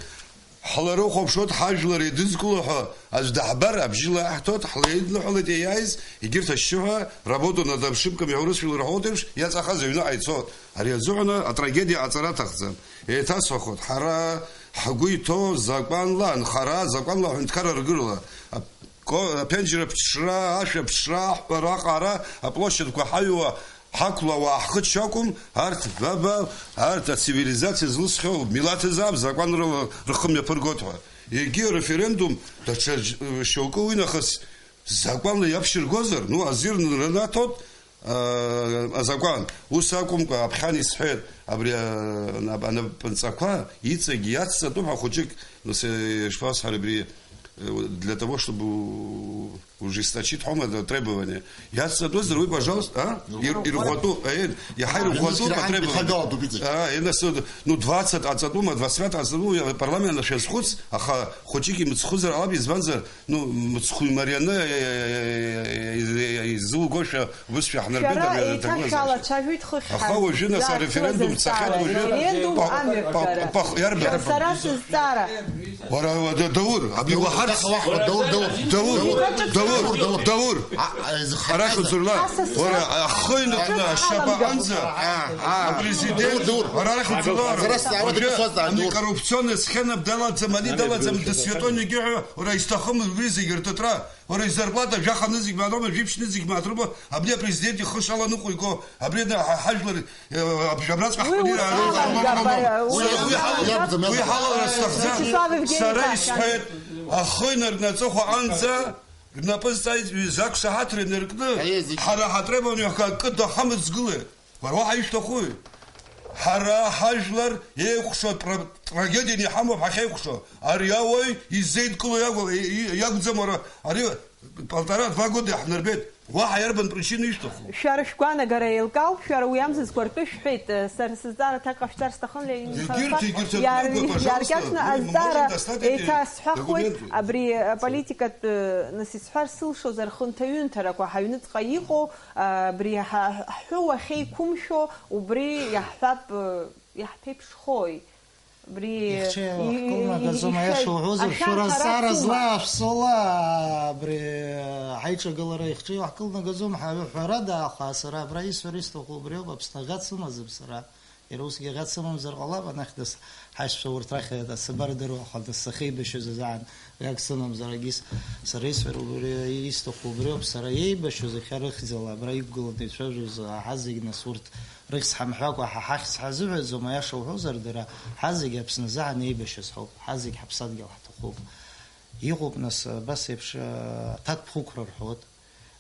ҳларыхәаԥшуеит, ҳажәлар еидызкыло ҳәа аӡә даҳбар, абжьы лаҳҭоит, ҳлеидныҳәалеит иаиааиз, егьырҭ ашьшьыҳәа, работу над ошибками ҳәа урысшәала ирҳәоит еиԥш, иаҵахаз аҩныҟа ицоит. Ари азыҳәан атрагедиа ҟаҵара аҭахӡам. Еиҭасҳәахоит, ҳара ҳгәы иҭоу закәанла анхара, закәанла аҳәынҭқарра ргырла, ап-, ко-, аԥенџьыр аԥҽра, ашә аԥҽра, аҳәара, аҟара, аплощадқәа ҳаҩуа, ҳақәлауа ҳхыччо акәым, арҭ, ба, ба, арҭ ацивилизациа злызхьоу милаҭызаап закәанрыла рхы мҩаԥыргоит ҳәа. Егьи ареферендум даҽа џь-, шьоукы уи нахыс закәанла иаԥшьыргозар, ну, азир ранаҭоит, а, азакәан. Ус акәымкәа, аԥхьан исҳәеит, абри, а, анап-, анапынҵақәа иҵегь иацҵатәуп ҳәа хәыҷык, ну, се-, ишԥасҳәари абри, э, для того, чтобы у-, ужесточить ҳәоума требование. Иацҵатәызар уи, пожалуйста, а? Ир-, ирӷәӷәатәу, э, иаҳа ирӷәӷәатәуп атребование. А, и нас, ну, двадцать ҟаҵатәума, двадцать пять ҟаҵатәума, апарламент ашәа зхәыц, аха хәыҷык имыцхәызар ҟалап, избанзар, ну, мыцхәы имарианы, э, э, э, э, изугошәа убыс шәаҳнарбеит, шәара армиа еиҭа данҭагылаз ашьҭахь. Шәалацәажәоит хыхь. Аха уажәы нас ҳазцәажәоз ареферендум цахьеит, азҵаара, уажәы референдум па-, па-, амҩаԥгара. Иарбан? Шәара сара сызҵаара. Уара, уара, да-, Даур, абри уаҳарц. Даур, Даур, Даур, Даур. А, а, зх-, Арахь уцурлар. Аса сра-, уара, ахы инаркны ашьапаҟынӡа, а, а, апрезидент, Даур, Даур. Арахь уцурлар. Сара сҵаауеит, уажәы икәасҭа, Даур. Ани коррупционный схема далаӡам, ани далаӡам, дысвиатони ҳәа, уара, изҭахым убри зегь ртытра. Уара изарплата жәаха нызқь мааҭ роума, жәиԥшь нызқь мааҭ роума, абни апрезидент ихы шала ныҟәиго, абри ана ҳа-, ҳажәлар, э, аб-, абраҵәҟьа уи ҳкәадир ус аарыҟ-, алам, алам, алам. Уи, уи, уи, уи ҳалалара сҭахӡам. Вячеслав Евгеньевич. Сара исҳәеит, ахы инаркны аҵыхәа аҟынӡа рнапы зҵаит, ҩ-, зақәсаҳаҭра инаркны, ҳара ҳатребование ҳәа акы дахамыҵгылеит. Уара уаҳа ишәҭахуи? Ҳара ҳажәлар еиқәшо тра-, трагедианы иҳамоуп ҳахьеиқәшо. Ари ауаҩ изеидкыло иакәу-, и-, и-, иакәӡам, уара, ари полтора-два года иаҳнарбеит. Уаҳа иарбан причина ишәҭаху? Шәара шәгәаанагара еилкаауп, шәара уи амзызқәа ртәы шәҳәеит. Сара сызҵаара аҭак ҟашәҵар сҭахын, Ленин Егьырҭ, Ханфар. егьырҭ Иар-, ртәқәа, пожалуйста, иаркьаҿны уи азҵаара мамоу дасҭатәи еиҭа сҳәахуеит, документует. Абри, э, политикатә, э, нас исҳәар сылшозар, хынҭаҩынҭарақәа ҳаҩныҵҟа иҟоу, Абри ҳа-, ҳҳәоу ахьеиқәымшәо, убри иаҳҳәап, иаҳԥеиԥшхои? Абри ихьчеиуа и-, ҳкылнагаӡом, и-, аиаша уҳәозар, ашәа шәара ҳара зҵаара ҳтәума? Злаашәҵо ала, абри ҳаиҿагылара ихьчеиуа ҳкылнагаӡом, ҳәа-, ҳәарада, аха сара абра исҳәар исҭаху убриоуп, Аԥсны аӷа дсымаӡам сара. Иара усгьы аӷа дсымамзар ҟалап, анахь дас-, ҳаишьцәа урҭ рахь дасабардыруа, аха дас сахьеибашьыз азаан, уи ак сымамзар, агьыс сара исҳәар убри, исҭаху убриоуп, сара иеибашьыз иахьа рыхьӡала абра иқәгыланы ицәажәоз ҳа зегь, нас урҭ рыхьӡ ҳамҳәакәа ҳа ҳахьӡ ҳазыҳәаӡом, аиаша уҳәозар, дара ҳа зегь Аԥсны азаан еибашьыз ҳауп, ҳа зегь ҳаԥсадгьыл ҳҭахуп. Иҟоуп, нас, абас еиԥш, аҭакԥхықәра рҳәоит.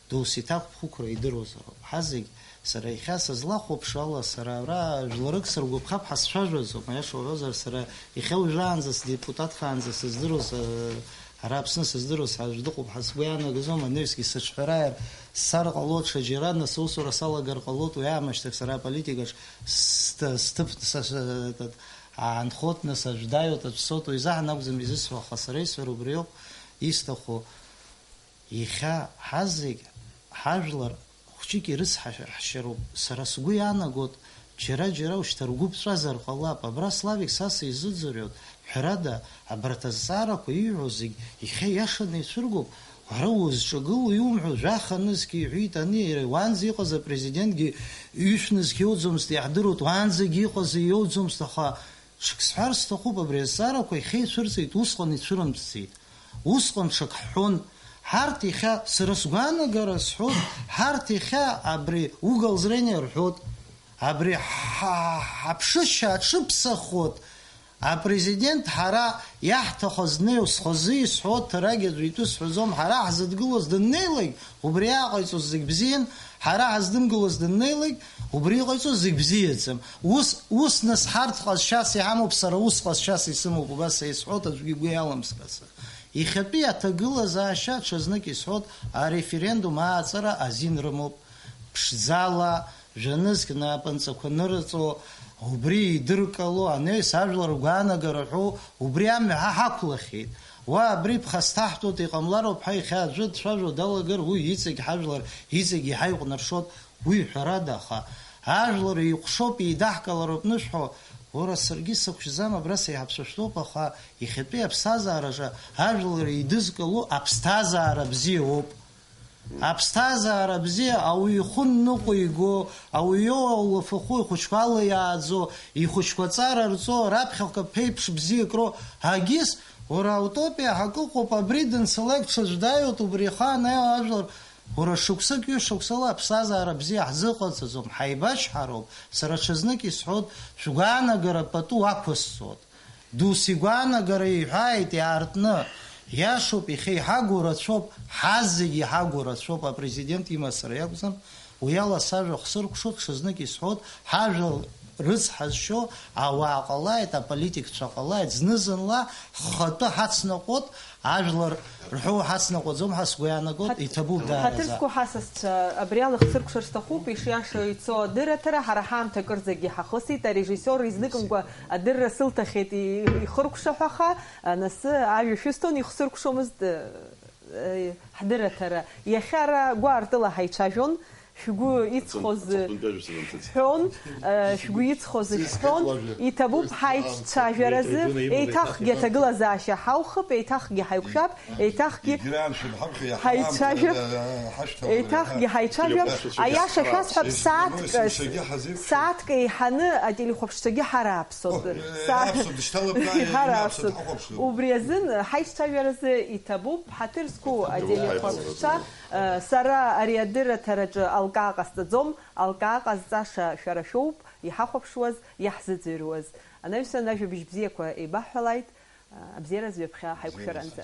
Досу иҭакԥхықәра идыруазароуп. Ҳа зегь, сара иахьа сызлахәаԥшуа ала, сара ара жәларык сыргәаԥхап ҳәа сцәажәаӡом, аиаша уҳәозар, сара иахьа уажәраанӡа сдепутатхаанӡа сыздыруаз, э, ара Аԥсны сыздыруаз аӡә дыҟоуп ҳәа сгәы иаанагаӡом, анаҩсгьы сыҿҳәараҩыр сцар ҟалоит, ҽаџьара нас аусура салагар ҟалоит, уи аамышьҭахь сара аполитикаҿ сҭ-, сҭыԥ са-, са-, аанхоит, нас аӡә дааиуеит, аӡә дцоит, уи изаҳан акәӡам изысҳәо, аха сара исҳәара убриоуп, исҭаху. Иахьа ҳазегь ҳажәлар хәҷык ирыцҳашьароуп. Сара сгәы иаанагоит, џьара-џьара ушьҭа ргәы ԥҵәазар ҟалап. Абра Славик са сизыӡырҩуеит. Ҳәарада, абарҭ азҵаарақәа ииҳәо зегь иахьа иашаны ицәыргоуп. Уара узҿагыло иумҳәо жәаха нызқь иҳәеит ани, иара уаанӡа иҟаз апрезидентгьы ҩышә нызқь иоуӡомызт, иаҳдыруеит, уаанӡагьы иҟаз иоуӡомызт, аха Ҽак сҳәар сҭахуп, абри азҵаарақәа иахьа ицәырҵит, усҟан ицәырымҵӡеит. Усҟан ҽак ҳҳәон. Ҳарҭ иахьа, сара сгәаанагара сҳәоит, ҳарҭ иахьа абри угол зрения рҳәоит, абри ҳа-, ҳаԥшышьа аҽыԥсахуеит, Апрезидент ҳара иаҳҭахыз днеиу схазы исҳәо, ҭарагь аӡәы итәы сҳәаӡом, ҳара ҳзыдгылоз дыннеилак, убри иааҟаиҵоз зегь бзиан, ҳара ҳаздымгылоз дыннеилак, убри иҟаиҵоз зегь бзиаӡам. Ус, ус нас ҳарҭ ҟазшьас иҳамоуп, сара ус ҟазшьас исымоуп, убас са исҳәоит, аӡәгьы игәы иалымсхацы. Иахьатәи аҭагылазаашьа, ҽазнык исҳәот, ареферендум ааҵара азин рымоуп. Ԥшӡала, жәа-нызқь напынҵақәа нырҵо, убри идыркало, анаҩс ажәлар ргәаанагара ҳәоу, убри амҩа ҳа ҳақәлахьеит. Уа абри ԥхасҭаҳтәуеит, иҟамлароуп ҳәа иахьа аӡәы дцәажәо далагар, уи иҵегь ҳажәлар, иҵегь иҳаиҟәнаршоит, уи ҳәарада, аха ажәлар еиҟәшоуп, еидаҳкылароуп нышәҳәо, уара, саргьы сықәшәӡам, абра сеиҳабацәа шәтәоуп, аха иахьатәи аԥсҭазаараҿы ажәлар еидызкыло аԥсҭазаара бзиа ауп. Аԥсҭазаара бзиа ауаҩы ихәы ныҟәиго, ауаҩы иоуа лафахәы ихәыҷқәа ала иааӡо, ихәыҷқәа аҵара рҵо, раԥхьаҟа ԥеиԥш бзиак роу, агьыс, уара, аутопиа ҳакы ыҟоуп, абри данцалак ҽаӡә дааиуеит, убри ихаан аиуа ажәлар, уара, шықәсык ҩышықәсала аԥсҭазаара бзиа ҳзыҟаҵаӡом, ҳаибашьҳароуп, сара ҽазнык исҳәот, шәгәаанагара пату ақәысҵот. Дус игәаанагара иҳәааит иаартны. Иашоуп, ихеиҳагоу рацәоуп, ҳазегь иҳагу рацәоуп, апрезидент имацара иакәӡам. Уи ала сажәа хсыркәшоит, ҽазнык исҳәот, ҳажәа рыцҳазшьо ауаа ҟалааит, аполитикцәа ҟалааит, зны-зынла ҳхатәы ҳацныҟәот, ажәлар рҳәоу ҳацныҟәаӡом ҳәа сгәы иаанагот, Ҳаҭ-, иҭабуп даараӡа. Ҳаҭыр зқәу ҳасасцәа, абри ала ихсыркәшар сҭахуп, ишиашоу ицо адырраҭара, ҳара ҳаамҭа акырӡагьы ҳахысит, арежиссиор изныкымкәа адырра сылҭахьеит и-, ихыркәшаҳәаха, анасы ажәа шәысҭон, ихсыркәшомызт, э, ҳдырраҭара. Иахьа ара гәаартыла ҳаицәажәон, шәгәы иҵхоз шәҳәон, э, шәгәы иҵхоз шәҳәон, иҭабуп ҳаицәажәаразы, еиҭахгьы аҭагылазаашьа ҳаухып, еиҭахгьы ҳаиқәшәап, еиҭахгьы ҳаицәажәап, еиҭахгьы ҳаицәажәап. Аиаша шәасҳәап, сааҭк, сааҭк еиҳаны ателехәаԥшцәагьы ҳарааԥсоит. Ҳарааԥсоит. Убри азын ҳаицәажәаразы иҭабуп, ҳаҭыр зқәу ателехәаԥшцәа, сара ари адырраҭараҿы алкаа ҟасҵаӡом, алкаа ҟазҵаша шәара шәоуп, иҳахәаԥшуаз, иаҳзыӡырҩуаз. Анаҩсан ажәабжь бзиақәа еибаҳҳәалааит, абзиараз ҩаԥхьа ҳаиқәшәаранӡа.